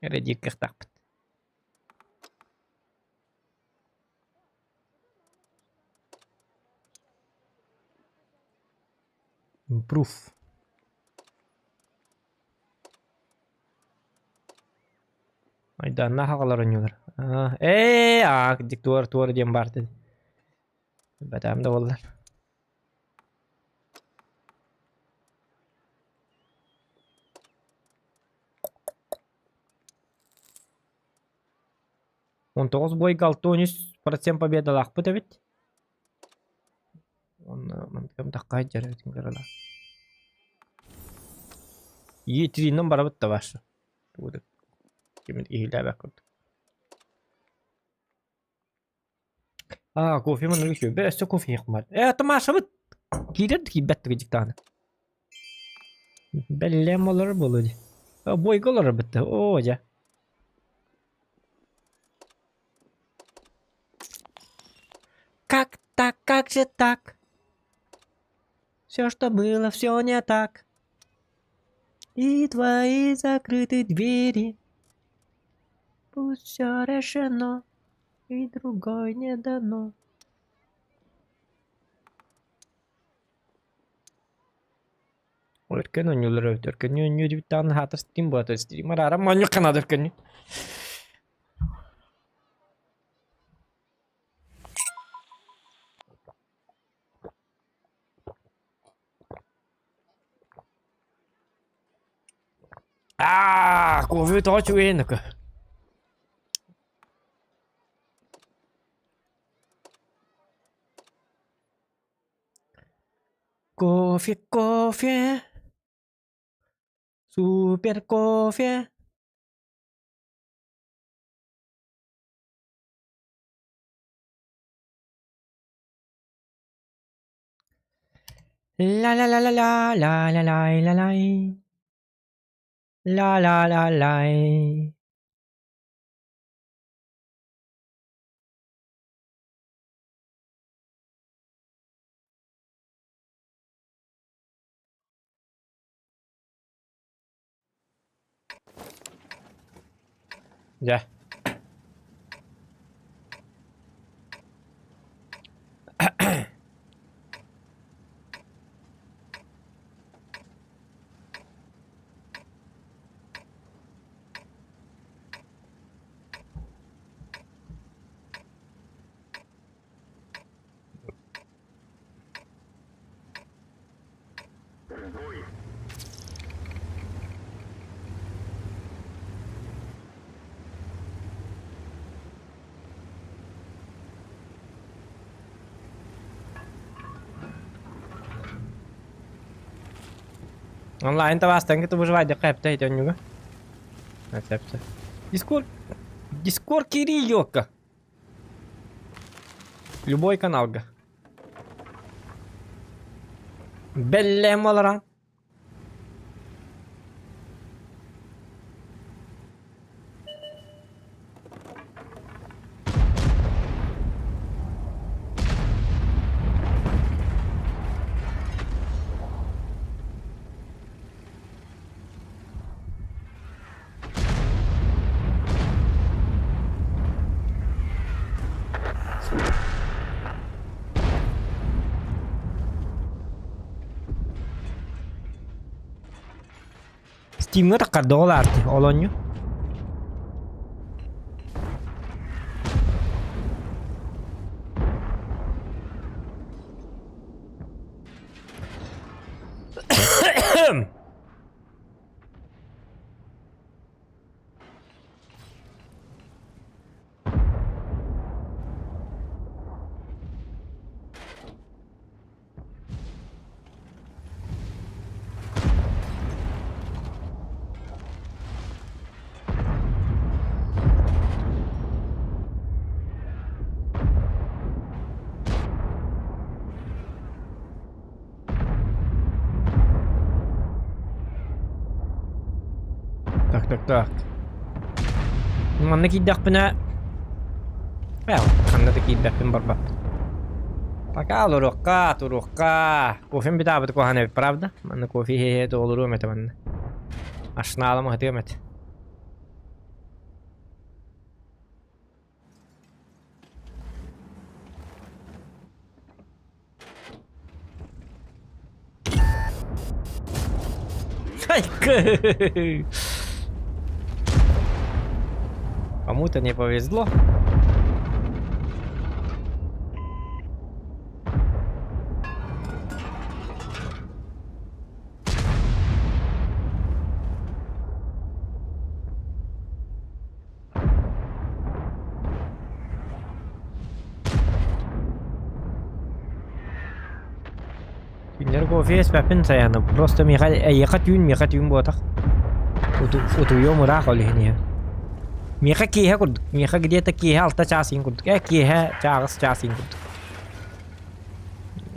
Эрэ диир кыахтаахпыт. Improve. Айдааннаах аҕалар оонньуулар. Ээ, аа, диктуор туор диэн баар дии. Бэтээм да буоллар. 19 бойга 63% победалаахпыт эбит. Уонна мантыкам тахха сылдьар эбитин кыралаах. Е3-нэн барабыт да башы. Тугу да кимин иһилээбэт курдук. Аа, кофе маннык үчүгэй. Бээ, өссө кофе иһиэх баар. Ээ, Тамашабыт! Киирэр да киирбэт да дьиктааны. Бэллэм олорор буолуо дии. Бойго олорор бытта. Оо, дьэ. Как так, как же так? Все, что было, все не так. И твои закрыты двери. Пусть все решено, и другой не дано. Өркөн оонньуулар эбит. Өркөннүү оонньуу диэбит даҕаны аһаатар стрим буолар. Стрим арааран моонньук ханаада өркөннүү. Аа, кофе тоҕо үчүгэйин ака. Кофе, кофе, супер кофе. Ла-ла-ла-ла-ла, ла-ла-лай-ла-лай. Ла-ла-ла-лай. Дьэ. Онлайн табаастан кытта выживайдыхха эптэ ити онньуга. Эптэ. Дискорд. Дискорд киирии ёлка. Любой каналга. Бэллэм олорон. Steam'ҥа таххар доҕолаарты олонньу. Так, так, так. Манна киирдэхпинэ... Ээ, ханна да киирбэппин барбаппын. Пока олоруохха, туруохха. Кофем бүтаабыт куһаҕан эбит, правда? Манна кофе иһэ-иһэ толоруом этэ манна. Ашнаалым аһатыам этэ. Кому-то не повезло. Күннэр кофе испэппин сайааны просто миэхэ эйиэхэ түүн миэхэ түүн буотах утуйуом ыраах ол иһин иһэн миэхэ киэһэ курдук миэхэ где-то киэһэ алта чаас иһин курдук ээ киэһэ чааҕыс чаас иһин курдук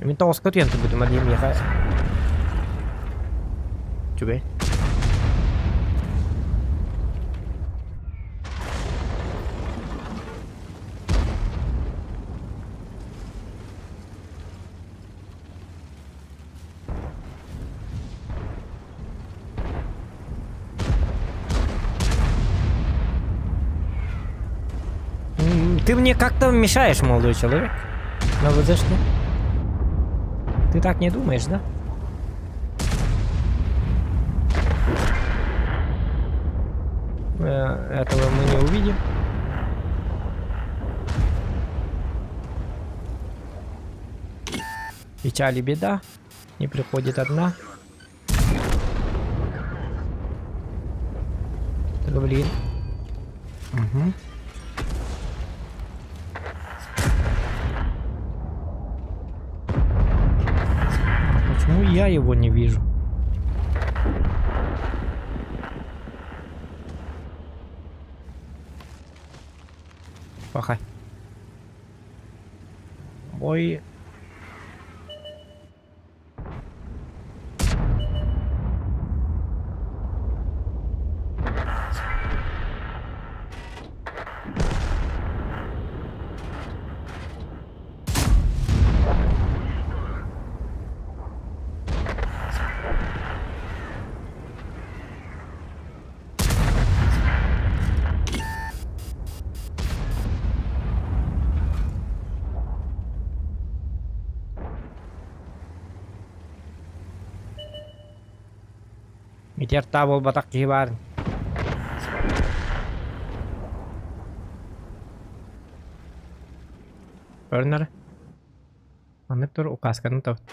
мин тоҕуска утуйан турбутум дии миэхэ үчүгэй Ты мне как-то мешаешь, молодой человек. На ВЗшке. Ты так не думаешь, да? Э, этого мы не увидим. Печаль и беда. Не приходит одна. Так, блин. Угу. А почему я его не вижу? Пахай. Ой. Ити буолбатах киһи баар. Көрүнэр. Маннык тур указканы табыт.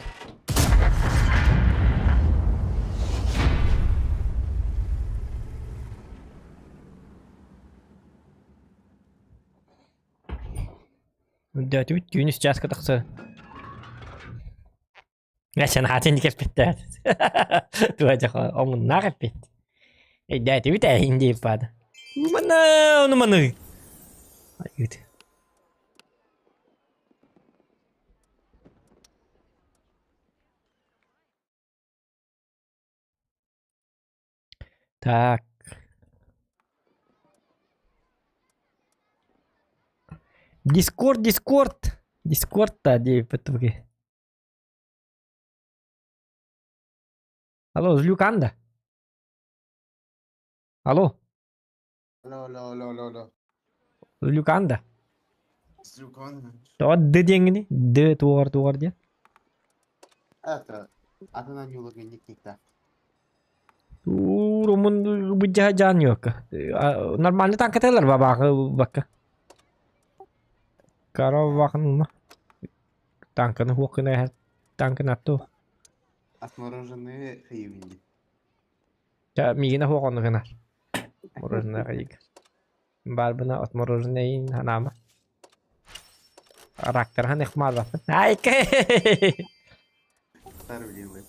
Үрдээтибит түүн үс чааска тахса. Санаатын кэппиттээ. Туа дьаха омуннаах эппит. Өйдөөтүбүт ээ индиip баада. Мана ону маны. Айыт. Так. Дискорд, Дискорд. Дискорд-та диэбиппит тугуй. Алло, Злюканда? Алло.
Алло, алло, алло, алло, алло.
Злюканда?
Злюканда.
Тоҕо д диэҥҥиний? Д туоҕар туоҕар диэн.
Это, атын аньюлыгы никникта.
Уурумун быдьаһа дьаан юокка. Нормально танкатылар бабаахы бакка. Карабахын ума. Танканы хуоккына танкын атту.
Отмороженные хайвинди.
Миигин хуоҕону гынар. Мороженое хайыгар. Барбына отмороженный ханаама. Рактархан ихмааллаппын. Айка!
Старый делает.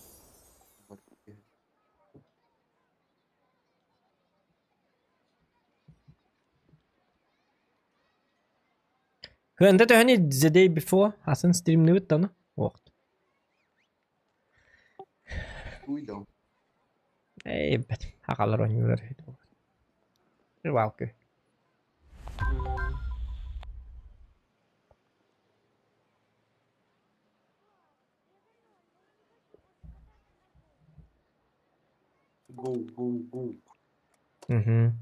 Хыанда төһөнү the day before атын стримныбыт да Уохт.
Уйдом.
Эйбэт, аҕалар оонньуулар. Рыбалка.
Go, go, go.
Угу.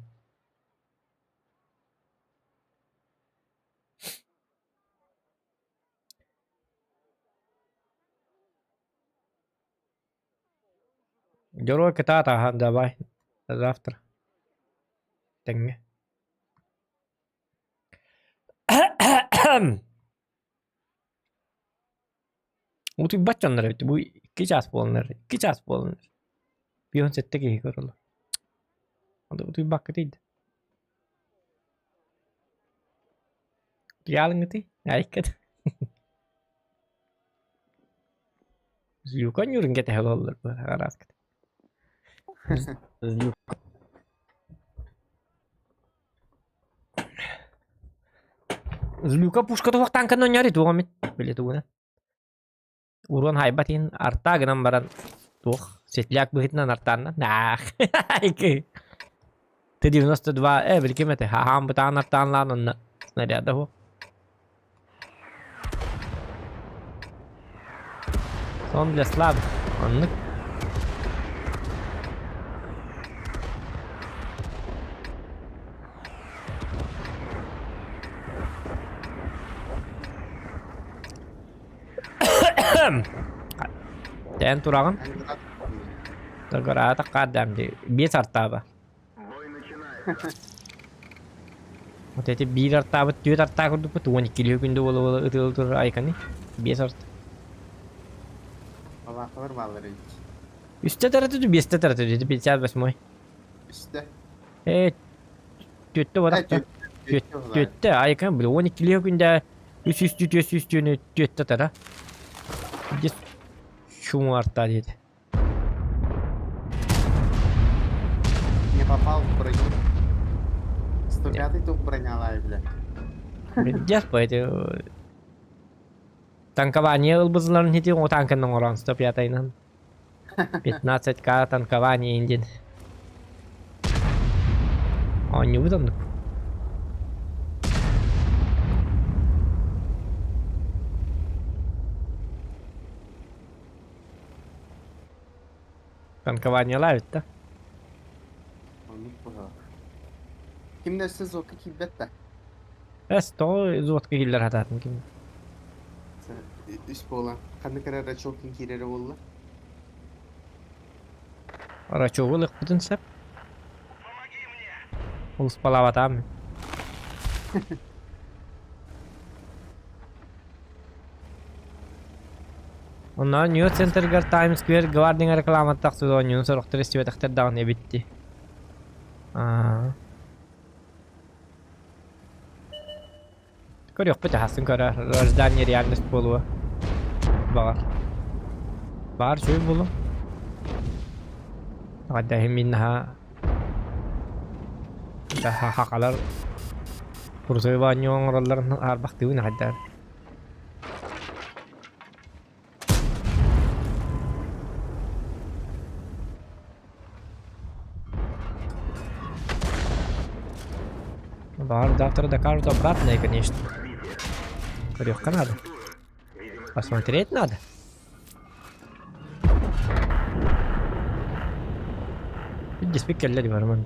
Дьоруой кытаат ааһан давай. До завтра. Тэҥҥэ. Утуйбат дьоннор эбит. Бу икки чаас буоланнар. Икки чаас буоланнар. Бион сэттэ киһи көрөллөр. Утуйбаккытый да. Утуйаалыҥҥытый? Айыккыт. Злюка ньуурун кэтэһэ олороллор араскыт. Злюка. Злюка пушка туох танканы оонньоору туох эмит били тугунан. Уруон хайбат иһин артаа гынан баран туох светляк быһыытынан артаанна наах Т-92 э били ким этэ хаһаан бытаан артаанлаан онно снаряда суох. Сон для слабых. Оннук. Тээн тураҕын? Дагыраата хаардам дии. Биэс артааба. Вот эти биир артаабыт, түөрт артаа курдукпут, уон иккилии күндү буола-буола ытыалы турар айканы. Биэс арт.
Алаахалар бааллар эбит.
Үстэ таратыды, биэстэ таратыды, это 58-й.
Үстэ.
Э, түөттэ барахта. Түөттэ, айкан, били, уон иккилии күндэ үс үс түөт үс түөнү түөттэ тара. Дес шум арта диэти.
Не попал в броню. 105-й тух бронялай, бля.
Дьэ, поэти танкование ылбызыларын хити оҥо танканан оҥорон 105-йынан. 15к танкование индин. Оонньуубут оннук. Танкованиелаабыт да?
Оннук быһа. Ким да өссө зока киирбэт да.
Эс, тоҕо зотка киллэр хатаатын ким?
Үс буолан. Ханнык эрэ рачокин киирэрэ буолла.
Рачогу ылыахпытын сөп. Улуспалаабатаам мин. Онно Нью Центргар Times Square Гвардиҥа рекламата тахсыбыт оонньууну сорохтор истибэтэхтэр даҕаны эбит дии. Аа. Көрүөхпүт аһасын көрө рождание реальность буолуо. Баҕар. Баар үчүгэй буолуо. Хайда мин наһаа хахалар курусой оонньуу оҥороллорун аарбахтыыбын хайда. Баар завтра докажут обратное, конечно. Көрүөххэ надо. Посмотреть надо. Диспик кэллэ дии барыман.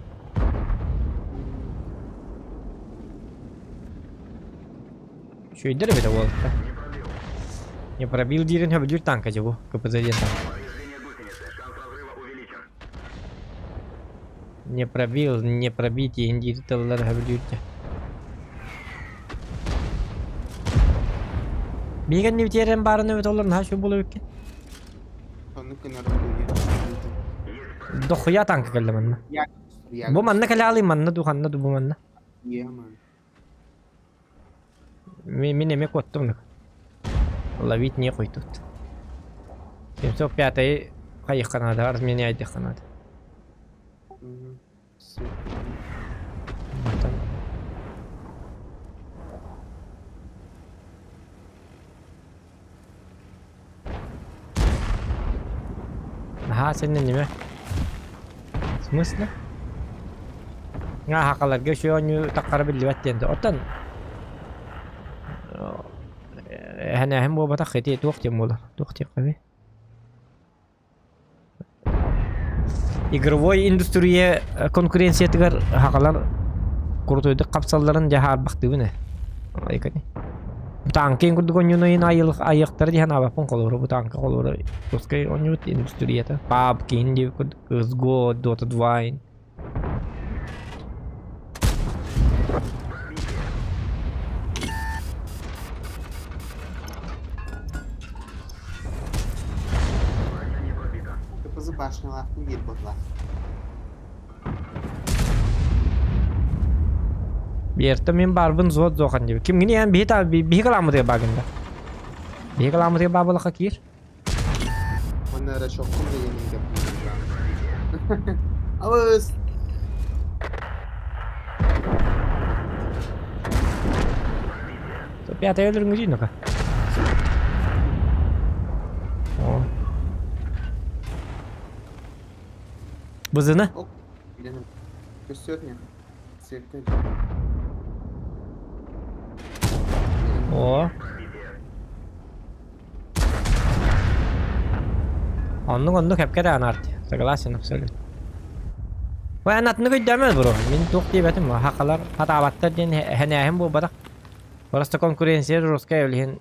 Үчүгэйдэр эбит уолаттар. Не пробил диирин сөбүлүүр танка дьэ бу КПЗ диэн танк. Не пробил, не пробить диэн диир тыллар сөбүлүүр дьэ. Биһиги иннибитигэр баарын эбит олор наһаа үчүгэй буолар эбиккин.
Оннук гынар буолуо.
Дохуя танка кэллэ манна. Бу манна кэлэ аалый манна ду ханна ду бу манна. Мин эмиэ куоттум. Ловить нехуй тут. 705 хайыхха наада, разменяйдыхха наада. Наһаа сэннэнним В смысле? Сахаларга үчүгэй оонньуу таххара биллибэт диэн. Оттон эһэнээһин буолбатах ити туох диэн буолар? Туох диэххэ Игровой индустрия конкуренциятыгар сахалар курутуйдук хапсалларын дьэ хаарбахтыыбын ээ. Танкин курдук оонньууну айыахтара дии санаабаппын холобура бу танка холобура русскай оонньуубут индустрията. PUBG диэбит курдук CS:GO, Dota 2
Кыпызы башнялаахтын диир буолла.
Биэртэ мин баарбын зуот зохан диэбит. Ким гини эн биһи та биһи каламмытыгар баагында. Биһи каламмытыгар баа буолаха киир.
Манна эрэ чоххум деген Алыс!
Пятая өлөрүҥү ну-ка. О. Бызына?
Көстүөт не? Сиртен.
О. Оннук оннук эпкэ да анаарт. Согласен абсолютно. Ой, анатынык өйдөмөт бро. Мин туох диэбэтим. Хакалар хатаабаттар диэн хэнээһин буолбатах. Просто конкуренция русская билиһин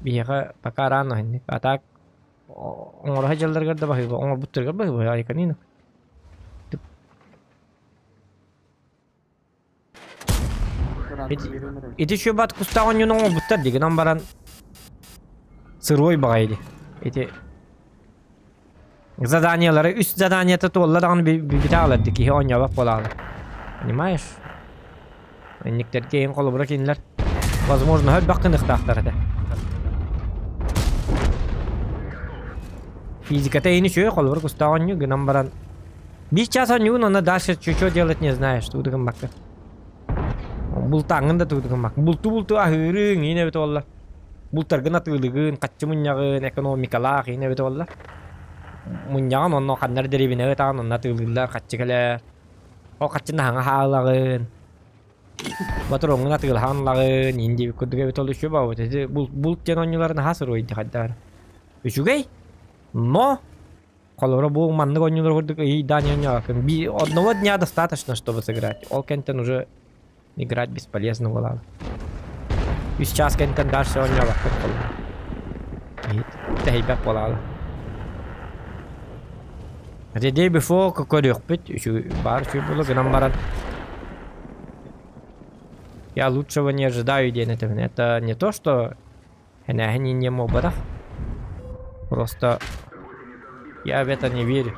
биһиэхэ пока рано хинник. А так оҥоро дьылларыгар да баһыыба, оҥорбуттарыгар баһыыба айканина. Ити шөбат кустаах оонньууну оҥорбуттар дии гынан баран сырой баҕайы дии. Ити заданиелары үс заданиета туолла даҕаны бүтэ аҕалар дии киһи оонньообот буола аҕалар. Понимаешь? Инниктэргэ иһин холобура кинилэр возможно элбэх гыныахтаахтар этэ. Физиката иһин үчүгэй холобура кустаах оонньуу гынан баран Биир час оонньуугун уонна дальше что делать не знаешь, тугу да гыммакка. Бултааҥҥын да тугу да гыммакка. Булту-булту аһыырыҥ, иин эбит буолла. Бултаргын атыылыгын, хаччы мунньаҕын, экономикалаах иин эбит буолла. Мунньаҕын онно ханна эрэ дэриэбинэҕэ ытаҕын, онно атыылыыллар, хаччы кэлэр. Ол хаччыны хаҥа хаалаҕын. Ботуруоҥҥун атыылаһан ылаҕын, иин диэбит курдук эбит ол үчүгэй баҕайы. Ити булт диэн оонньууларын наһаа суруйда хайдах эрэ. Үчүгэй, но Холобура, бу маннык оонньуулар курдук ыйдаан оонньообоккун. Одного дня достаточно, чтобы сыграть. Ол кэнтэн уже играть бесполезно буолаҕын. Үс час кэнтэн дальше оонньообоккун холобура. Тэһийбэт буолаҕын. The day before көрүөхпүт, үчүгэй баар үчүгэй буолуо гынан баран я лучшего не ожидаю диэн этэбин. Это не то, что Энээһин инньэ буолбатах. Просто я в это не верю.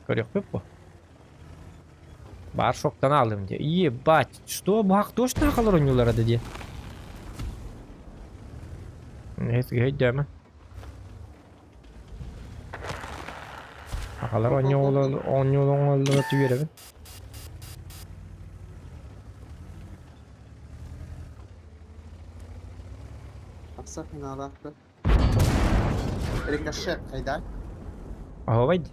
Көрүөхпүт бу. Баар шоктан аалым дии. Ебать, что баах точно сахалар оонньуулара да дии. Өйдөөмө. Сахалар оонньуулар түбүөрэбин.
Тахсар санаалаахпын. Рикошет хайда?
Оһуобай дии.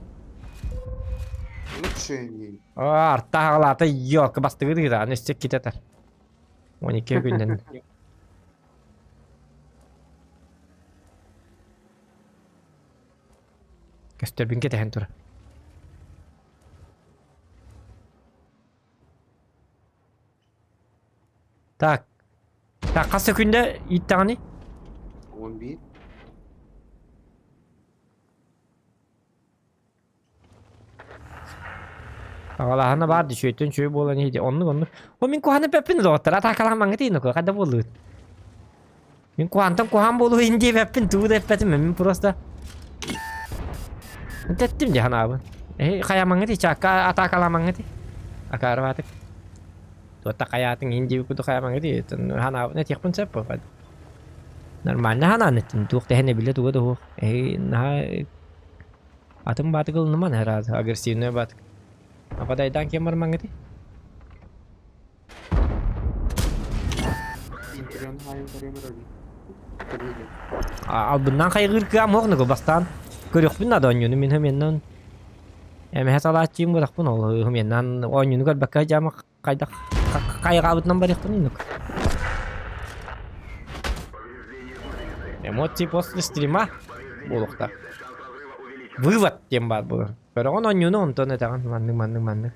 Лучше не.
Аа, арта хаҕалаата ёлка бастыгы дыыра, аны өссө иккитэ этэр. 12 күннэн. Көстөрбүн кэтэһэн турар. Так. Так, хас секунда ииттэҕиний?
11.
Аҕалааһына баар дии, үчүгэйтэн үчүгэй буолан иһи дии. Оннук оннук. О мин куһаҕаны эппэппин доҕоттор, атаакалаан маҥҥа тиийин оку, хайда буоллугут? Мин куһаҕантан куһаҕан буолуо иһин диэбэппин, тугу да эппэтим, мин просто тэттим дии санаабын. Эһи хайаамаҥҥа тии, чаакка атаакалаамаҥҥа тии. Акаарыбаатык. Туотта хайаатыҥ иһин диэбит курдук хайаамаҥҥа тии, санаабын этиэхпин сөп буо. Нормально санаан эттим, туох да иһин эбиллэ туга да суох. Эһи наһаа Атын баатык ылыныман ыраат, агрессивный баатык. Ападайдаан кем бар маңгыты? Албыннан хайгыыр кыам оҕнугу бастаан көрүөхпүн надо оонньууну мин хэмиэннэн. Эмэһэ салааччыым буолахпын ол меннан оонньууну көрбөккө дьаама хайдах хайҕаабытынан барыахпын иннук. Эмоции после стрима буолуохтар. Вывод диэн баар буолар. Көрөҕүн оонньууну онтон этэҕин маннык маннык маннык.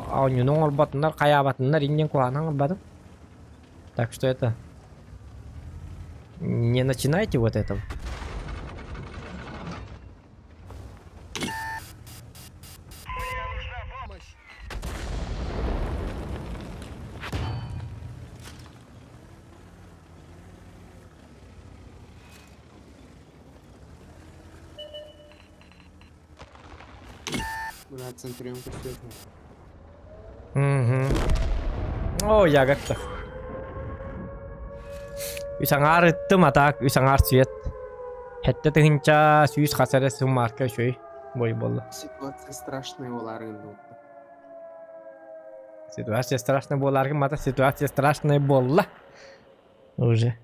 Оонньууну оҥорботуннар, хайаабатыннар иннин куһаҕан оҥорбатым. Так что это... Не начинайте вот этого.
Мына Центурион көстүөтүн.
Угу. О, ягодка. Үс аҥаар ыттым, а так үс аҥаар свет. Хэттэ тыһынча сүүс хас эрэ суммарка үчүгэй бой буолла.
Ситуация страшная буолаарыгын дуо?
Ситуация страшная буолааргын мата ситуация страшная буолла. Уже.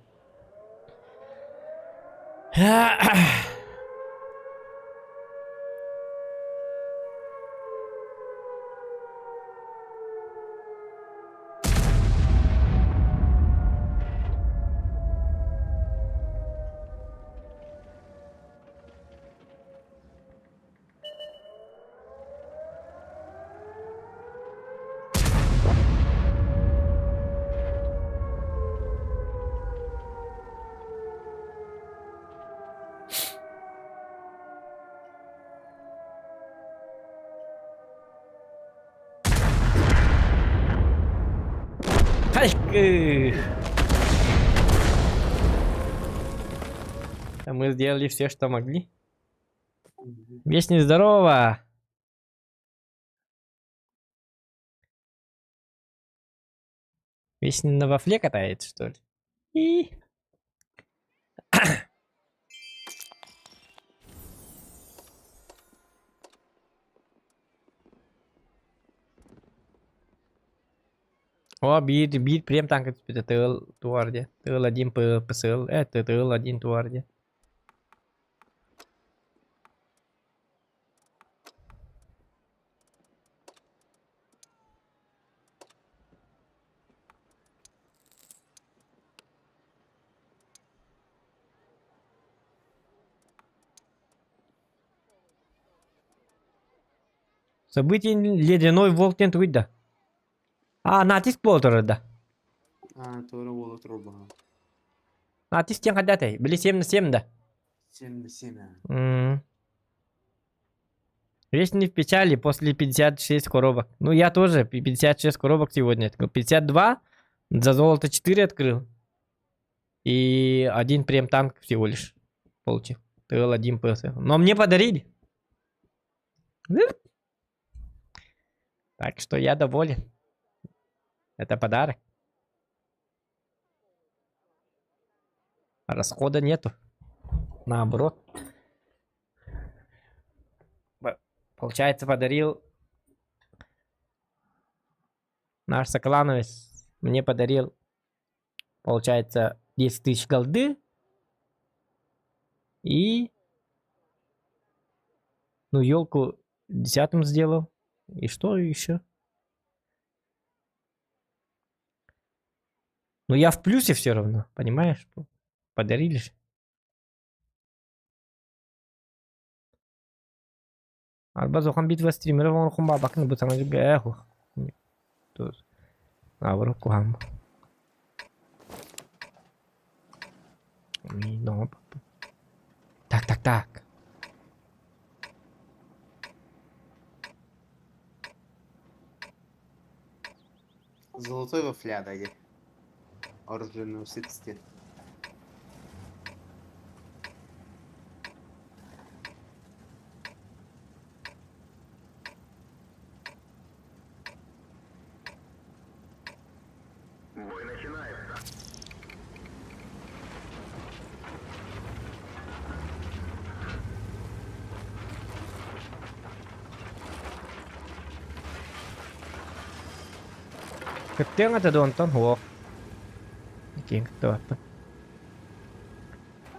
Хайкы! Мы сделали все, что могли. Весни здорово! Весни на вафле катается, что ли? И... О, биир, биир прем танка түспүтэ тыал туар диэ. Тыал один ПСЛ, э, тыал один туар диэ. Событие ледяной волк диэн тугуй да? А, натиск буола турар да.
А, туора буола турар баҕа.
Натиск диэн хайдаатай? Били 7 на 7 да?
7 на 7 а.
М. Весь не в печали после 56 коробок. Ну, я тоже 56 коробок сегодня открыл. 52, за золото 4 открыл. И один прем-танк всего лишь получил. ТЛ-1 ПС. Но мне подарили. Так что я доволен. Это подарок. Расхода нету. Наоборот. Получается, подарил наш соклановец. Мне подарил, получается, 10 тысяч голды. И... Ну, елку десятым сделал. И что еще? Ну, я в плюсе все равно, понимаешь? Подарили же. Арба зохан битва стримеров оҥороххун баабаккын бу саҥа дьылга ээ суох. Наоборот куһаҕан. Так, так, так.
Золотой вафля дайди. Оруженосец диэн.
Кыттыаҥ этэ дуо онтон? Суох. Киэҥ кыттыбаппын.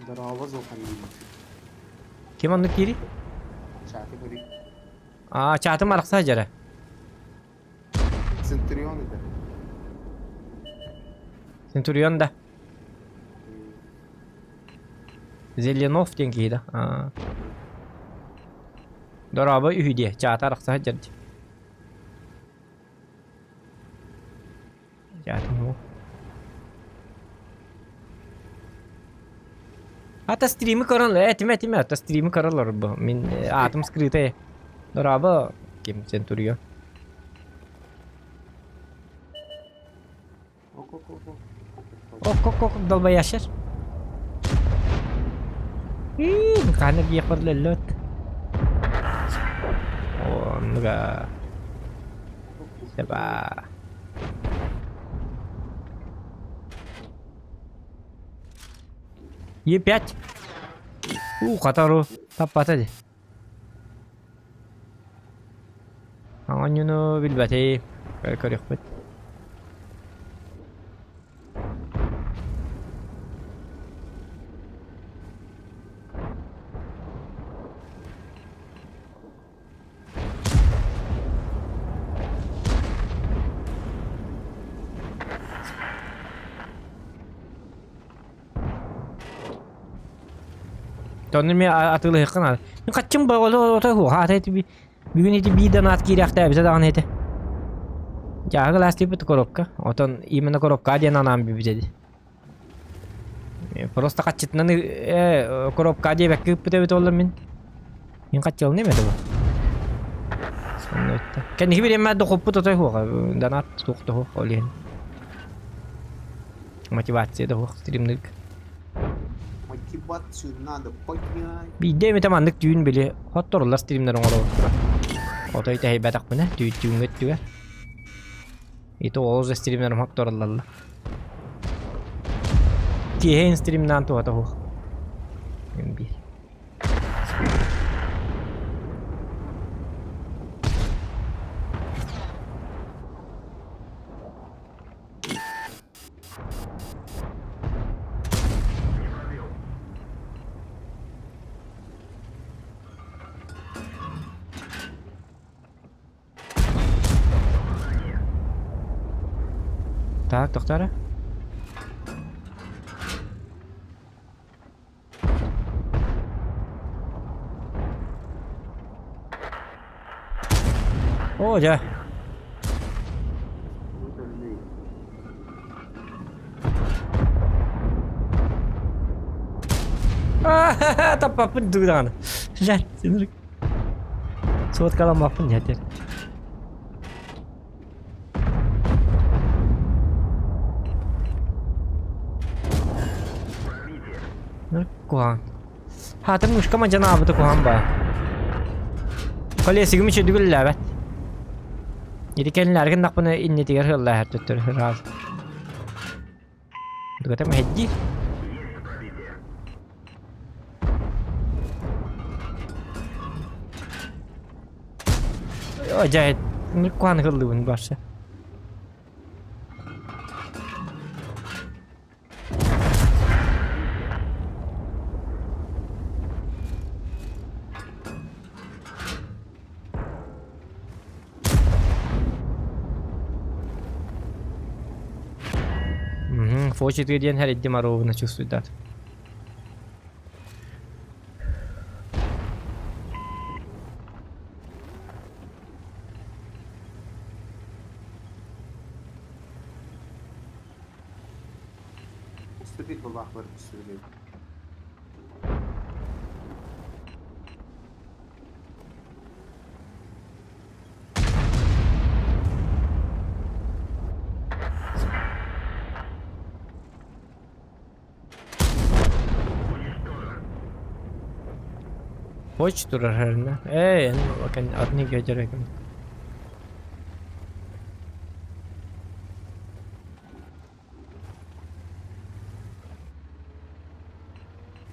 Дорообо Золтан диибит.
Ким оннук диирий?
Чаты көрүй.
Аа, чаатым арахса дьара.
Центурион это.
Центурион да. Зеленов диэн киһи да. Аа. Дорообо үһү диэ, чаата арахса сылдьар дии. Чаатым Ата стримы көрөн, этиме этиме, ата стримы көрөлөр бу. Мин аатым скрытый. Дорообо ким Центурион. Ок-ок-ок долбоящер. Ханна биэхпэр лөллөт. Оннуга. Себа. Е5. У, катару. Таппата ди. Оонньууну билбэтим, көрүөхпүт. Тонну эмиэ атыылаһыахха наада. Мин хаччым отой хуоха ата Бүгүн ити биир донат киириэхтээбитэ даҕаны этэ. Дьааһык ылаастыйбыт коробка. Отон именно коробка диэн анаан бүппүт эди. Просто хаччытынан коробка диэбэккэ ыыппыт эбит буоллар мин. Мин хаччылыныам этэ бу. Кэнники бириэмэ дохуоппут отой суоҕа. Донат суох да суох ол иһин. Мотивация да суох стримнык.
Мотивацию надо поднять.
Биирдэ эмитэ маннык түүн били хотторуллар стримнэр оҥоробуттара. Отой тэһийбэтэхпинэ түүн түүҥҥэ өттүгэр. Ити ол же стримнэрим хотторуллаллар. Киэһэ стримнаан туһата суох. Биир. Так, доктора. Оо, дьэ. Таппаппын дуу даҕаны. Лэр, синрик. Суоткаламмаппын дьэ Куһаҕан. Хаатым мышка мадьанаабыта куһаҕан баа. Колесигым үчүгэй үлэлээбэт. Ити кэлиннээри гыннахпына иннитигэр ыаллааһар төттөрү ыраас. Дугата мэһэйдиир. Дьэ, куһаҕан ыллыбын барса. Угу, Фо4 диэн хэрийдим оруобуна чувствуйдат.
Уступить бабах вырпустили.
Поч турар хэрнэ. Ээ, эн атын көтөр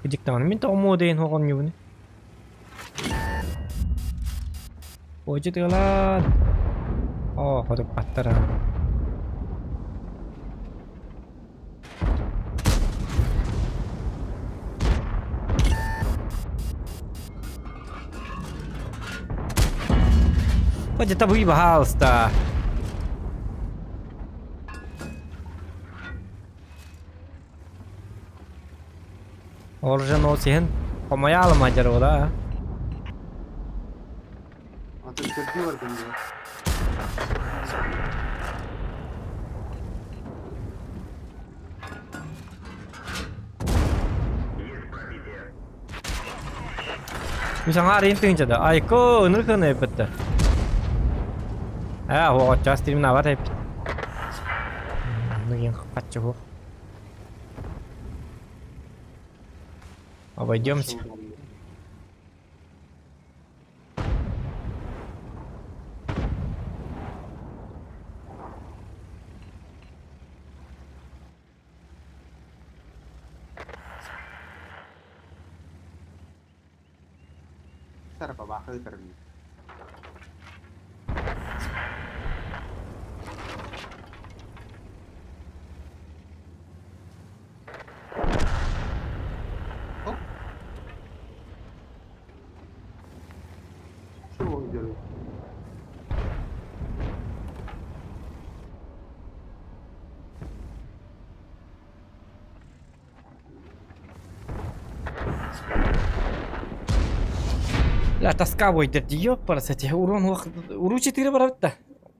Кыдьыктаҕына мин тоҕо муодайын оҕонньубун Одьутуолаан Оо, хотуппаттара. Хоть табый, пожалуйста. Оружие сиһин хомойа алыма дьаруола.
Атын көрдүү бардым дии.
Мин саҥа арыйын тыһыынчада. Айко, ынырык гына эппиттэр. Ээ, оҕоччоос стримнаабат эппит. Оннук иэн хаччы суох. Обойдемся. Ла тоска буойдар дии ёппарасати урон уруу четыре барабыт да.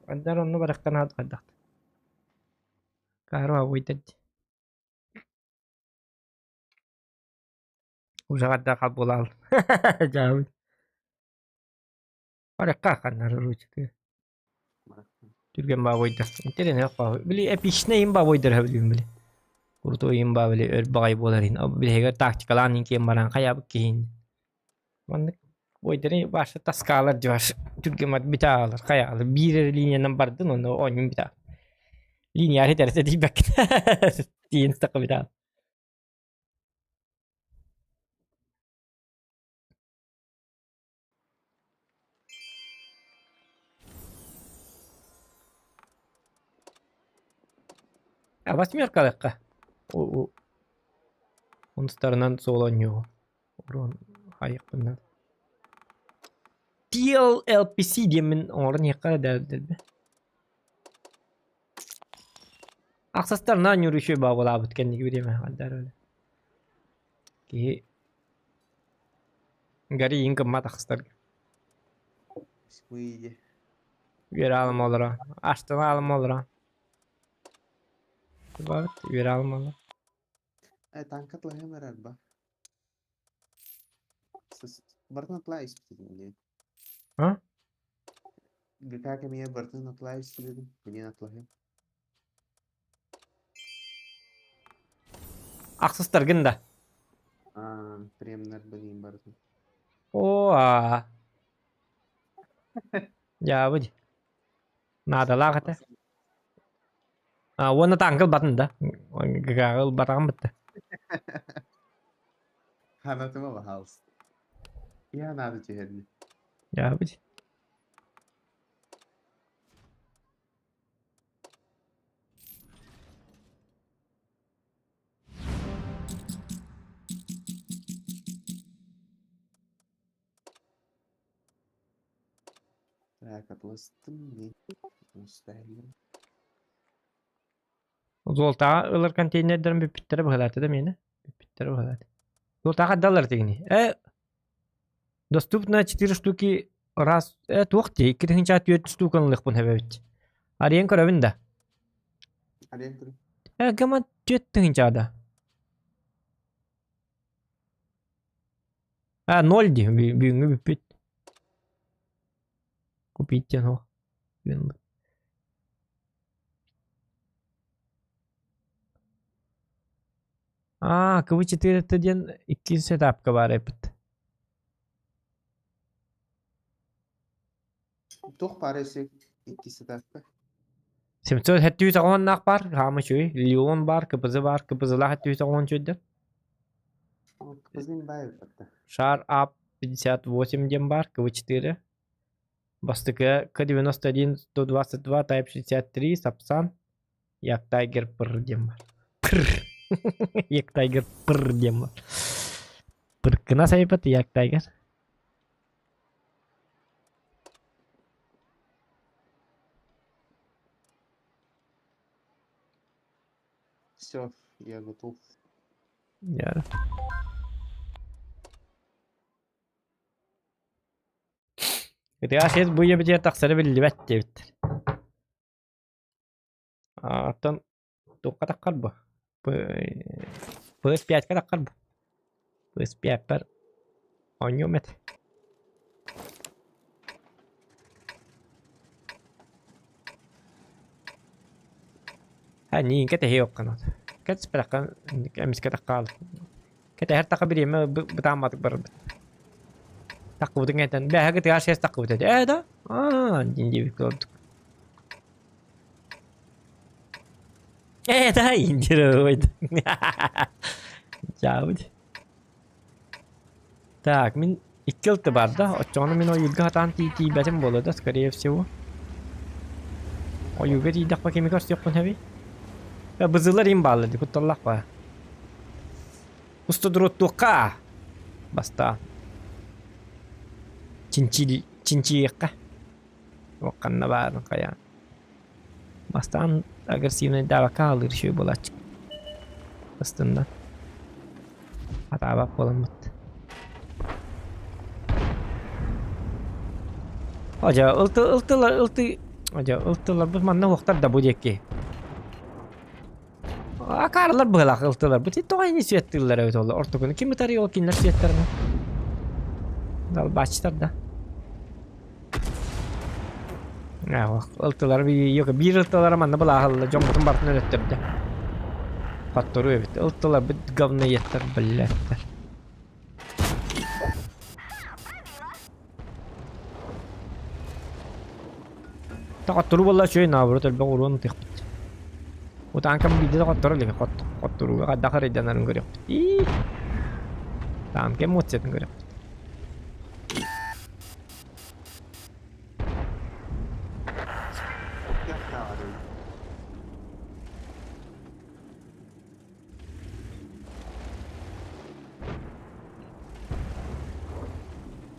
Андар онну барахтан аадахтах. Кааруа буойдар дии. Ужаҕардаах буолаал. Дьаабыт. Барахха ханнар уруу четыре. Түргэн баабойдар. Интэриэһинэй баабой. Били эпичнэй им баабойдар сөбүлүүм били. Крутой им баа били өр баҕайы буолар иһин. Билиһигэр тактикалаан иһин киэн баран хайаабыт киһин. Маннык бойдары башы таскаалар дьыбаш түргэн мат бүтэ аалар хайаалар. Биир эрэ линиянан бардын онно оонньуун бүтэ. Линия хитэрсэ тиийбэккин. Тиийэн сытахха бүтэ. А восьмеркалыахха Онустарынан суол оонньуоҕу. Урон хайыахпын TLLPC диэммин оҥорон иһиэххэ эрэ дэлби. Ахсастарынан оонньуур үчүгэй баҕалаабыт кэнники бириэмэ хандар өлө. Киһи Гарри иин гыммат ахсыстарга.
Выйди.
Үөрэ аалым олоро. Астына аалым олоро. Бабыт үөрэ аалым олоро.
Э, танка тлаһым эрэр ба. Бартын атлай испитим дии.
А?
ГК кэмигэр бартын атлай испитим. Билин атлаһым.
Ахсыстаргын да.
Аа, премнарбын иин барытын.
Оо, аа. Дьаабы Наадалаах этэ. А, уонна тааҥка ылбатын да. ГК ылбатаҕым бытта.
Ханатыма баһаалыста. Я надо түһэрди.
Дьаабы
Так, атластым мен. Оставим.
Золотаҕа ылар контейнердэрин бүппүттэрэ быһалаата да миэнэ. Бүппүттэрэ быһалаата. Золотаҕа отдаллар тигини. Э, доступно 4 штуки раз э туох дии 2 4 штуканы ылыахпын сөбөбүт. Арыйан көрөбүн да.
Арыйан көрө.
Э, гама 4 тыһыынчаада. А, 0 дии бүгүҥҥү бүппүт. Купить диэн суох. Аа, КВ-4 диэн иккис этапка баар эбит.
Туох баар өссө иккис этапка?
770 баар, хаама үчүгэй. Леон баар, КПЗ баар, КПЗ-лаах 790 үчүгэйдэр.
КПЗ баар эбит.
Шар АП 58 диэн баар, КВ-4. Бастакы К-91 122 Type 63 Сапсан Як Тайгер Пр диэн баар. Пр. Як Тайгер Пр диэн баар. Пыркына сайпат Як Тайгер.
Все, я готов.
Яра. Ытыга сир бу ийэбитигэр тахсара биллибэт диэбиттэр. Оттон туохха таххар бу? PS5-ка таххар бу. PS5-пэр оонньуом этэ. Ньиин кэтэһиэ окканат. Кэтэспэтэххэ эмискэ таххаал. Кэтэһэр таха бириэмэ бытаамматык барарбыт. Таххыбытын кэнтэн бээһэ кытыгар сиэс таххыбыт этэ. Ээ да? Аа диэн диэбит курдук. Ээ да индировать. Чаабыт. Так, мин икки ылты бар да, оччоҕуна мин ойуурга сатаан тиийбэтим буолуо да, скорее всего. Ойуурга тиийдэхпэ кими көрсүөхпүн сөбүй? Э, бызылар им бааллар дии, кутталлаах баа. Устудуруоттуохха! Бастаан. Чинчи чинчийиэххэ. Ханна баарын хайаан. Бастаан агрессивнайдаабакка хаалыыр үчүгэй буолааччы. Астынна. Атаабат буоламмыт. Одьа ылты ылтылар ылты Одьа ылтыларбыт манна уохтар да бу диэки. Акаарылар быһылаах ылтылар. Бу тоҕо ини сүөттүүллэр эбит ол ортокуну ким ытарый ол кинилэр сүөттэринэ. Далбааччытар да. Ылтылар биир ылтылара манна былааһылла дьоммутун барытын өлөттөрдө. Хотторуу эбит. Ылтылар бит говноедтар блядтар. Хотторуу буолла үчүгэй наоборот элбэх уруон ытыахпыт. Утаанкам биирдэ да хотторо илик хотторууга хайдах арыйданарын көрүөхпүт. Ии. Таанка эмоциятын көрүөхпүт.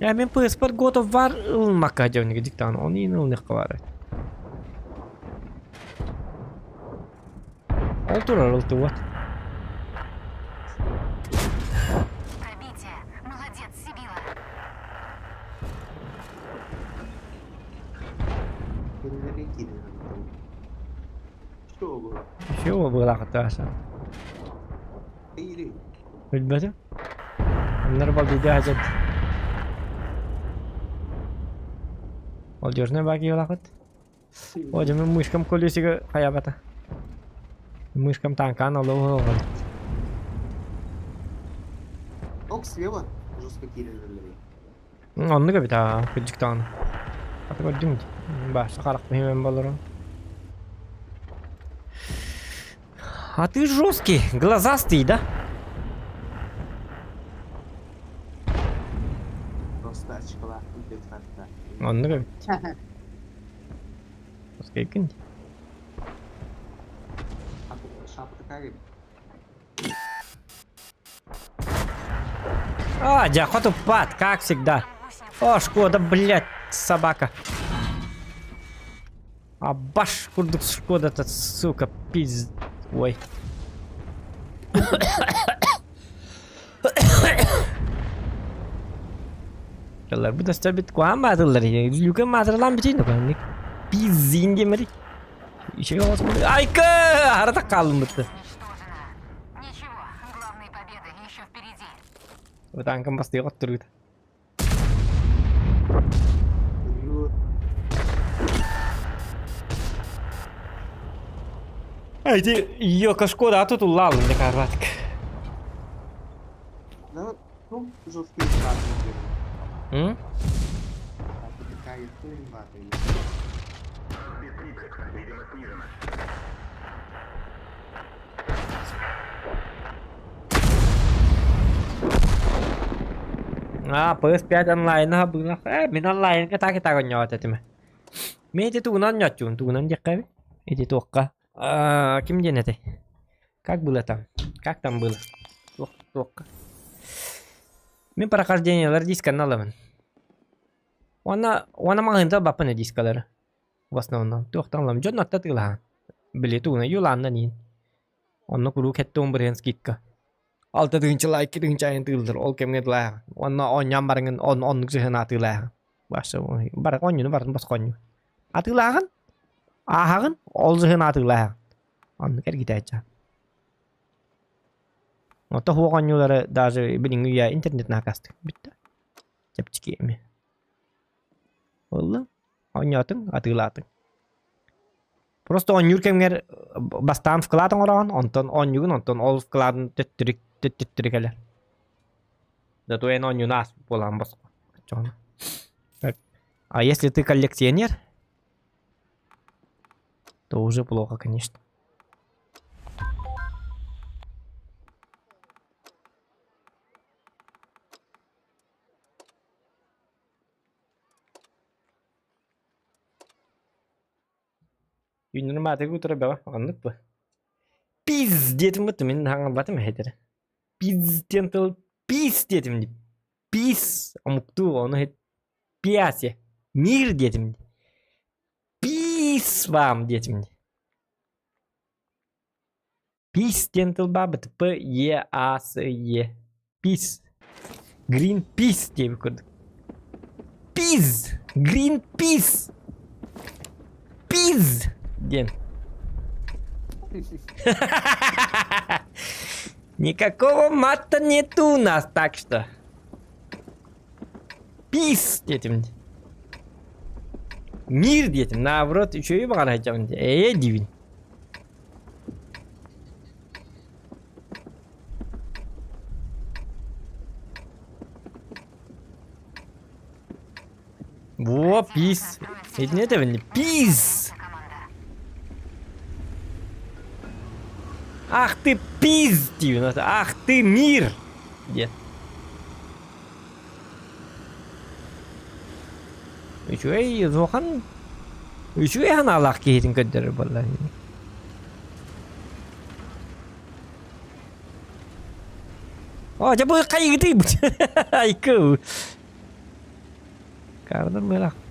Я мин PS4 God of War ылмакка дьоҥҥо диктаан оны иин ылыныахха баар. Ол турар ылтыбат.
Пробитие. Молодец, Сибила.
Кинилэри киирэн Что было?
Чего было хатааса?
Или
Билбэтим. Аннар балдыйда хажат. Молодежный баги олахыт. О, дьэ, мышкам колесиго хайабата. Мышкам танкан олоҕу
Ок, слева жестко киирэллэр.
Оннук эбит аа, кырдьык даҕаны. Аты көрдүҥ дии. Бааса харахпын иһимэн болорон. А ты жесткий, глазастый, да?
Просто очкалаахпын диэт
Оннук эбит. Пускай
Шапка
А, дяхоту пад, как всегда. О, Шкода, блядь, собака. А баш курдук Шкода-то, сука, пиз... Ой. Бу да бит куһаан баатыллар Люка маатыралаан бүтейин да Пиззин диэмэри. Еще Айка! Арата хааллым бытты.
Ничего, главные победы еще впереди.
Танкам бастыйы оттургут. Эти ее Шкода, а тут улалым декарватик.
Ну, ну, жесткий
М? А, PS5 онлайна было. Э, мин онлайнга так и так оонньообот этим. Мин ити тугунан оонньооччубун, тугунан диэххэ Ити туохха. А, ким диэн этэй? Как было там? Как там было? Туох, туохха. Мин прохождениелар дисканы ылабын. Уонна уонна маҕаһыынтан ылбаппын ээ дискалары. В основном. Туохтан ылам? Дьон атта тыылаһан. Били тугунан юлааннан иин. Онно куруук 70% скидка. 6 тыһыынча лайк, 2 тыһыынча айан тыыллар. Ол кэмҥэ дылааһын. Уонна оонньоон барыҥын оннук сыһыан атыылааһын. Баша бар оонньууну барын босхо оонньуу. Атыылааһын, ааһаҕын, ол сыһыан атыылааһын. Оннук эргитээччи. Ото хуох оонньуулары даже билиҥҥи үйэ интернет наакастык бүттэ. Чэпчэки эми. Буолла. Оонньоотуҥ, атыылаатыҥ. Просто оонньуур кэмҥэр бастаан вклад оҥороҕун, онтон оонньуугун, онтон ол вкладын төттөрү төттөрү кэлэр. Зато эн оонньууну ааспыт буолаҕын босхо. Оччоҕуна. Так. А если ты коллекционер, то уже плохо, конечно. Үүннэрим аатыгы утары бөҕө, оннук бу. Пиз диэтим бу мин хаҥалбатым эһэтэрэ. Пиз диэн тыл пиз диэтим дии. Пиз омуктуу ону иһит пиасе мир диэтим дии. Пиз вам диэтим дии. Пиз диэн тыл баабыт П Е А С Е. Пиз. Green peace диэбит курдук. Пиз! Green peace! Пиз! Диэн. Никакого мата нету у нас, так что. Пиз диэтим. Мир диэтим. Наоборот, үчүгэй баҕар сылдьабын. Ээ диибин. Во, пис. Итини этэбин Пиз! Ах ты пиз диибин. Ах ты мир! Диэн. Үчүгэй улахан үчүгэй санаалаах киһитин көрдөрөр буолла. О, дьэ бу хайыгытый Айкы. Кардар бырахт.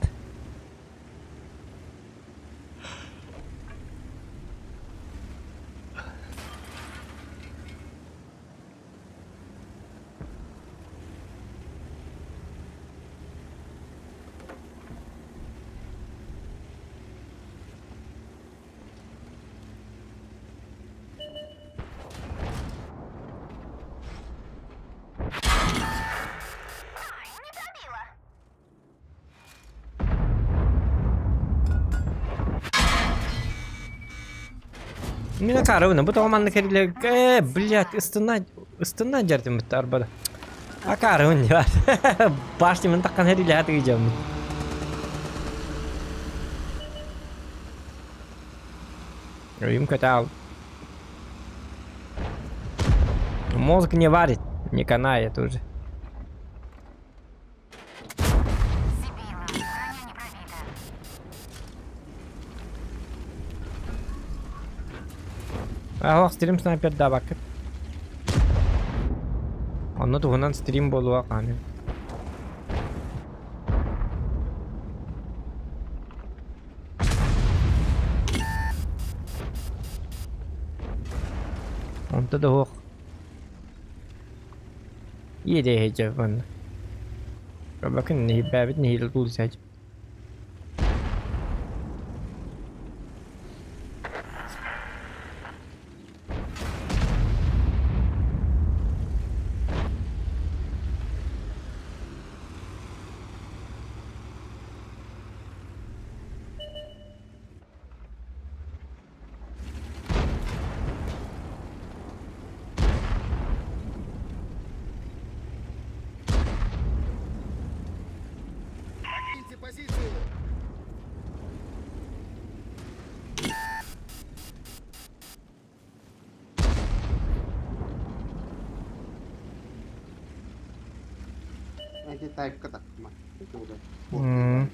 Мин акаарыбын, бу тоҕо маннык эрилэ э, блядь, ыстына ыстына дьэртим бытта арбада. Акаарыбын дьэ. Башнямын таккан эрилэ тыгыдьаммын. Өйүм көтөөл. Мозг не варит, не канает уже.
Сибила, броня не пробита.
Аһох стрим снайпердаабаккыт. Онно туһунан стрим буолуо хааны. Онто да суох. Иэдэйэ манна. Бакын нэһибээбит нэһиилэ тулуйсааччы.
Покиньте позицию!
Эти тайпка тахма.
М.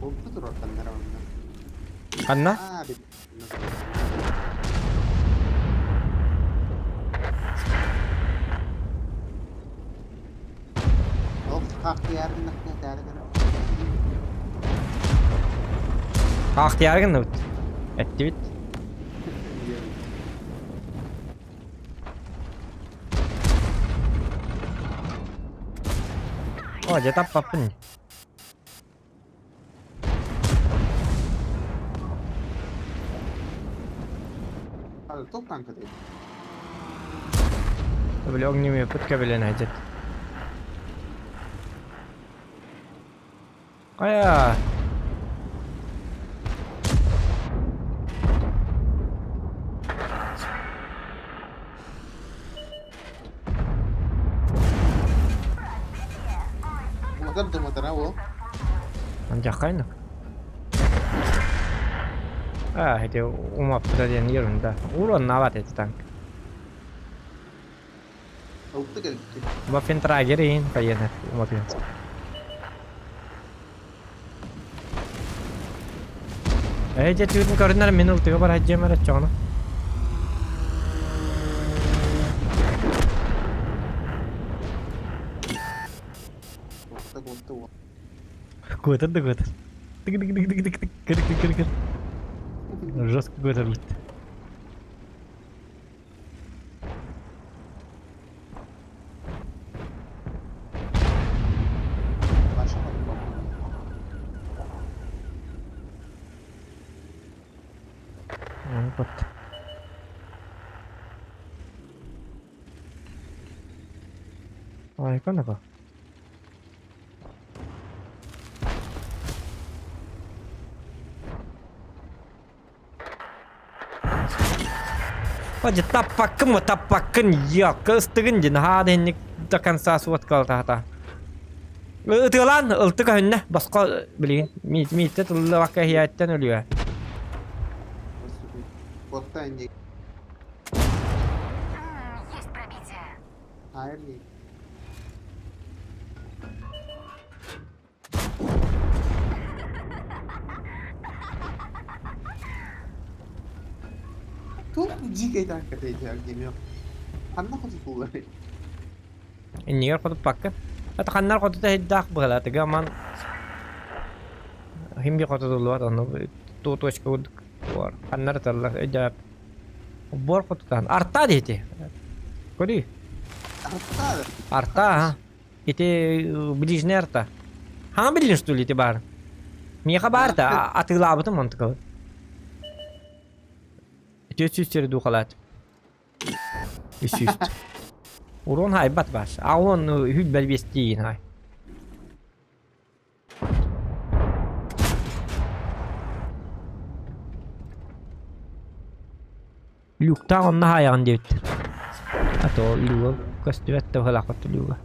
Oldu туруортаннар онно.
Ханна?
Аа, бит. Ол хахтыярыннахна таарыгар.
Ахтыйаары гынныбыт. Эттибит. О, дьэ таппаппын.
Туох танкатай?
Били огнемеппыт кэбилэн айдьыт. Хайа!
Уматар да уматара ол.
Андьаххайнык. А, эти умаппыта диэн ерунда. Уроннаабат эти танк.
Ылты кэлбит.
Ваффентрагер иһин хайыана уматыан. Ээ дьэ түүтүн көрүнэр мин ылтыга бар дьиэм эрэ чоҕуна.
Куотта куотта уол.
Куотар да куотар. Тык тык тык тык тык тык кыр кыр кыр кыр. Жестко куотар Вот. Ой, конако. Ходит таппаккын ма таппаккын ёкка ыстыгын дин наһаа да инник до конца суоткалатаата. Ытыалаан ылты көһүннэ босхо билигин мииттэ тыллыбакка иһиэттэн өлүө.
Куотта инник.
Есть пробитие.
Айрни. Туох дьиикэй таанката ити Артемьев? Ханна хотутулларый?
Иннигэр хотуппакка. Это ханнар хотута хиддаах быһалаа тыга ман химби хотутуллубат ону ту точка курдук буор. Ханнар ыталлар өйдөп. Буор хотутаан. Арта диэти. Көрүй.
Арта
Арта, а. Ити ближний арта. Хаҥа биллин что ли ити баар? Миэхэ баар да атыылаабытым онтукабын. 400 сири духалаат. 300. Урон хайбат баш. А он үл бэлбиэстиин хай. Люктаах онно хаайаҕын диэбиттэр. А то люга көстүбэт да быһалаахпат люга.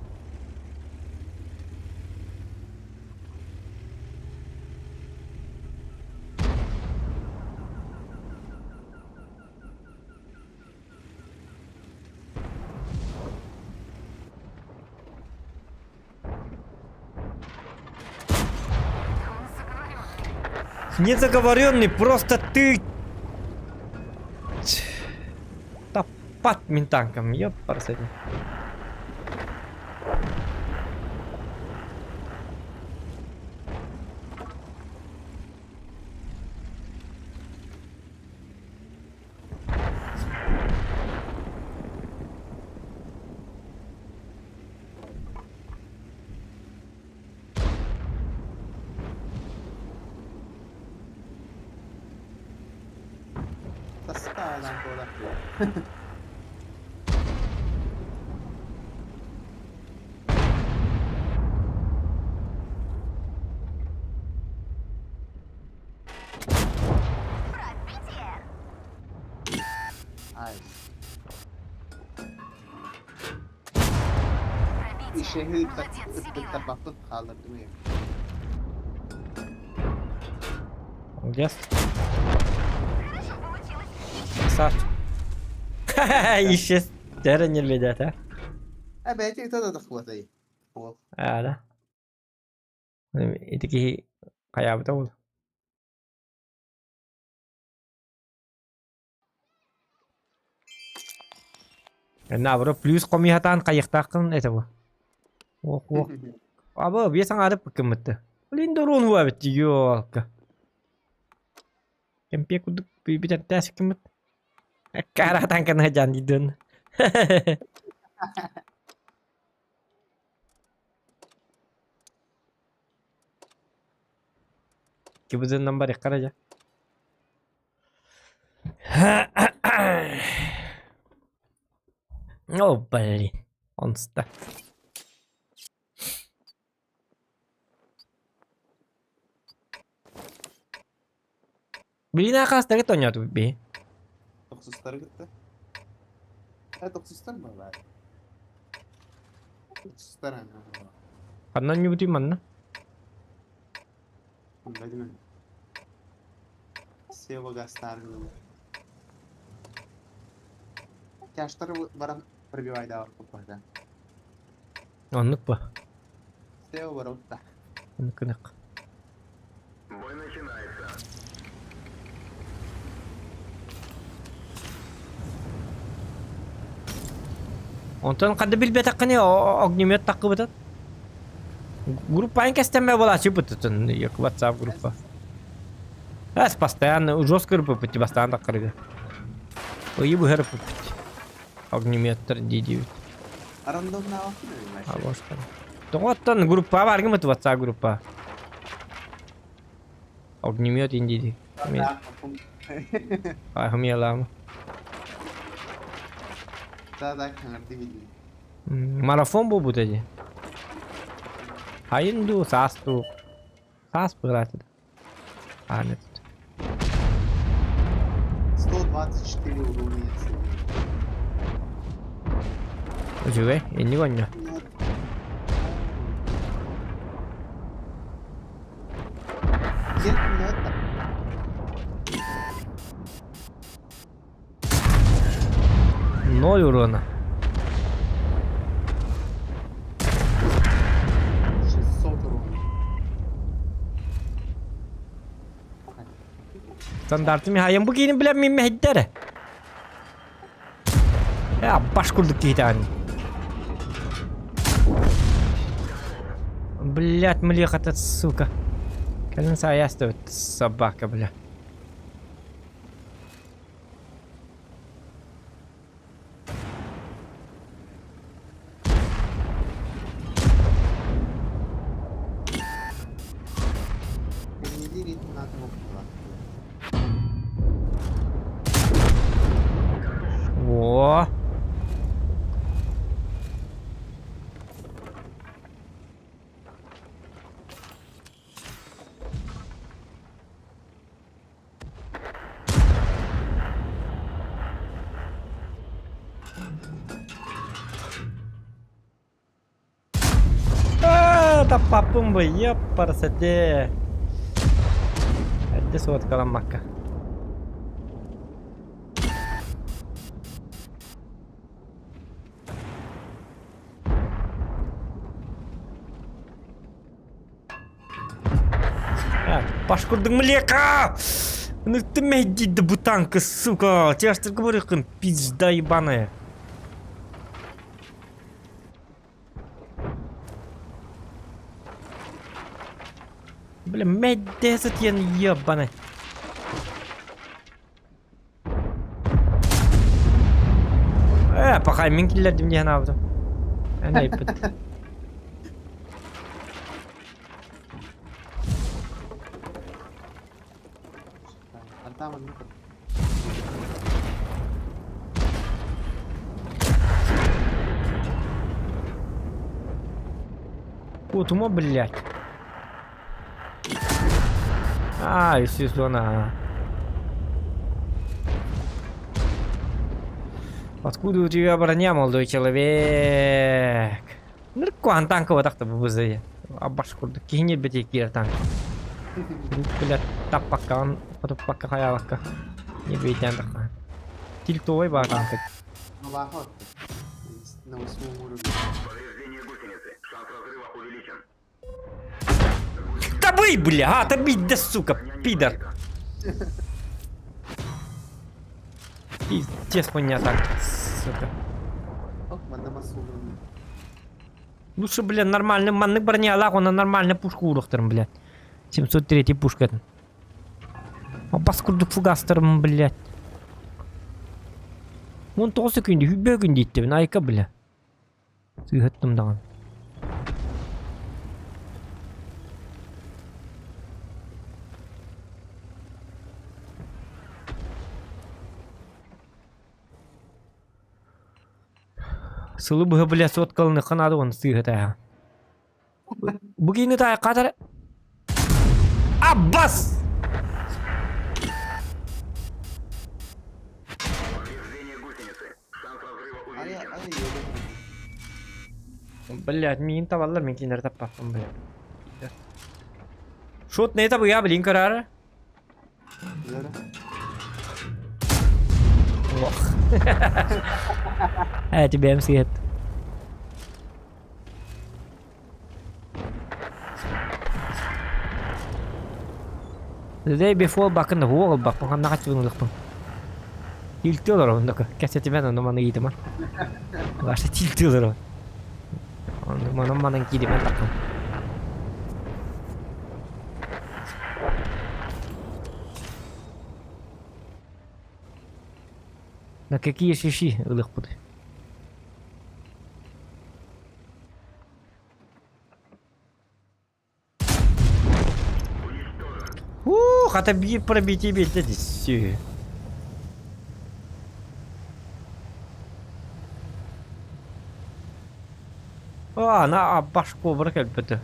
Он заговоренный.
Не заговоренный, просто ты... Таппат мин танком, ёпарасоти.
Таска танкалар.
Пробитие!
Ай.
Пробитие.
Ишеһи
Молодец, Сибила.
ыттарбаппын хааллардым ийэм.
Молодец.
Хорошо получилось.
Красавчик. Исчез. Дәрі нерведет, а?
Э бэйти ыта да таххыбатай. Уол.
А, да. Ити киһи хайаабыта ол. Наоборот, плюс хомуйатаан хайыахтааххын этэ бу. Уох уох. Аба, биэс аҥаары кыммытты. Блин, дорон хуа бит, ёлка. Кэмпиэ курдук бүтэртээс киммит. Кара танканы дьан дидын. Кибызыннан барыхха дьэ. О, блин. Онста. Билин хаастары тонньоотубут биһи.
Тохсустары кытта. Э, тохсустар баар. Тохсустар ана.
Ханна онньубутуй манна?
Билбэтим. Сева гастаргын. Тяжтары баран пробивайдаабакка баһда.
Оннук бу.
Сева барабытта.
Оннук гынык. Онтон ханна билбэтэххиний огнемет таххыбытын? Группаан кэстэммэ буолааччы бытытын WhatsApp группа. Эс постоянно жестко ырыппыт бастаан таххарыга. Ыйы быһа ырыппыт. Огнеметтер дии диибит.
Рандомнаабаппын
А Тоҕоттон группа бар гымыт WhatsApp группа. Огнемет индиди. Мен Ахмелам.
Да, да, каҥарды билии.
Марафон буолбут эди. Хайын дуу, саас дуу. Саас бырааты. А, нет.
124 урона я словил.
Үчүгэй, инник онньо.
Дьэ, пулемет
Ноль урона.
600 урона.
Стандарты Михайым бу киинин билэн мин мэһэйдэрэ. Э, баш курдук киһитаан. Блять, млеха сука. Кэлин саайаастыбыт собака, бля.
Кэннилиир итин боппулар.
О! Аа, таппаппын бу, ёппарсате. Эрдэ суоткаламмакка. Башкурдың млека! Ну ты мэйди да бутанка, сука! Тебя ж говорю, пизда ебаная. Бля, мэддесет диэн ебаный. Э, пахай мин киллэрдим диэн аабытым. Эн айыппыт.
Антаман
Куотума, блядь. А, естественно. Откуда у тебя броня, молодой человек? Ныркуан танково так-то бузы. Абаш курдук киһини бити киирэр танк. Бля, таппакка, потуппакка хайаабакка. Не бейден такка. Тильтовой баар танк.
Новаход. На восьмом уровне.
Табый, бля, а, табый, да сука, пидор. Пиздец хуйня так, сука.
Ох, манна масулун.
Лучше, бля, нормальный маннык бронялах, он нормально пушку урохтарым, бля. 703 пушка. Бас курдук фугастарым, блядь. 19 секунды, хүббэ күн диэттибин, айка, бля. Сыыһаттым даҕаны. Сылы быһа бля соткалыныхха наада уонна сыыһа Бу киини таайахха Аббас! Блядь, миин табаллар, мин кинилэри таппаппын, блядь. Шот не табыга, блин, көрөр. Лох. Э, тебе МС The day before бакын уол бакпын ханна хаччыбын ылыхпын. Тилти олоробун дока. Кэсэтимэн ону маны ыйытыман. Ваша тилти олоробун. Ону манан манан кииримэн таххан. На какие шиши ылыхпыт? Уу, хата биир пробитие биэрдэ дии. А, на аббаш кобра кэлбитэ.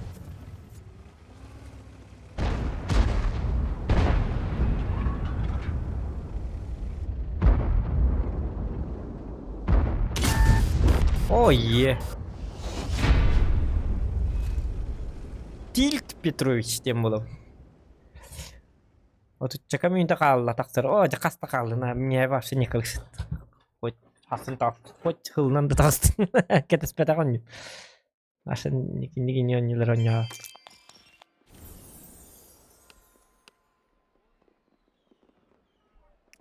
О, е. Тильт Петрович диэн буолабын. Отуччака мүнүүтэ хаалла тахсар. Оо, дьэ хаста хаалла, на мне вообще не кылышыт. Хоть хасын таас, хоть хылынан да таҕыстын. Кэтэспэтэх онньу. Ашын никини онньулар онньоо.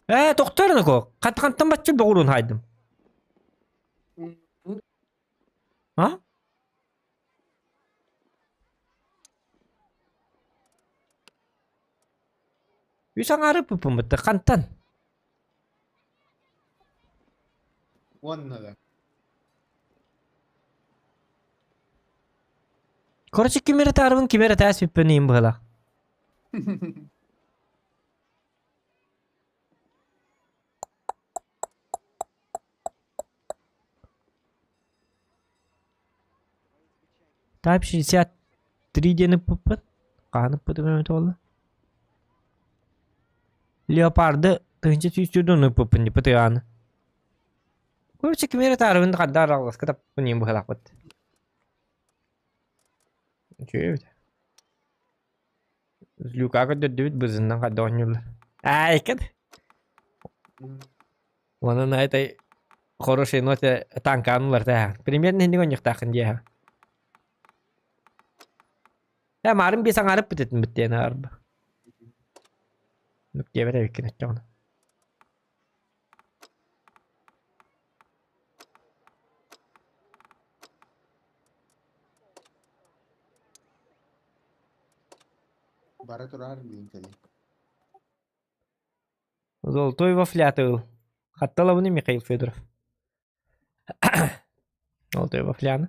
Ээ, тохтор ныко. Хантан баччы боҕуруун хаайдым. А? Үс аҥаары ыппыппын хантан?
Уонна да.
Короче, ким эрэ таарыбын, ким эрэ таас бүппүн иһин быһалаах. Type 63 диэн ыппыппын. Хаһан ыппытым эбитэ буолла? Леопарды 1104 ыппыппын дии ПТА-ны. Короче, ким эрэ таарыбын хардаар алҕаска таппын иһин быһалаахпыт. Үчүгэй эбит. Люка көрдөрдүбүт бызыннан хайда оонньууллар. Аайкын. Уонна на этой хорошей ноте танканулар та. Примерно инник оонньуохтааххын диэхэ. Ээ маарын биэс аҥаарып бүтэтин бүттүөн арба. Нүк диэбэт эбиккин оччоҕуна.
Бара турар диин кэлин.
Золотой вафля ыл. Хатталабыны Михаил Федоров. Золотой вафляны.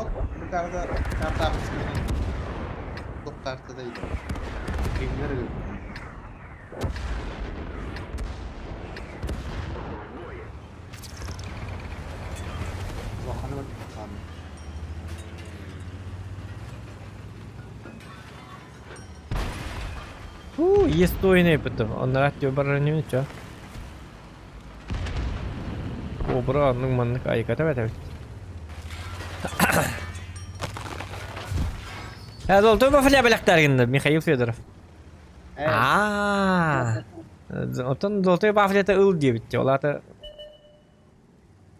Hop, bu karta karta Çok kartadaydı. Kimlere götürdüm? Улаханы баттаан.
Уу, естойный бытым. Онно баранньын чё. Кобра оннук маннык айыката бэтэбит. Э, золотой вафля бэлэхтэргинна Михаил Федоров. Аа. Оттон золотой вафлята ыл диэбит ол аата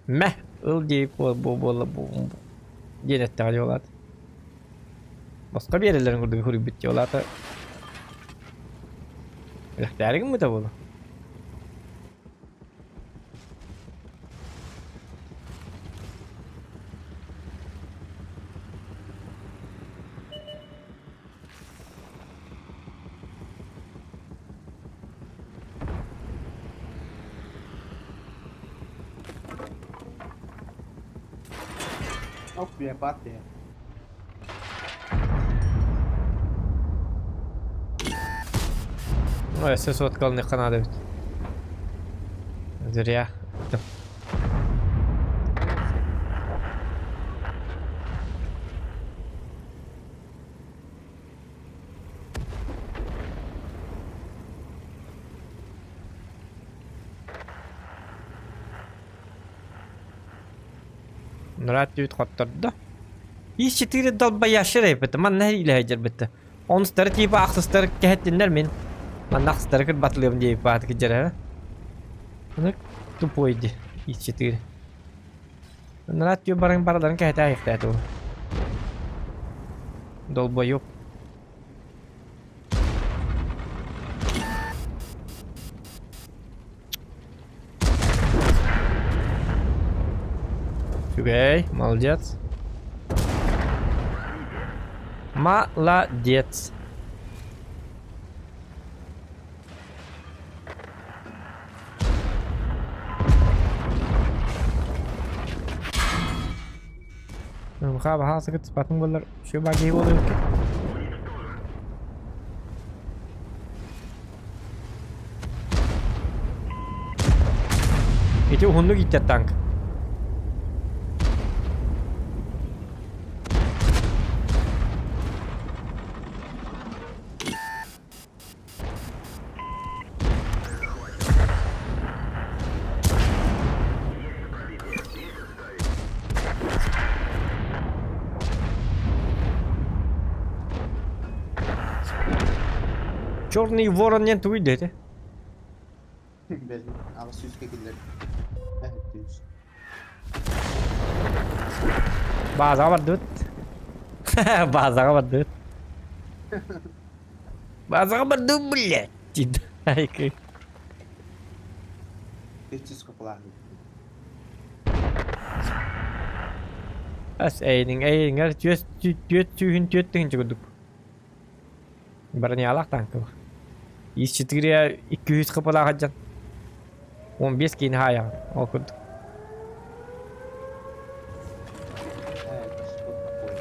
мэ ыл диэбит буолла диэн эттэҕэ дии ол аата. Босхо биэрэллэрин курдук суруйбут дии ол аата үрэхтээри гыммыта буолуо.
Ох, бля, партия.
Ой, өссө суоткалыныахха наада эбит. Зря. Нұрат түүт хоттордо. Ис четыре долбоящер эбит. Манна илэһэдьэрбитте. Онустары типа ахсыстары кэһэттиннэр мин. Манна ахсыстары кырбатылыам диэбит бааты кыдьара. Аны тупой ди. Ис четыре. Нұрат түү баран бараларын кэһэтэ айыктааты ол. Долбоёб. Үчүгэй, молодец. Молодец. Мха баһаа сыгыт спатын буоллар үчүгэй баа киһи буолуо эбиккин. Ити уһуннук ииттэр танк. Черный ворон диэн тугуй да ити?
Бэл, аҕыс сүүскэ киллэр. Эһэттүүс.
Баазаҕа бардыбыт. Баазаҕа бардыбыт. Баазаҕа бардым, блядь. Диэн. Айкы.
300 копылаахын.
Ас эйиниҥ эйиҥэр түөс түөт сүүһүн түөт тыһыынча курдук. Бронялаах танка бар. Ис четыре 200 хплаах сылдьан. 15 киини хаайаҕын ол курдук.
Это что такое?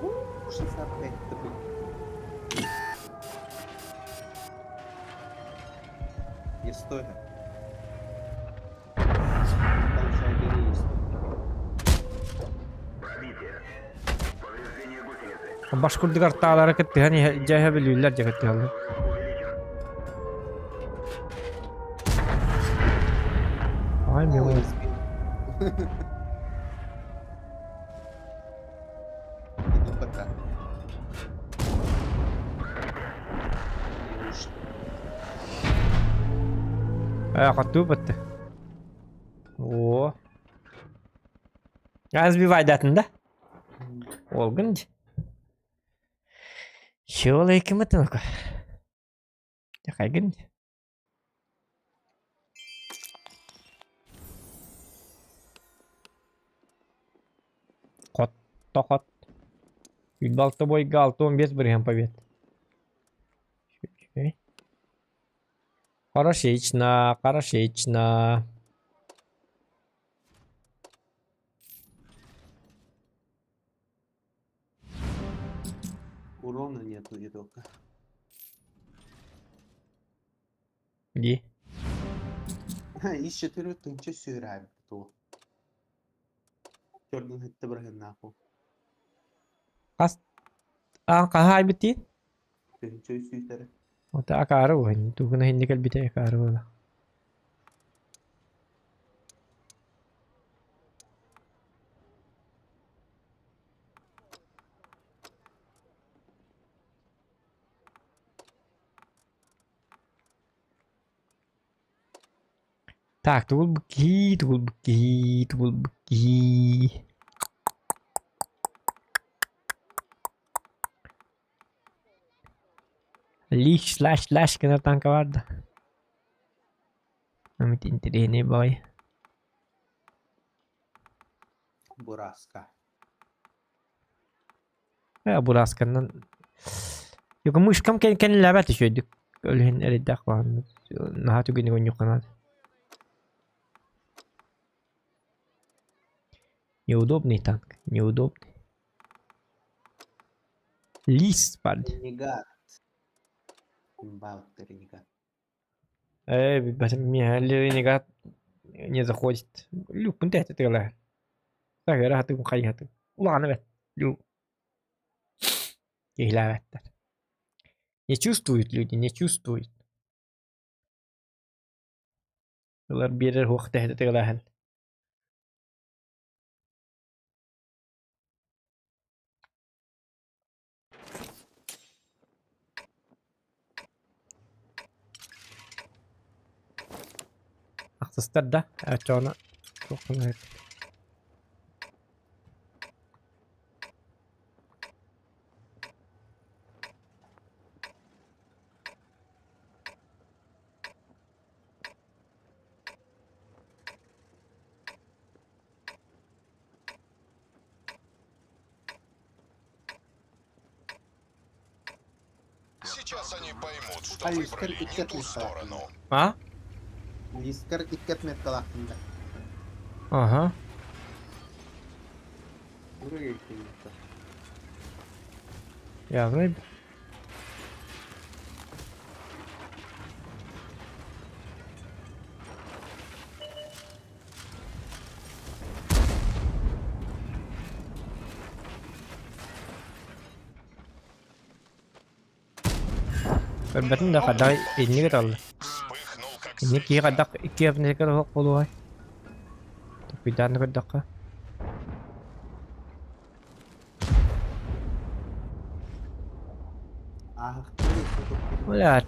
У, 65 тп. Не стой. Получай, бери и стой.
Баш курдук артаалары кыттыһан дьэ бүлүүлэр дьэ кыттыһаллар. Ай,
Ой,
милый.
сбил. Иду пока. Неужто?
Э, хотуу бытты. О. Разбивайдатын да? Олгын дии. Чуол экимытын Хайгын дии. Хотто хот. Балта бойга 6-15 бырыһыан побед. Үчүгэй. Хорошечно, хорошечно.
Урона нету и только.
Дии.
Ис четыре тынча сүүрээбит туо. Төрдүн хэтте бырыһыннаах
Хас аан хаһа айбыт дии?
Тыһынча үс сүүтэрэ.
Ото акаары уһун тугуна иһиннэ кэлбитэ акаары буола. Так, тугул киһи, тугул киһи, тугул киһи. Лиш, слаш, слаш гынар танка бар да. Эмит интэриэһинэй баҕайы.
Бураска.
Э, бурасканнан Юка мышкам кэннилээбэт үчүгэйдик. Ол иһин эрэйдээх баҕаны наһаа түгэник оонньуохха наада. Неудобный танк, неудобный. Лис баар дии.
Ренегат. Имбаут ренегат.
Э, билбэтим ренегат не заходит. Люкпун тэһтэ тыалаһар. Саһыара хатыым хайыһатым. Улаҕана бэт. Лю. Киһилээбэттэр. Не чувствуют люди, не чувствуют. Ылар биэрэр уох тэһитэ тыалаһан. Ахсыстар да, оччоҕуна туоххун
Сейчас они поймут, что
А Лискер
выбрали не
икки
ту
отметкалаах
сторону.
А?
Лискер икки отметкалаах да.
Ага. Явно. Көрбөтүм да хайдах инник ыталлар.
Вспыхнул, как
Инник киһи хайдах икки эпнэкэр оһох буолуой. Тупуйдаан да көрдөххө. Бля.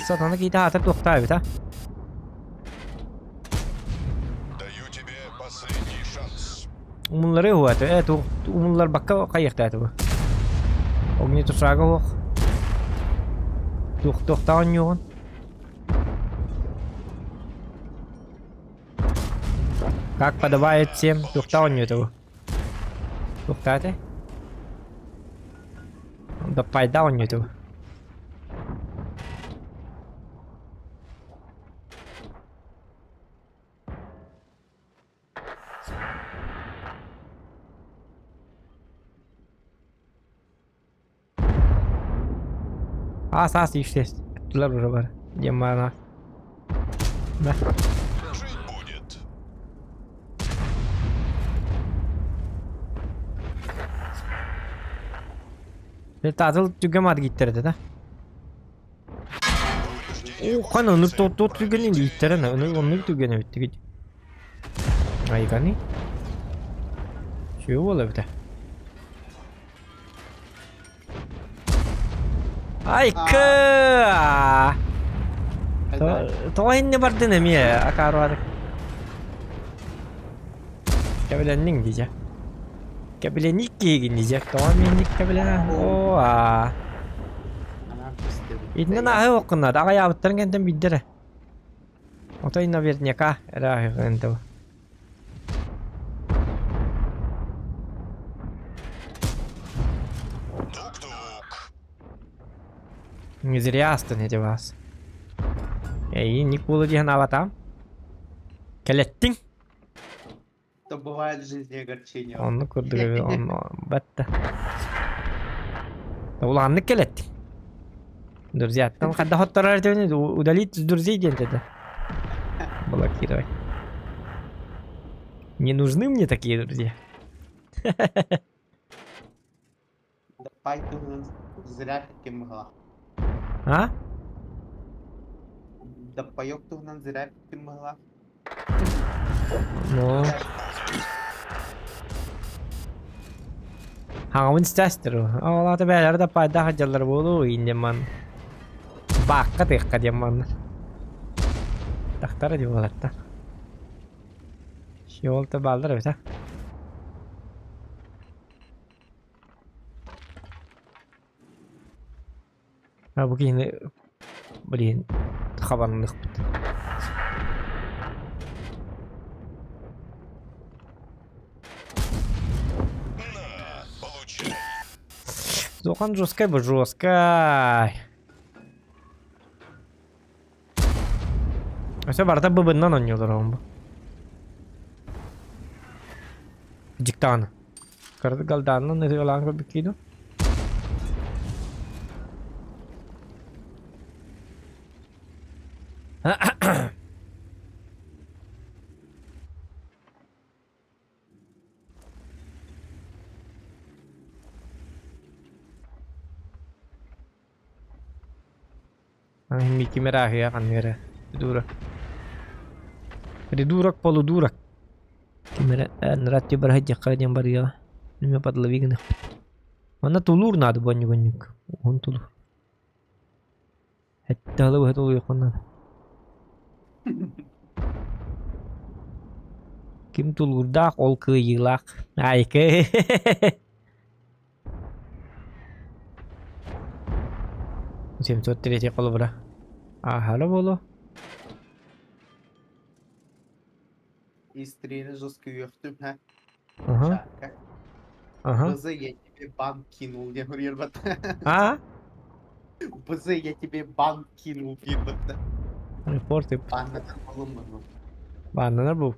Сатана киһитэ аата туохтаа эбит а?
Даю тебе последний шанс.
Умуллары уһуата э туох умулларбакка хайыахтаата бу. Огнетушага уох. Туох туохтаа оонньуоҕун. Как подобает всем туохтаа оонньуота бу. Туохтаа этэй? Да пайда оонньуота бу. Аас аас иштэс. Тулар уже бар. Диэн баана. Да.
Жить будет.
Татыл түгем ат гиттер да.
Повреждение
О, хана onu
гусеницы.
тот тот түгенин
Пробитие
ииттерен, onu
0.
оннук түгене бүттүгүт. Айгани. Чего буола эбитэ? Айка! Тоҕо иннэ бардын эмиэ акаарбатык. Кэбилэнниҥ дии дьэ. Кэбилэниик киһигин дии дьэ. Тоҕо минник кэбилэнэ? Оо аа. Итинэн ааһыы уоххуннаат аҕайаабыттарын кэнтэн биирдэрэ. Отой наверняка эрэ ааһыаҕын
Тук-тук.
Не зря астын эти вас. Эй, Никула диэн аватам. Кэлэттиҥ.
То бывает в жизни огорчение.
Онну курдук онно батта. Улааннык кэлэттиҥ. Друзьяттан хайдах отторор этибин удалить друзей диэн этэ. Блокировать. Не нужны мне такие друзья.
Да Python зря ким могла.
А?
Да паёк туһунан зря ким могла.
Ну. Хаҥабын истээстэр Ол аата бэйэлэрэ да паайдаах сылдьаллар буолуо иин диэн манна. Баакка тыахха диэн манна. Тахтара дии буолаттар. Ол бааллар эбит а. А бу киһини блин хабанныхпыт.
На, получай.
Зохан жесткай бы жесткай. Өссө барыта быбыннан оонньуулар оҕом бу. Дьиктааны. Кырдык галдаанынан ытыалаан көрбүккүү дуу? Микки Мирахия ханнык эрэ придурок. Придурок полудурок. Ким эрэ нрат бараһыдьахха диэн барыаҕа. Нөмө подлови гыныахпыт. Манна тулуур наада буонньугунньук. Уһун тулуур. Этте алы быһа тулуйуоххун наада. Ким тулуурдаах, ол кыайыылаах. Айкы. 703 холобура. Ааһара буолуо.
Истрини жестко үөхтүм, ха.
Ага.
Шарка.
Ага.
БЗ, я тебе бан кинул, диэн суруйарбат.
А?
БЗ, я тебе бан кинул диирбат.
Репорт
Баннатар буолуммун.
Баннанар бу.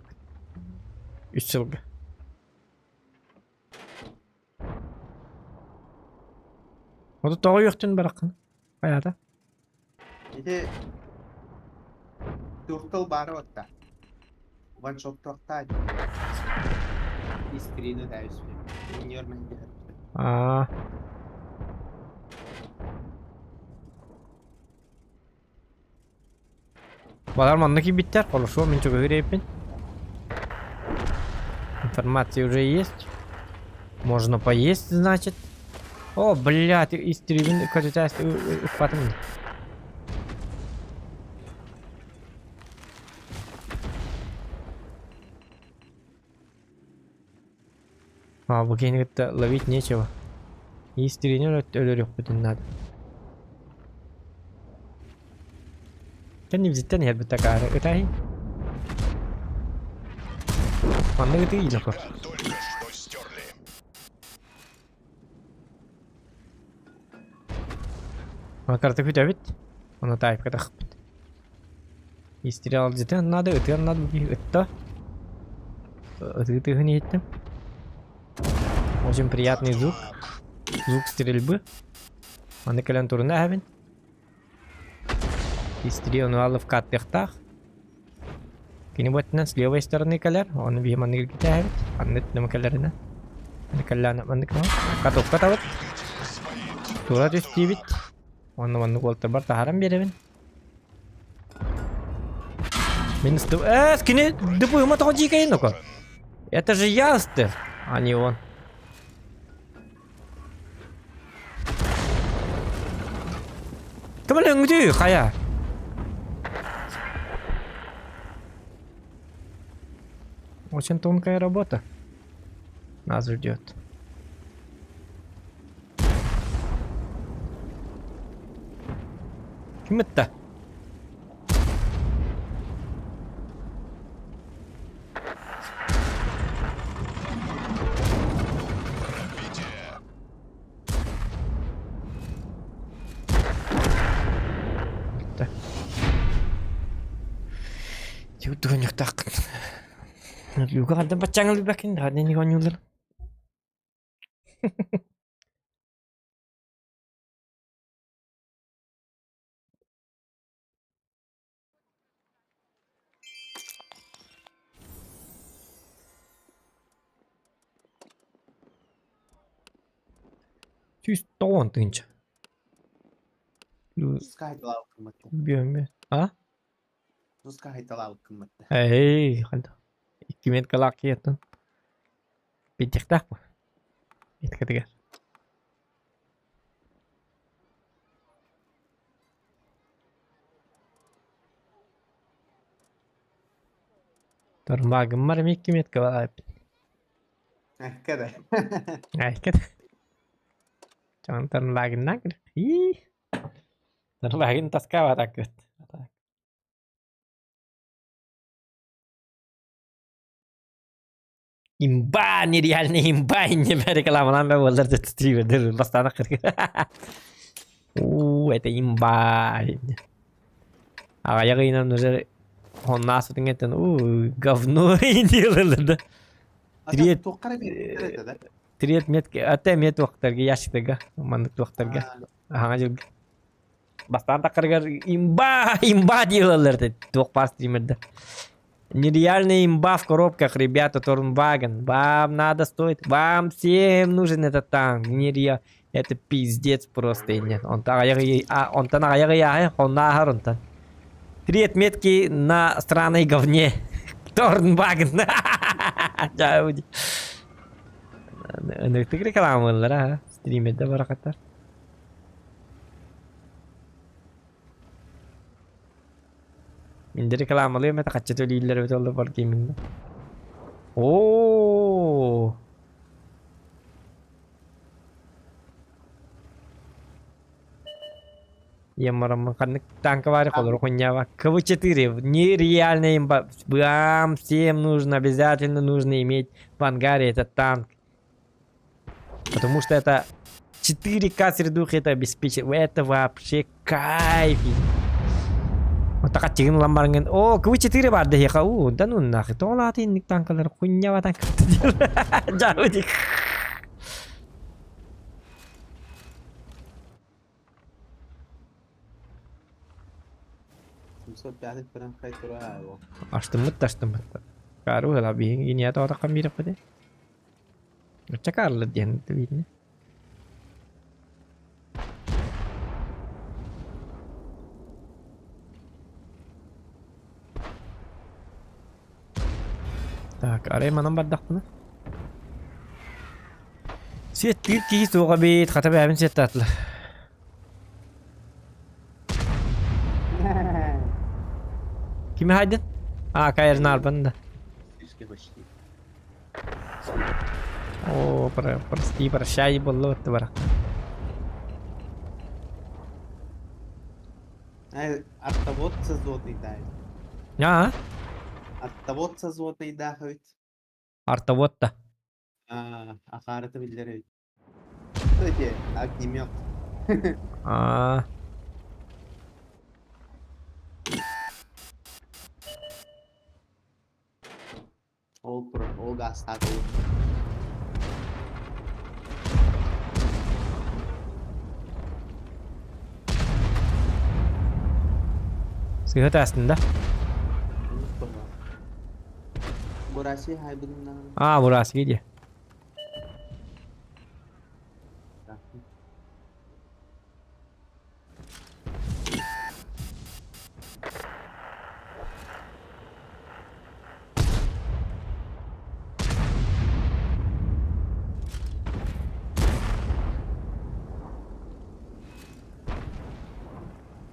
Үс сылга. Ону тоҕо үөхтүн бараххын? Хайаата?
Ити туртал баара батта. Ваншоттуохтаа Искрины да үспү. Миньор мен
Аа. Балар манна киирбиттэр, хорошо, мин чугаһыыр эбиппин. Информация уже есть. Можно поесть, значит. О, блядь, истребин көтүтээс ыппатым. А, бу киһини кытта ловить нечего. Истрини өлөрүөхпүтүн наада. Кэннибититтэн иһэрбит акаары ытаһый. Маннык ытыы илэ көр.
Только что стерли.
Макарты күтэбит. Оны таайпка тахпыт. Истрел надо, ытыан надо ытта. Ытыы тыһын иһиттим. Очень приятный звук. Звук стрельбы. Аны кэлэн туруна эһэбин. Истрел в каттыахтаах. Кини бу с левой стороны кэлэр, ону биһи маннык илгитээһэбит. Аннык нөмө кэлэринэ. Кэллээн маннык катокка табыт. Тура түстиибит. Онно маннык уолтарбар таһааран биэрэбин. Мин э, кини дыпыыма тоҕо дьиикэйин око. Это же я ыстыр, а не он. Ким өлөҥүтүй, хайа? Очень тонкая работа нас ждет. Ким это?
Пробитие.
Так. Тюдууньуктааххын. Люга хантан баччааҥҥа билбэккин, ханна оонньууллар. Сүүс тоҕуон тыһыынча.
Туска хайталаабыккын батта.
Бүөммү. А?
Туска хайталаабыккын батта.
Эй, ханта. Икки меткалаах киһиэттэн. Питтихтээх бу. Иткэтигэр. Торбаагыммар эмиэ икки метка баар.
Эккэ да.
Айка. Чон торбаагыннаа кир. Ии. Торбаагын таскаабатаккыт. Имба, нереальный имба, не рекламалаан да буоллар стримердер бастаан У, это имба. Аҕыйах ыйынан уже хоннаасытын этэн, у, говно делали, да. Триет,
Туоххара биэрбиттэр этэ да.
триет мет, ата мет туохтарга, ящиктарга, маннык туохтарга, аһаҥа дьылга. Бастаан таххарыгар имба, имба делаллар этэ, туох баар стримердэр. Нереальная имба в коробках, ребята, Торнваген. Вам надо стоит, вам всем нужен этот танк. Нереал. Это пиздец просто. Нет, он онтон оннааһар онтон. Три отметки на странной говне. Торнваген. Ыныртык рекламалар, а? Стримерде баракаттар. Мин да рекламалыам этэ, хаччы төлүүллэр эбит ол бар гейминг. Оо! Ийэм бараммын ханнык танка баар холору хунньаба. КВ-4 нереальная имба. Вам всем нужно, обязательно нужно иметь в ангаре этот танк. Потому что это 4К средухи это обеспечит. Это вообще кайф. Вот так тигин ламбарыңын. О, КВ-4 бар дехе. У, да ну нахуй. Тола инник танкалар хуйня танк. Жабыдик.
705 көрөн хай тура ол.
Аштыммыт таштыммыт. Кару ыла биһин гиния тоҕотоххо биирэхпити. Оччо каарлар диэн видно. Так, арай манан бардахпына. Сиэттиир киһи суоҕа эбит, хата бэйэбин сиэттаатылар. Кими хайдын? А, Кайрын арбан да.
Сүүскэ почти.
О, прости, прощай, буолла барах.
Артовод созотный дай.
А?
Артовод созотный да хоть.
Артовод да.
А, ахарата биллэр эбит. Кстати, огнемет.
А.
Ол про, ол гаастаах ол.
Сыһа таастын да?
Бураси хайбытын
А, Бураси дии.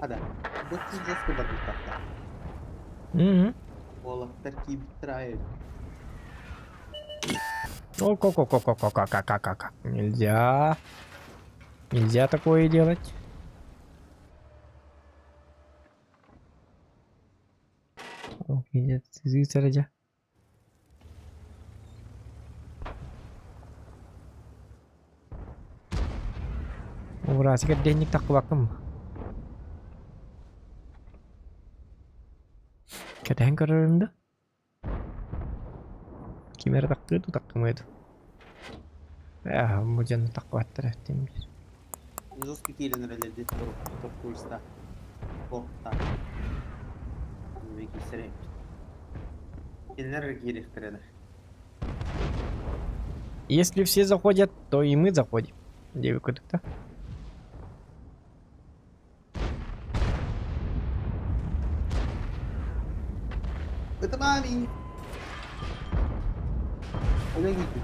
Hada. Бу жестко барбыттар. Уолаттар киирбиттэр аайы.
О, ко ко ко ко ко ка ка ка ка Нельзя. Нельзя такое делать. О, где Ура, денег так вакым. Кэтэһэн көрөрүм да? Ким эрэ тахтыы дуу тахтымыа дуу? Ээ, бу дьону таххыбаттар эттим биир.
Жестко киирэн эрэллэр диэт курста. Охта. Киирсэрэ. Кинилэр киириэхтэрэ да.
Если все заходят, то и мы заходим. Где вы куда-то?
Это мами. Öyle gitti.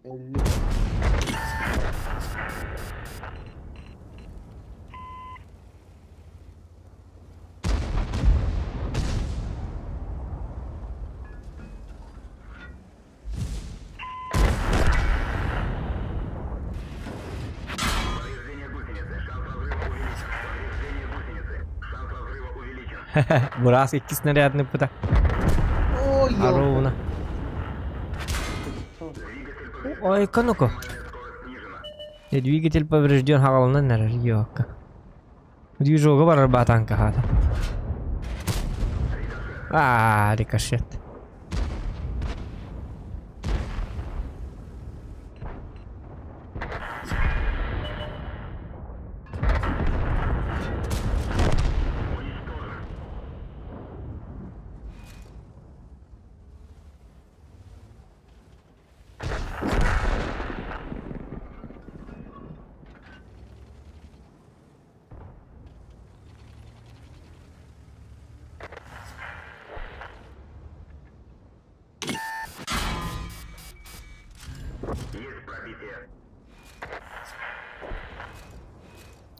50.
Быраас икки снарядны ыппыта.
Ой,
А ровно. Ой, ну-ка. Двигатель поврежден хаҕалынан эрэр, ёка. Движога барар баатаҥка хаата. Аа, рикошет.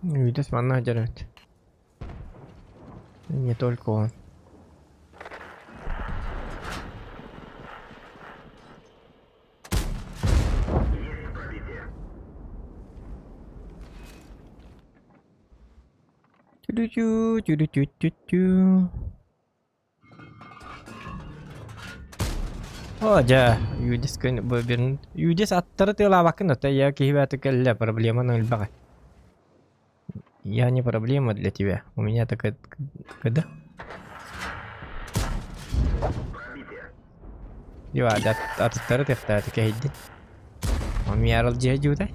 Видишь, манна дерет. Не только он. Тю-тю, тю-тю-тю-тю. О, дьэ, Юдис күн бу Юдис аттары тыалаабаккын да, я киһи бэйэтэ кэллэ, проблеманы элбэҕи. Я не проблема для тебя. У меня такая... Когда? Йо, аттары тыахтааты кэһэйдин. Миарал дьиэ дьуутай.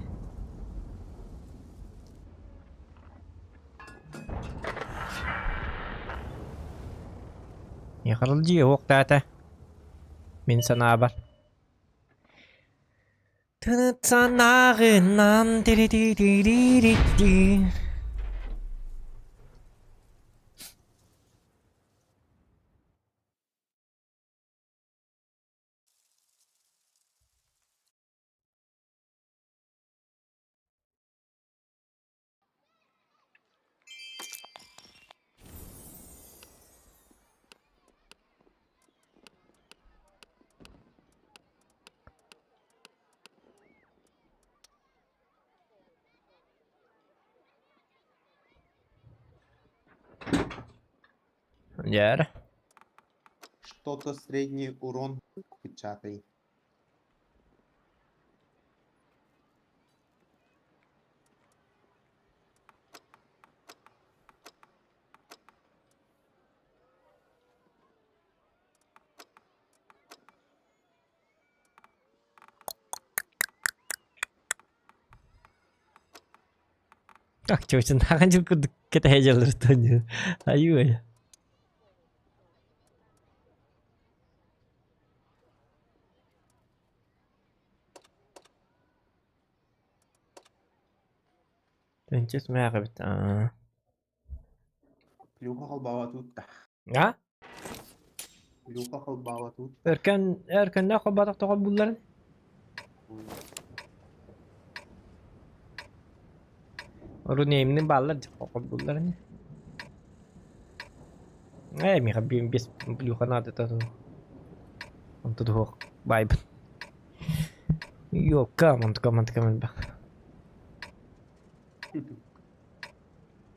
Миарал дьиэ уохтаата. Мин санаабар. Тыныцанааҕынан тири-ти-ти-ри-ри-ти. Дьэ
Что-то средний урон печатай.
Так, чөчүн хахан курдук кэтэһэ дьаллар Айыы. Төнчөс мээҕибит. Аа.
Плюха холбаава туутта.
А?
Плюха холбаава туут.
Өркөн өркөннөөх холбоотох тоҕо булларын? Рунеймни бааллар холбуулларын. Ээ, миэхэ без плюха надо то. Онто туох баайбын. Йокка, онтука мантыка элбэх.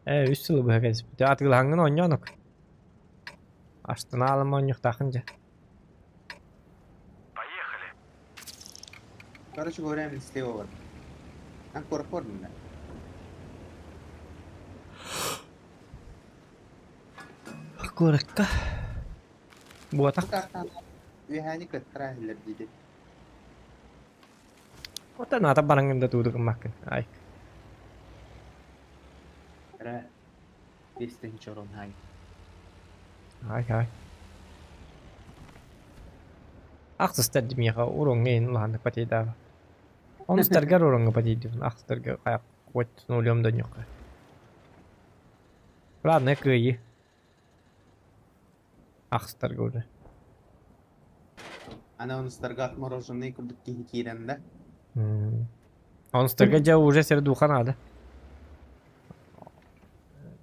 Ээ, үс сылы быһа кэлиспит. Атыылаһаҥҥын оонньоонук. Астына оонньуохтааххын дьэ.
Короче говоря, мин слева бар. Ан куоракка бардым да.
Куоракка. Буотах.
Үөһээни кыттара иһиллэр диidi.
Оттон ата бараҥҥын да тууду гыммаккын. Ай.
Эрэ 5000 урон хай.
Ай ай. Ахсыстар миэхэ уроҥҥа иһин улаханнык патейдаaba. Онустаргар уроҥҥа патейдибин. Ахсыстарга хайах хоть нулем да ньукка. Ладно, кыайыы. Ахсыстарга уже.
Аны онустарга отмороженный курдук киһи киирэн да.
Онустарга дьэ уже сердуха надо.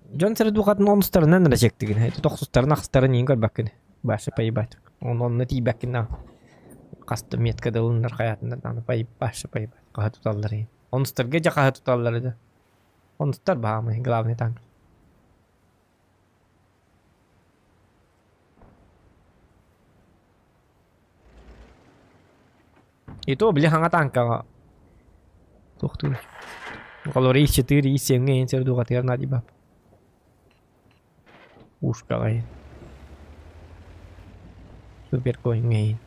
Дьон сердухатын онустарынан эрэ чектигин. Это тохсустарын ахсыстарын иин көрбөккүн. Баша поебать. Он онно тиийбэккин да. Хаста метка да ылыннар хайатында аны баша поебать. Хаһа туталлар иин. Онустарга дьэ хаһа туталлар да. Онустар баамый главный танк. И то били хаҥа танкаҕа туохтуур. Холобур И4, И7-ҥэ иһин сэрдуҕатыгар наадыйбап. Ушкаҕа иһин. Суперкоиҥҥа иһин.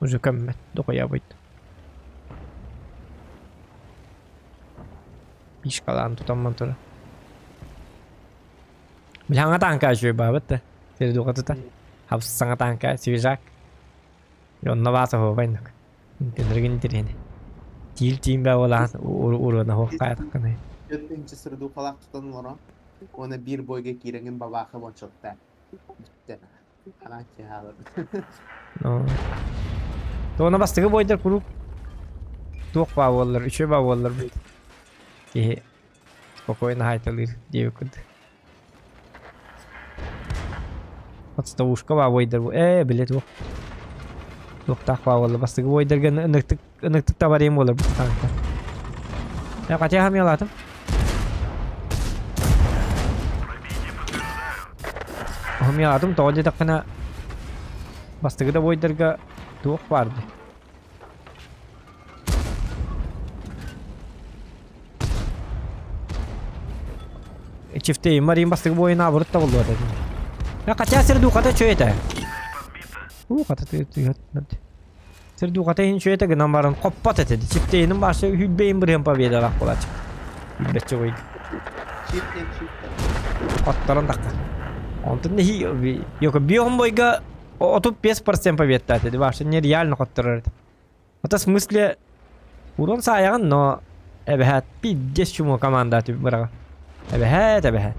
Уже көммөт, дохуябыт. Пишкалаан тутамман турар. Били хаҥа танка үчүгэй баабыт да. Сэрдуҕа тута. Хабыс саҥа танка, свежак. Онно бааса оһуобайнык. Интенригин интириэни. Тиил тиин баа буолаан уруона хуоххаатаххыный.
Төрт сырдуухалаах тутан олорон, уонна биир бойга киирэҥин бабаахы бончотта. Бүттэ. Анаан киһаалар.
Ну. Туона бастакы бойдар куруук туох баа буоллар, үчүгэй баа буоллар бит. Киһи спокойно хаайталыыр диэбит курдук. Отставушка баабойдар бу ээ били туох туохтаах баа буолла бастакы бойдарга ыныктык ыныктык табарыйым буолар бу танка. Я хотя хамьялатым. Хамьялатым тоҕо диэтэххинэ бастакы да бойдарга туох баар дии. Чифтей Марин бастыгы буойун абырыт да боллуот этим. Я хотя сердухата чё это? У хата ты ты Сердухата иһин чё это гынан баран хоппот этэ. Чифтейнин башы хүлбейин бырыһын победалаах буолааччы. Билбэтче ой.
Чип чип.
Хотторон тахха. Онтон нэһи йоко биоһун бойга 35% победтааты. Вообще нереально хотторор этэ. Это в смысле урон саайаҕын, но эбэһээт пиздец чумо команда быраҕа. Эбэһээт, эбэһээт.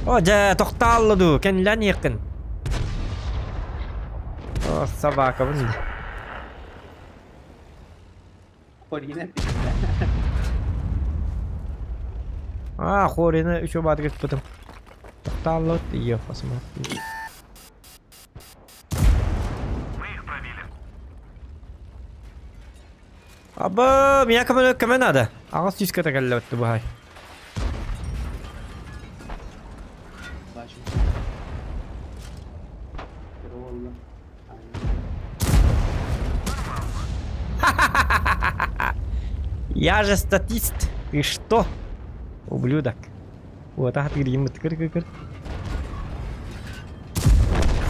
О, дьэ, тохтаалла дуу, кэннилээн иэххин. О, собакабын.
Хорина
А, Хорина үчү баатыгар туппутум. Тохтааллыбыт, ее, посмотри. Аба, меня көмө көмө надо. Аҕыс сүүскэ тэгэллэбит быһай. Я же статист. Ты что? Ублюдок. Вот, ага, ты кыр кыр кыр.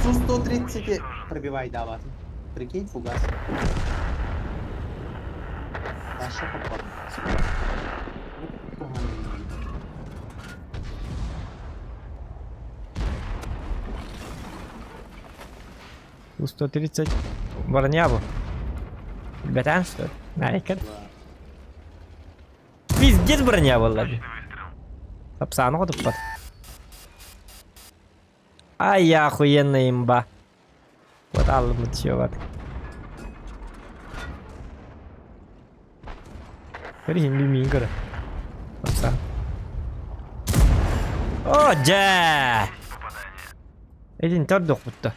Су-130 пробивай дават. Прикинь, фугас. Наша попала.
Су-130 броня бу. Бэтэн что ли? Найкер. Пиздец броня буолла. Сапсааны хотуппат. Ай, охуенная имба. Вот аллымыт вот. Көрүһүн билмиин көрө. Сапсаан. О, дьэ! Этин тордуохпутта.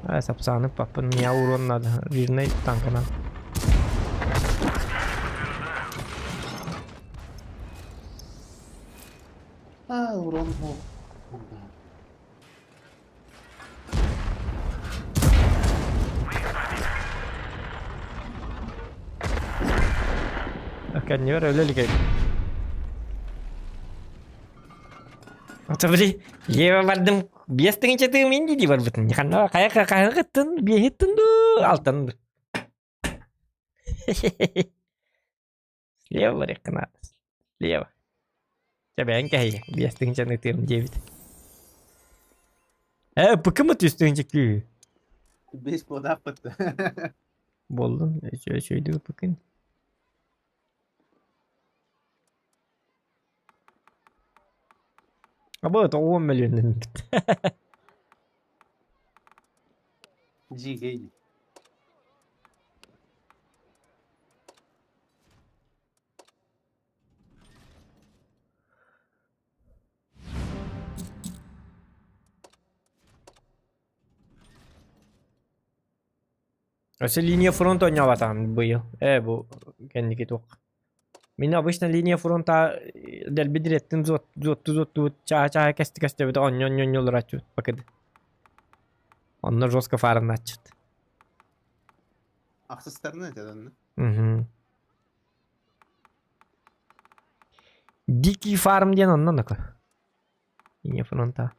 Ай, сапсааны паппын, меня урон надо. Жирный танканан.
А, урон был.
Кэннибэр өлө илик Отобри, ева бардым, биэс тыһыынча тыым инди дии барбытын. Ханна хайа хаһыгыттын, биэһиттин дуу, алтан дуу. Слева барыахха наада. Слева. Чэ бэйэҥ кэһэйиэҥ, биэс тыһыынчаны ытыам диэбит. Ээ, пыкымыт үс тыһыынча күүһү.
Бес буолаахпыт.
Буоллун, үчүгэй пыкын. Абы, 90 миллионнан
Дьиикэй.
Өссө линия фронт оонньообатаҕым быйыл. Ээ бу кэнники туох. Мин обычно линия фронта дэлби дирэттин зуотту-зуоттубут чааһа-чааһа кэсти-кэстибит онньо-онньо олорааччыбыт бакыды. Онно жестко фармнааччыт.
Ахсыстарына этэ онно.
Угу. Дикий фарм диэн онно нака. Линия фронта.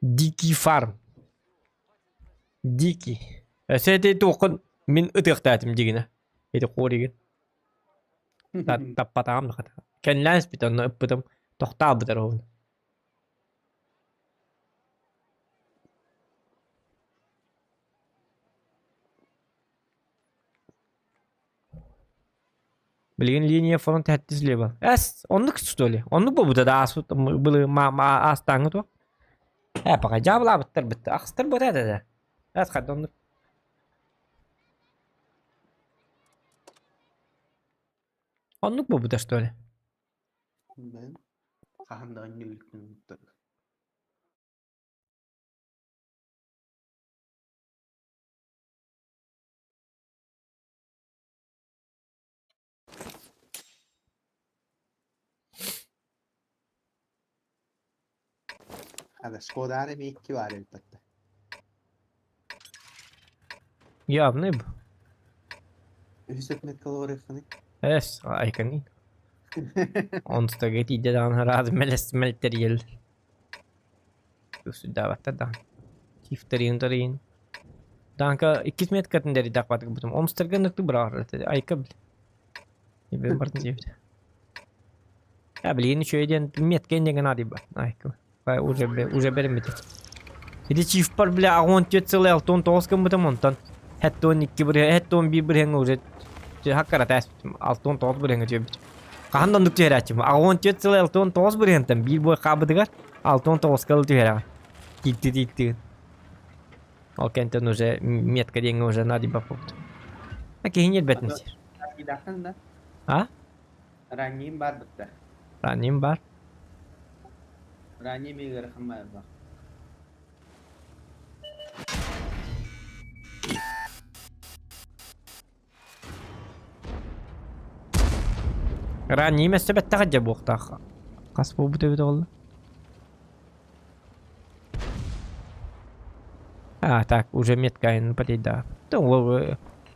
Дикий фарм. Дикий. Өссө ити туоххун мин ытыахтаатым дигинэ. Ити хуоригин. Таппатаҕым да хата. Кэннилээн испит онно ыппытым тохтообутар оҕуну. Билигин линия фронт хэттис леба. Эс, оннук что ли? Оннук буолбута да ааспыт былы аастааҥҥы туох? Э, пока дьаабылаабыттар бытты. Ахстар бута этэ да. Эс хадда оннук. Оннук буолбута что ли?
Мен хаһан да өнньүлүкпүн Hade Шкода эмиэ икки баар эбит
Явный б.
Үһүс өкмөккө олоруоххунуй?
Эс, айканин. Онтуга тиийдэ даҕаны ыраас мэлэс мэлтэрийэл. Үксүдээбэттэр даҕаны. Тифтерин тарыйын. Данка иккис меткатын дэридахпатык бутум. Омстарга ныктык быраҕар этэ. Айка бил. Ибин бартын диэбит. Я билигин үчүгэй диэн метка иннигин наадыйбат. Айка. Уже уже бериммит. Ити чифпар бля 14,69 гыммытым онтон 72 бырыһа 71 бырыһаҥа уже хаккара тээспитим 69 бырыһаҥа түһэрбитим. Хаһан да оннук түһэрээччим. 14,69 бырыһантан биир бой хаабытыгар 69-ка ылы түһэрэҕин. Тиикти тииктигин. Ол кэнтэн уже метка диэҥҥэ уже наадыйбаппыт. А киһи ньирбэтин сир.
да?
А?
Ранним бар бытта.
Ранним бар.
Ранним ыарахан бар.
Ранним өссө бэттэҕэ дьэ буохтаах. Хас буолбут эбит оҕолор? А, так, уже метка потейда.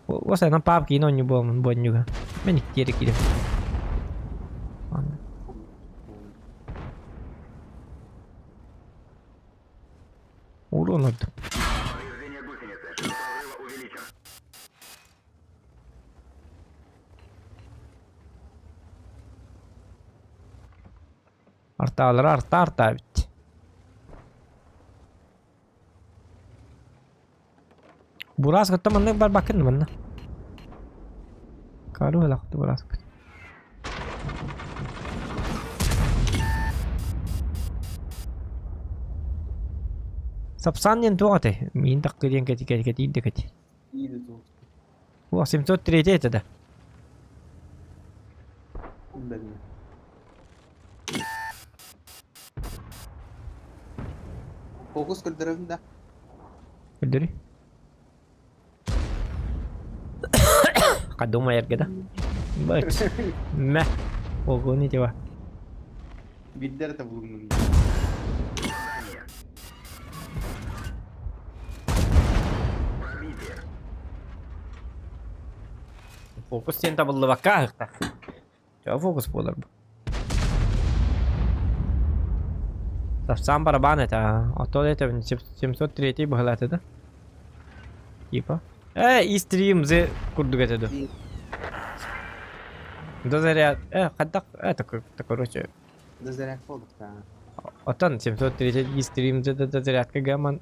Осанан папки онньу буолмун буонньуга. Мен иккиэри киирем. Урон ордук. Артаалара арта арта эбит. Бураас кытта маннык барбаккын манна. Кару ылахты бураас кытта. Сапсан диэн туох этэй? Миин таккы диэн кэти кэти кэтиир да кэти. О, 703 это да.
Фокус көрдөрөбүн да.
Көрдөрүй. Кадума эргэ да. Быт. Мэ. Ого, не дела.
Билдер это булуннум.
Фокус сен табыллыбакка аһыктах. Чё фокус буолар бу? Сам барабан это, а то это 703 быһалаата да? Типа. Э, истрим зе курдук это да. Дозаряд. Э, хайдах, это, короче.
Дозаряд буолбута.
Оттон 730 истрим зе дозарядка гаман.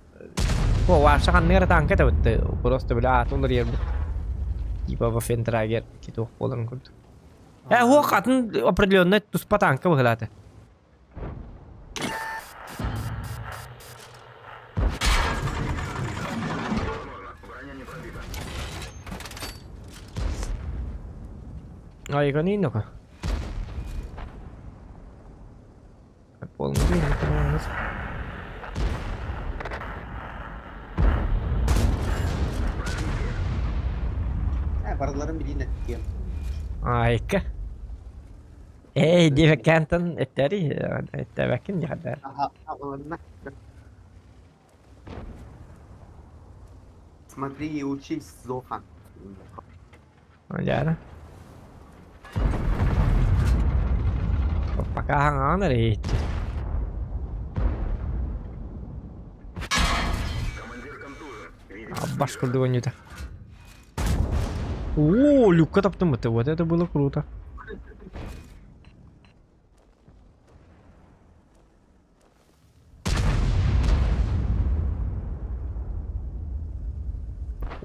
О, вообще ханныгар танка это просто бля атулар ербит. Типа во фентрагер китух болан курдук. Э, хуох атын определенный туспа танка быһылаата. Айган ну-ка. Полный.
Тылларын билиин эттиэм.
Айка. Эй, диэбэккээнтэн эттэри, эттээбэккин диэхэрдээр.
Аха, аҕаланна. Смотри и учись, Зохан.
Дьаара. Пока хаҥаан эрэ иһиттир. Баш курдук ойнута. О, люкка таптым это вот это было круто.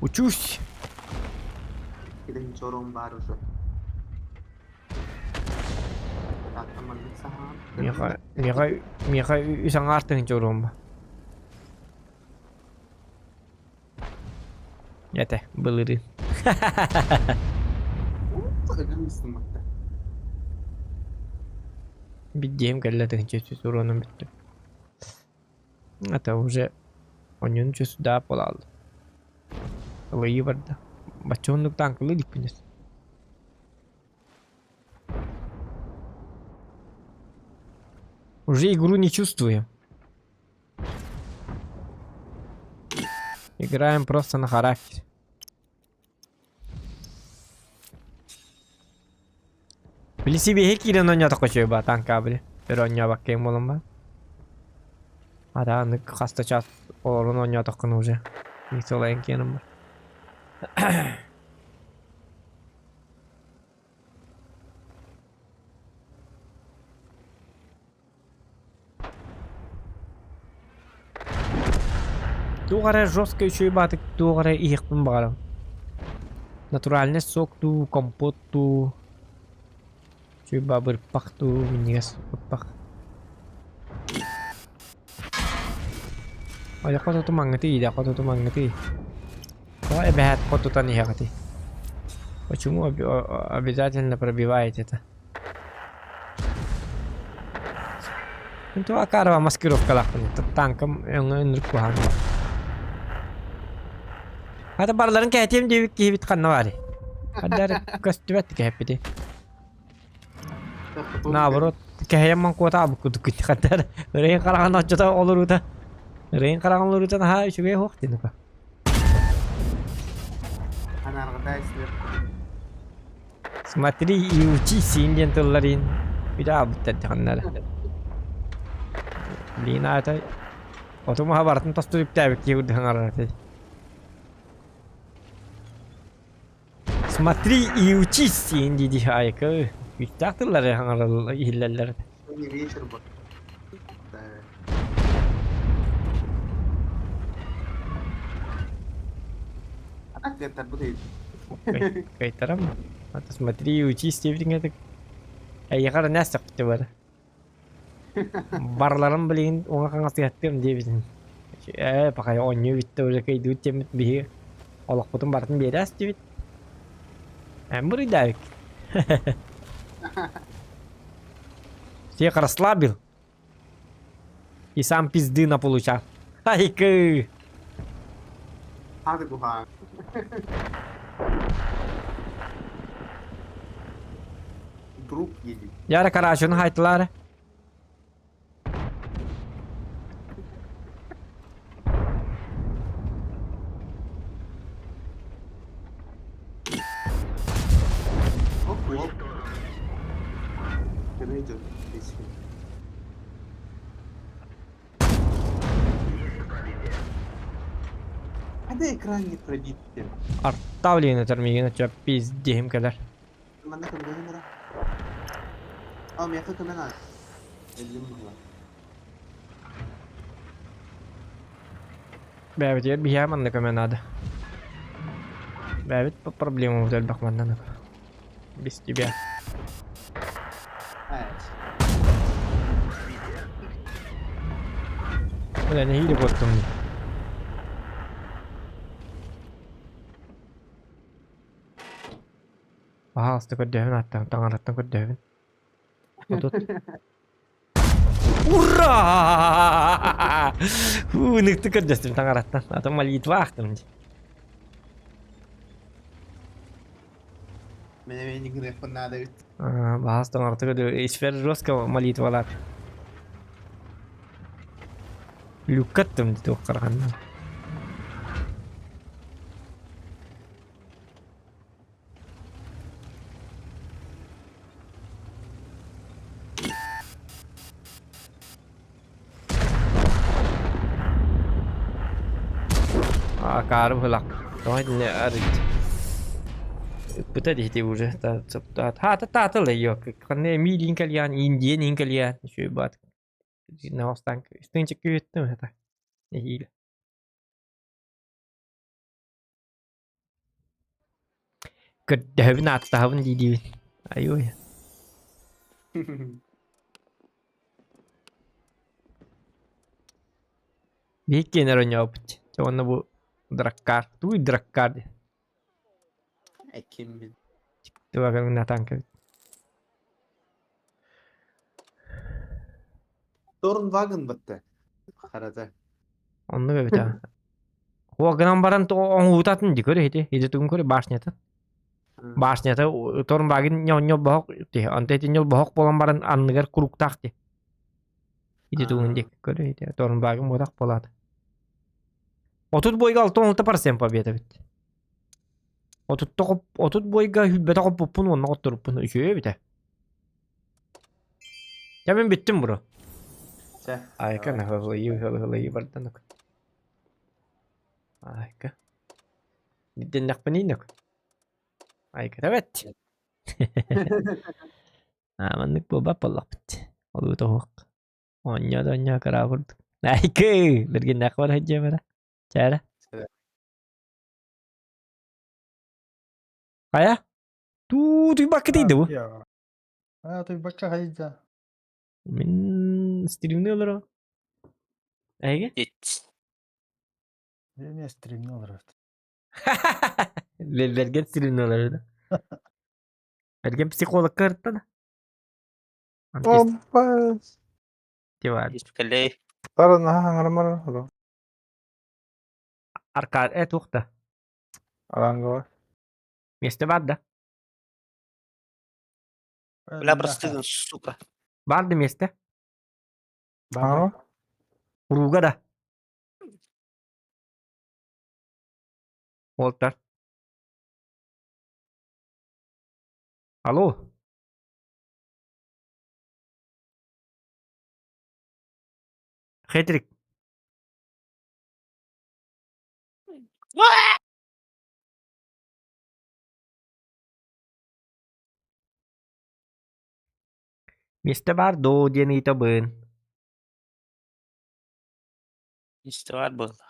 Учусь.
Кидин чорон бар уже.
Миэхэ, миэхэ, миэхэ үс аҥаар тыһыынча уруом. Этэ, былырыын. Биддиэм кэллэ тыһыынча үс уруонум бүттүм. Это уже онньун сюда буолааллым. Ылыйыы барда. Бачча оннук тааҥкалыы иликпин Уже игру не чувствую. Играем просто на характер. Били сибиэһи киирэн оонньоотоххо үчүгэй баа танка били. Өрө оонньообаккайым буолан баа. Ата аны хас да час олорон оонньоотоххуна уже. Сылайан киэним бар. Туох эрэ жестко үчүгэй баатык туох эрэ иһиэхпин баҕарабын. Натуральный сок дуу, компот дуу, үчүгэй баа бырпах дуу, минньигэс бырпах. Айахха тутумаҥҥытый, идэххэ тутумаҥҥытый. Тоҕо эбэһээт хотутан иһэҕитий? Почему обязательно пробиваете это? Мин Акарова маскировкалаахпын. Танкам өҥө ынырык куһаҕан. Хата барыларын кэһэтиэм диэбит киһибит ханна баарый? Ханна көстүбэт кэһэппити. Наоборот, кэһэйэн маҥкуотаабыт курдук ханна ырайын хараҕын оччото олоруута. Ырайын хараҕын олоруута наһаа үчүгэй суох дии нука. Смотри и учись диэн тылларын үдэ ханнара. Блин, аата отумаха барытын тосту үктээбит киһи курдук хаҥарар этэ. Смотри и учись диэн дии айка күүстээх тыллары хаҥараллар иһиллэллэр.
Не вечер был. Да. А так это будет.
Кайтарам. А то смотри и учись диэбитиҥ этик. Эйиэхэ эрэ нэс бар. Барларын билигин уҥа хаҥас ыһаттыам диэбитин. Ээ, пахай оонньуу бүттэ уже кыйдыбыт диэммит биһиги олохпутун барытын биэрээс диэбит. Эн буруйдаабыт. Всех расслабил. И сам пизды наполучал. Айкы!
Hadi buhar. Друг едет.
Яра карачуну хайтылар.
Оп, оп. Идет. Hadi экран не пробит.
Артавлин этэр миигин өтө пиздиһим кэлэр.
Манна көмөлөһүн эрэ. А, миэхэ көмө наада. Өллүм быһыылаах.
Бэйэбитигэр биһиэхэ манна көмө наада. Бэйэбит проблемабыт элбэх манна Без тебя.
Evet.
Бля, нэһиилэ куоттум дии. Пожалуйста, көрдөһүн аттан, таҥараттан көрдөһүн. Отут. Ура! Ыныкты көрдөстүм таҥараттан. А то молитва ахтым дии.
Мин эмиэ инник гыныахпын наада эбит.
Баһаас тоҥортуга испэр жестко молитвалар. Люккаттым дии туоххараханна. Акаары быһылаах. Тоҕо итиннэ арыйд. Ыппыта диһити уже. Хаата таатыл её. Ханна эмиилиин кэлиэн, индиэн кэлиэн. Үчүгэй баат. Наостан истинчик күүттүм это. Нэһиилэ. Көрдөһөбүн ааттаһабын дии-диибин. Айуй. Биһиккиэнэр оонньообут. Дьэ уонна бу драккар. Тугуй драккар диэн?
Эккиммин.
Туга натаан кэбит.
Торнваген батта. Харата.
Оннук эбит аа. Уогынан баран оҥуутатын ди көрө ити. Идэтигин көрө башнята. Башнята Торнваген ньонньо ти. Онто ити ньолбоһох буолан баран анныгар куруктаах ти. Идэтигин ди көрө ити. Торнваген буотах буолаат. 30 бойга 66% победа бит. 30 бойга хүлбэтэ хоппуппун уонна хотторуппун үчүгэй эбитэ. Дьэ мин бүттүм бро.
Чэ.
Айка наһылыйыы ыһылыйыы барданак. Айка. Дэннэхпиний нөк. Айка эбэт. Аа маннык буолбат буоллахпыт. Ол тоһуох. Оонньоо да оонньоо кыра курдук. Айкы! Бергиннээх бар сылдьыам эрэ. Чээрэ. Хайа? Туу туйбакка тиийдэ бу.
Аа туйбакка хайда.
Мин стримни олоро. Эйге?
Ит.
Эмиэ стримни олорор.
Берген стримни олорор да. Берген психологка ырытта да.
Опа.
Тивар.
Испкалей.
Тара наһаа хаҥарамар.
Аркад э туохта.
Аранга.
Миэстэ баар да?
Бля, простыгын, сука.
Баар да миэстэ?
Баар.
Урууга да? Уолтар. Алло. Хетрик. Миэстэ баар доо диэн ыйытабын.
Миэстэ баар буолла.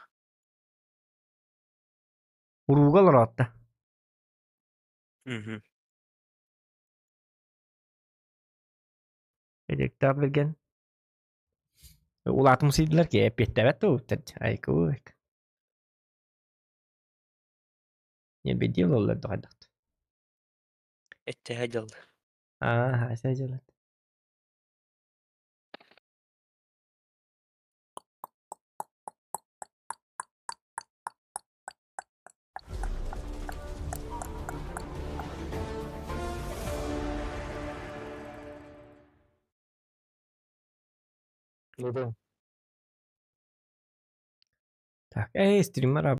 Урууга олороотто.
Мгм.
Эдиктээх билген. Улаатымсыйдылар ки эппиэттээбэт да айкуу. Не бедил оллар дохайдахт.
Эттэһэ дьалла.
Аа, ася дьалат. Так, эй, стример.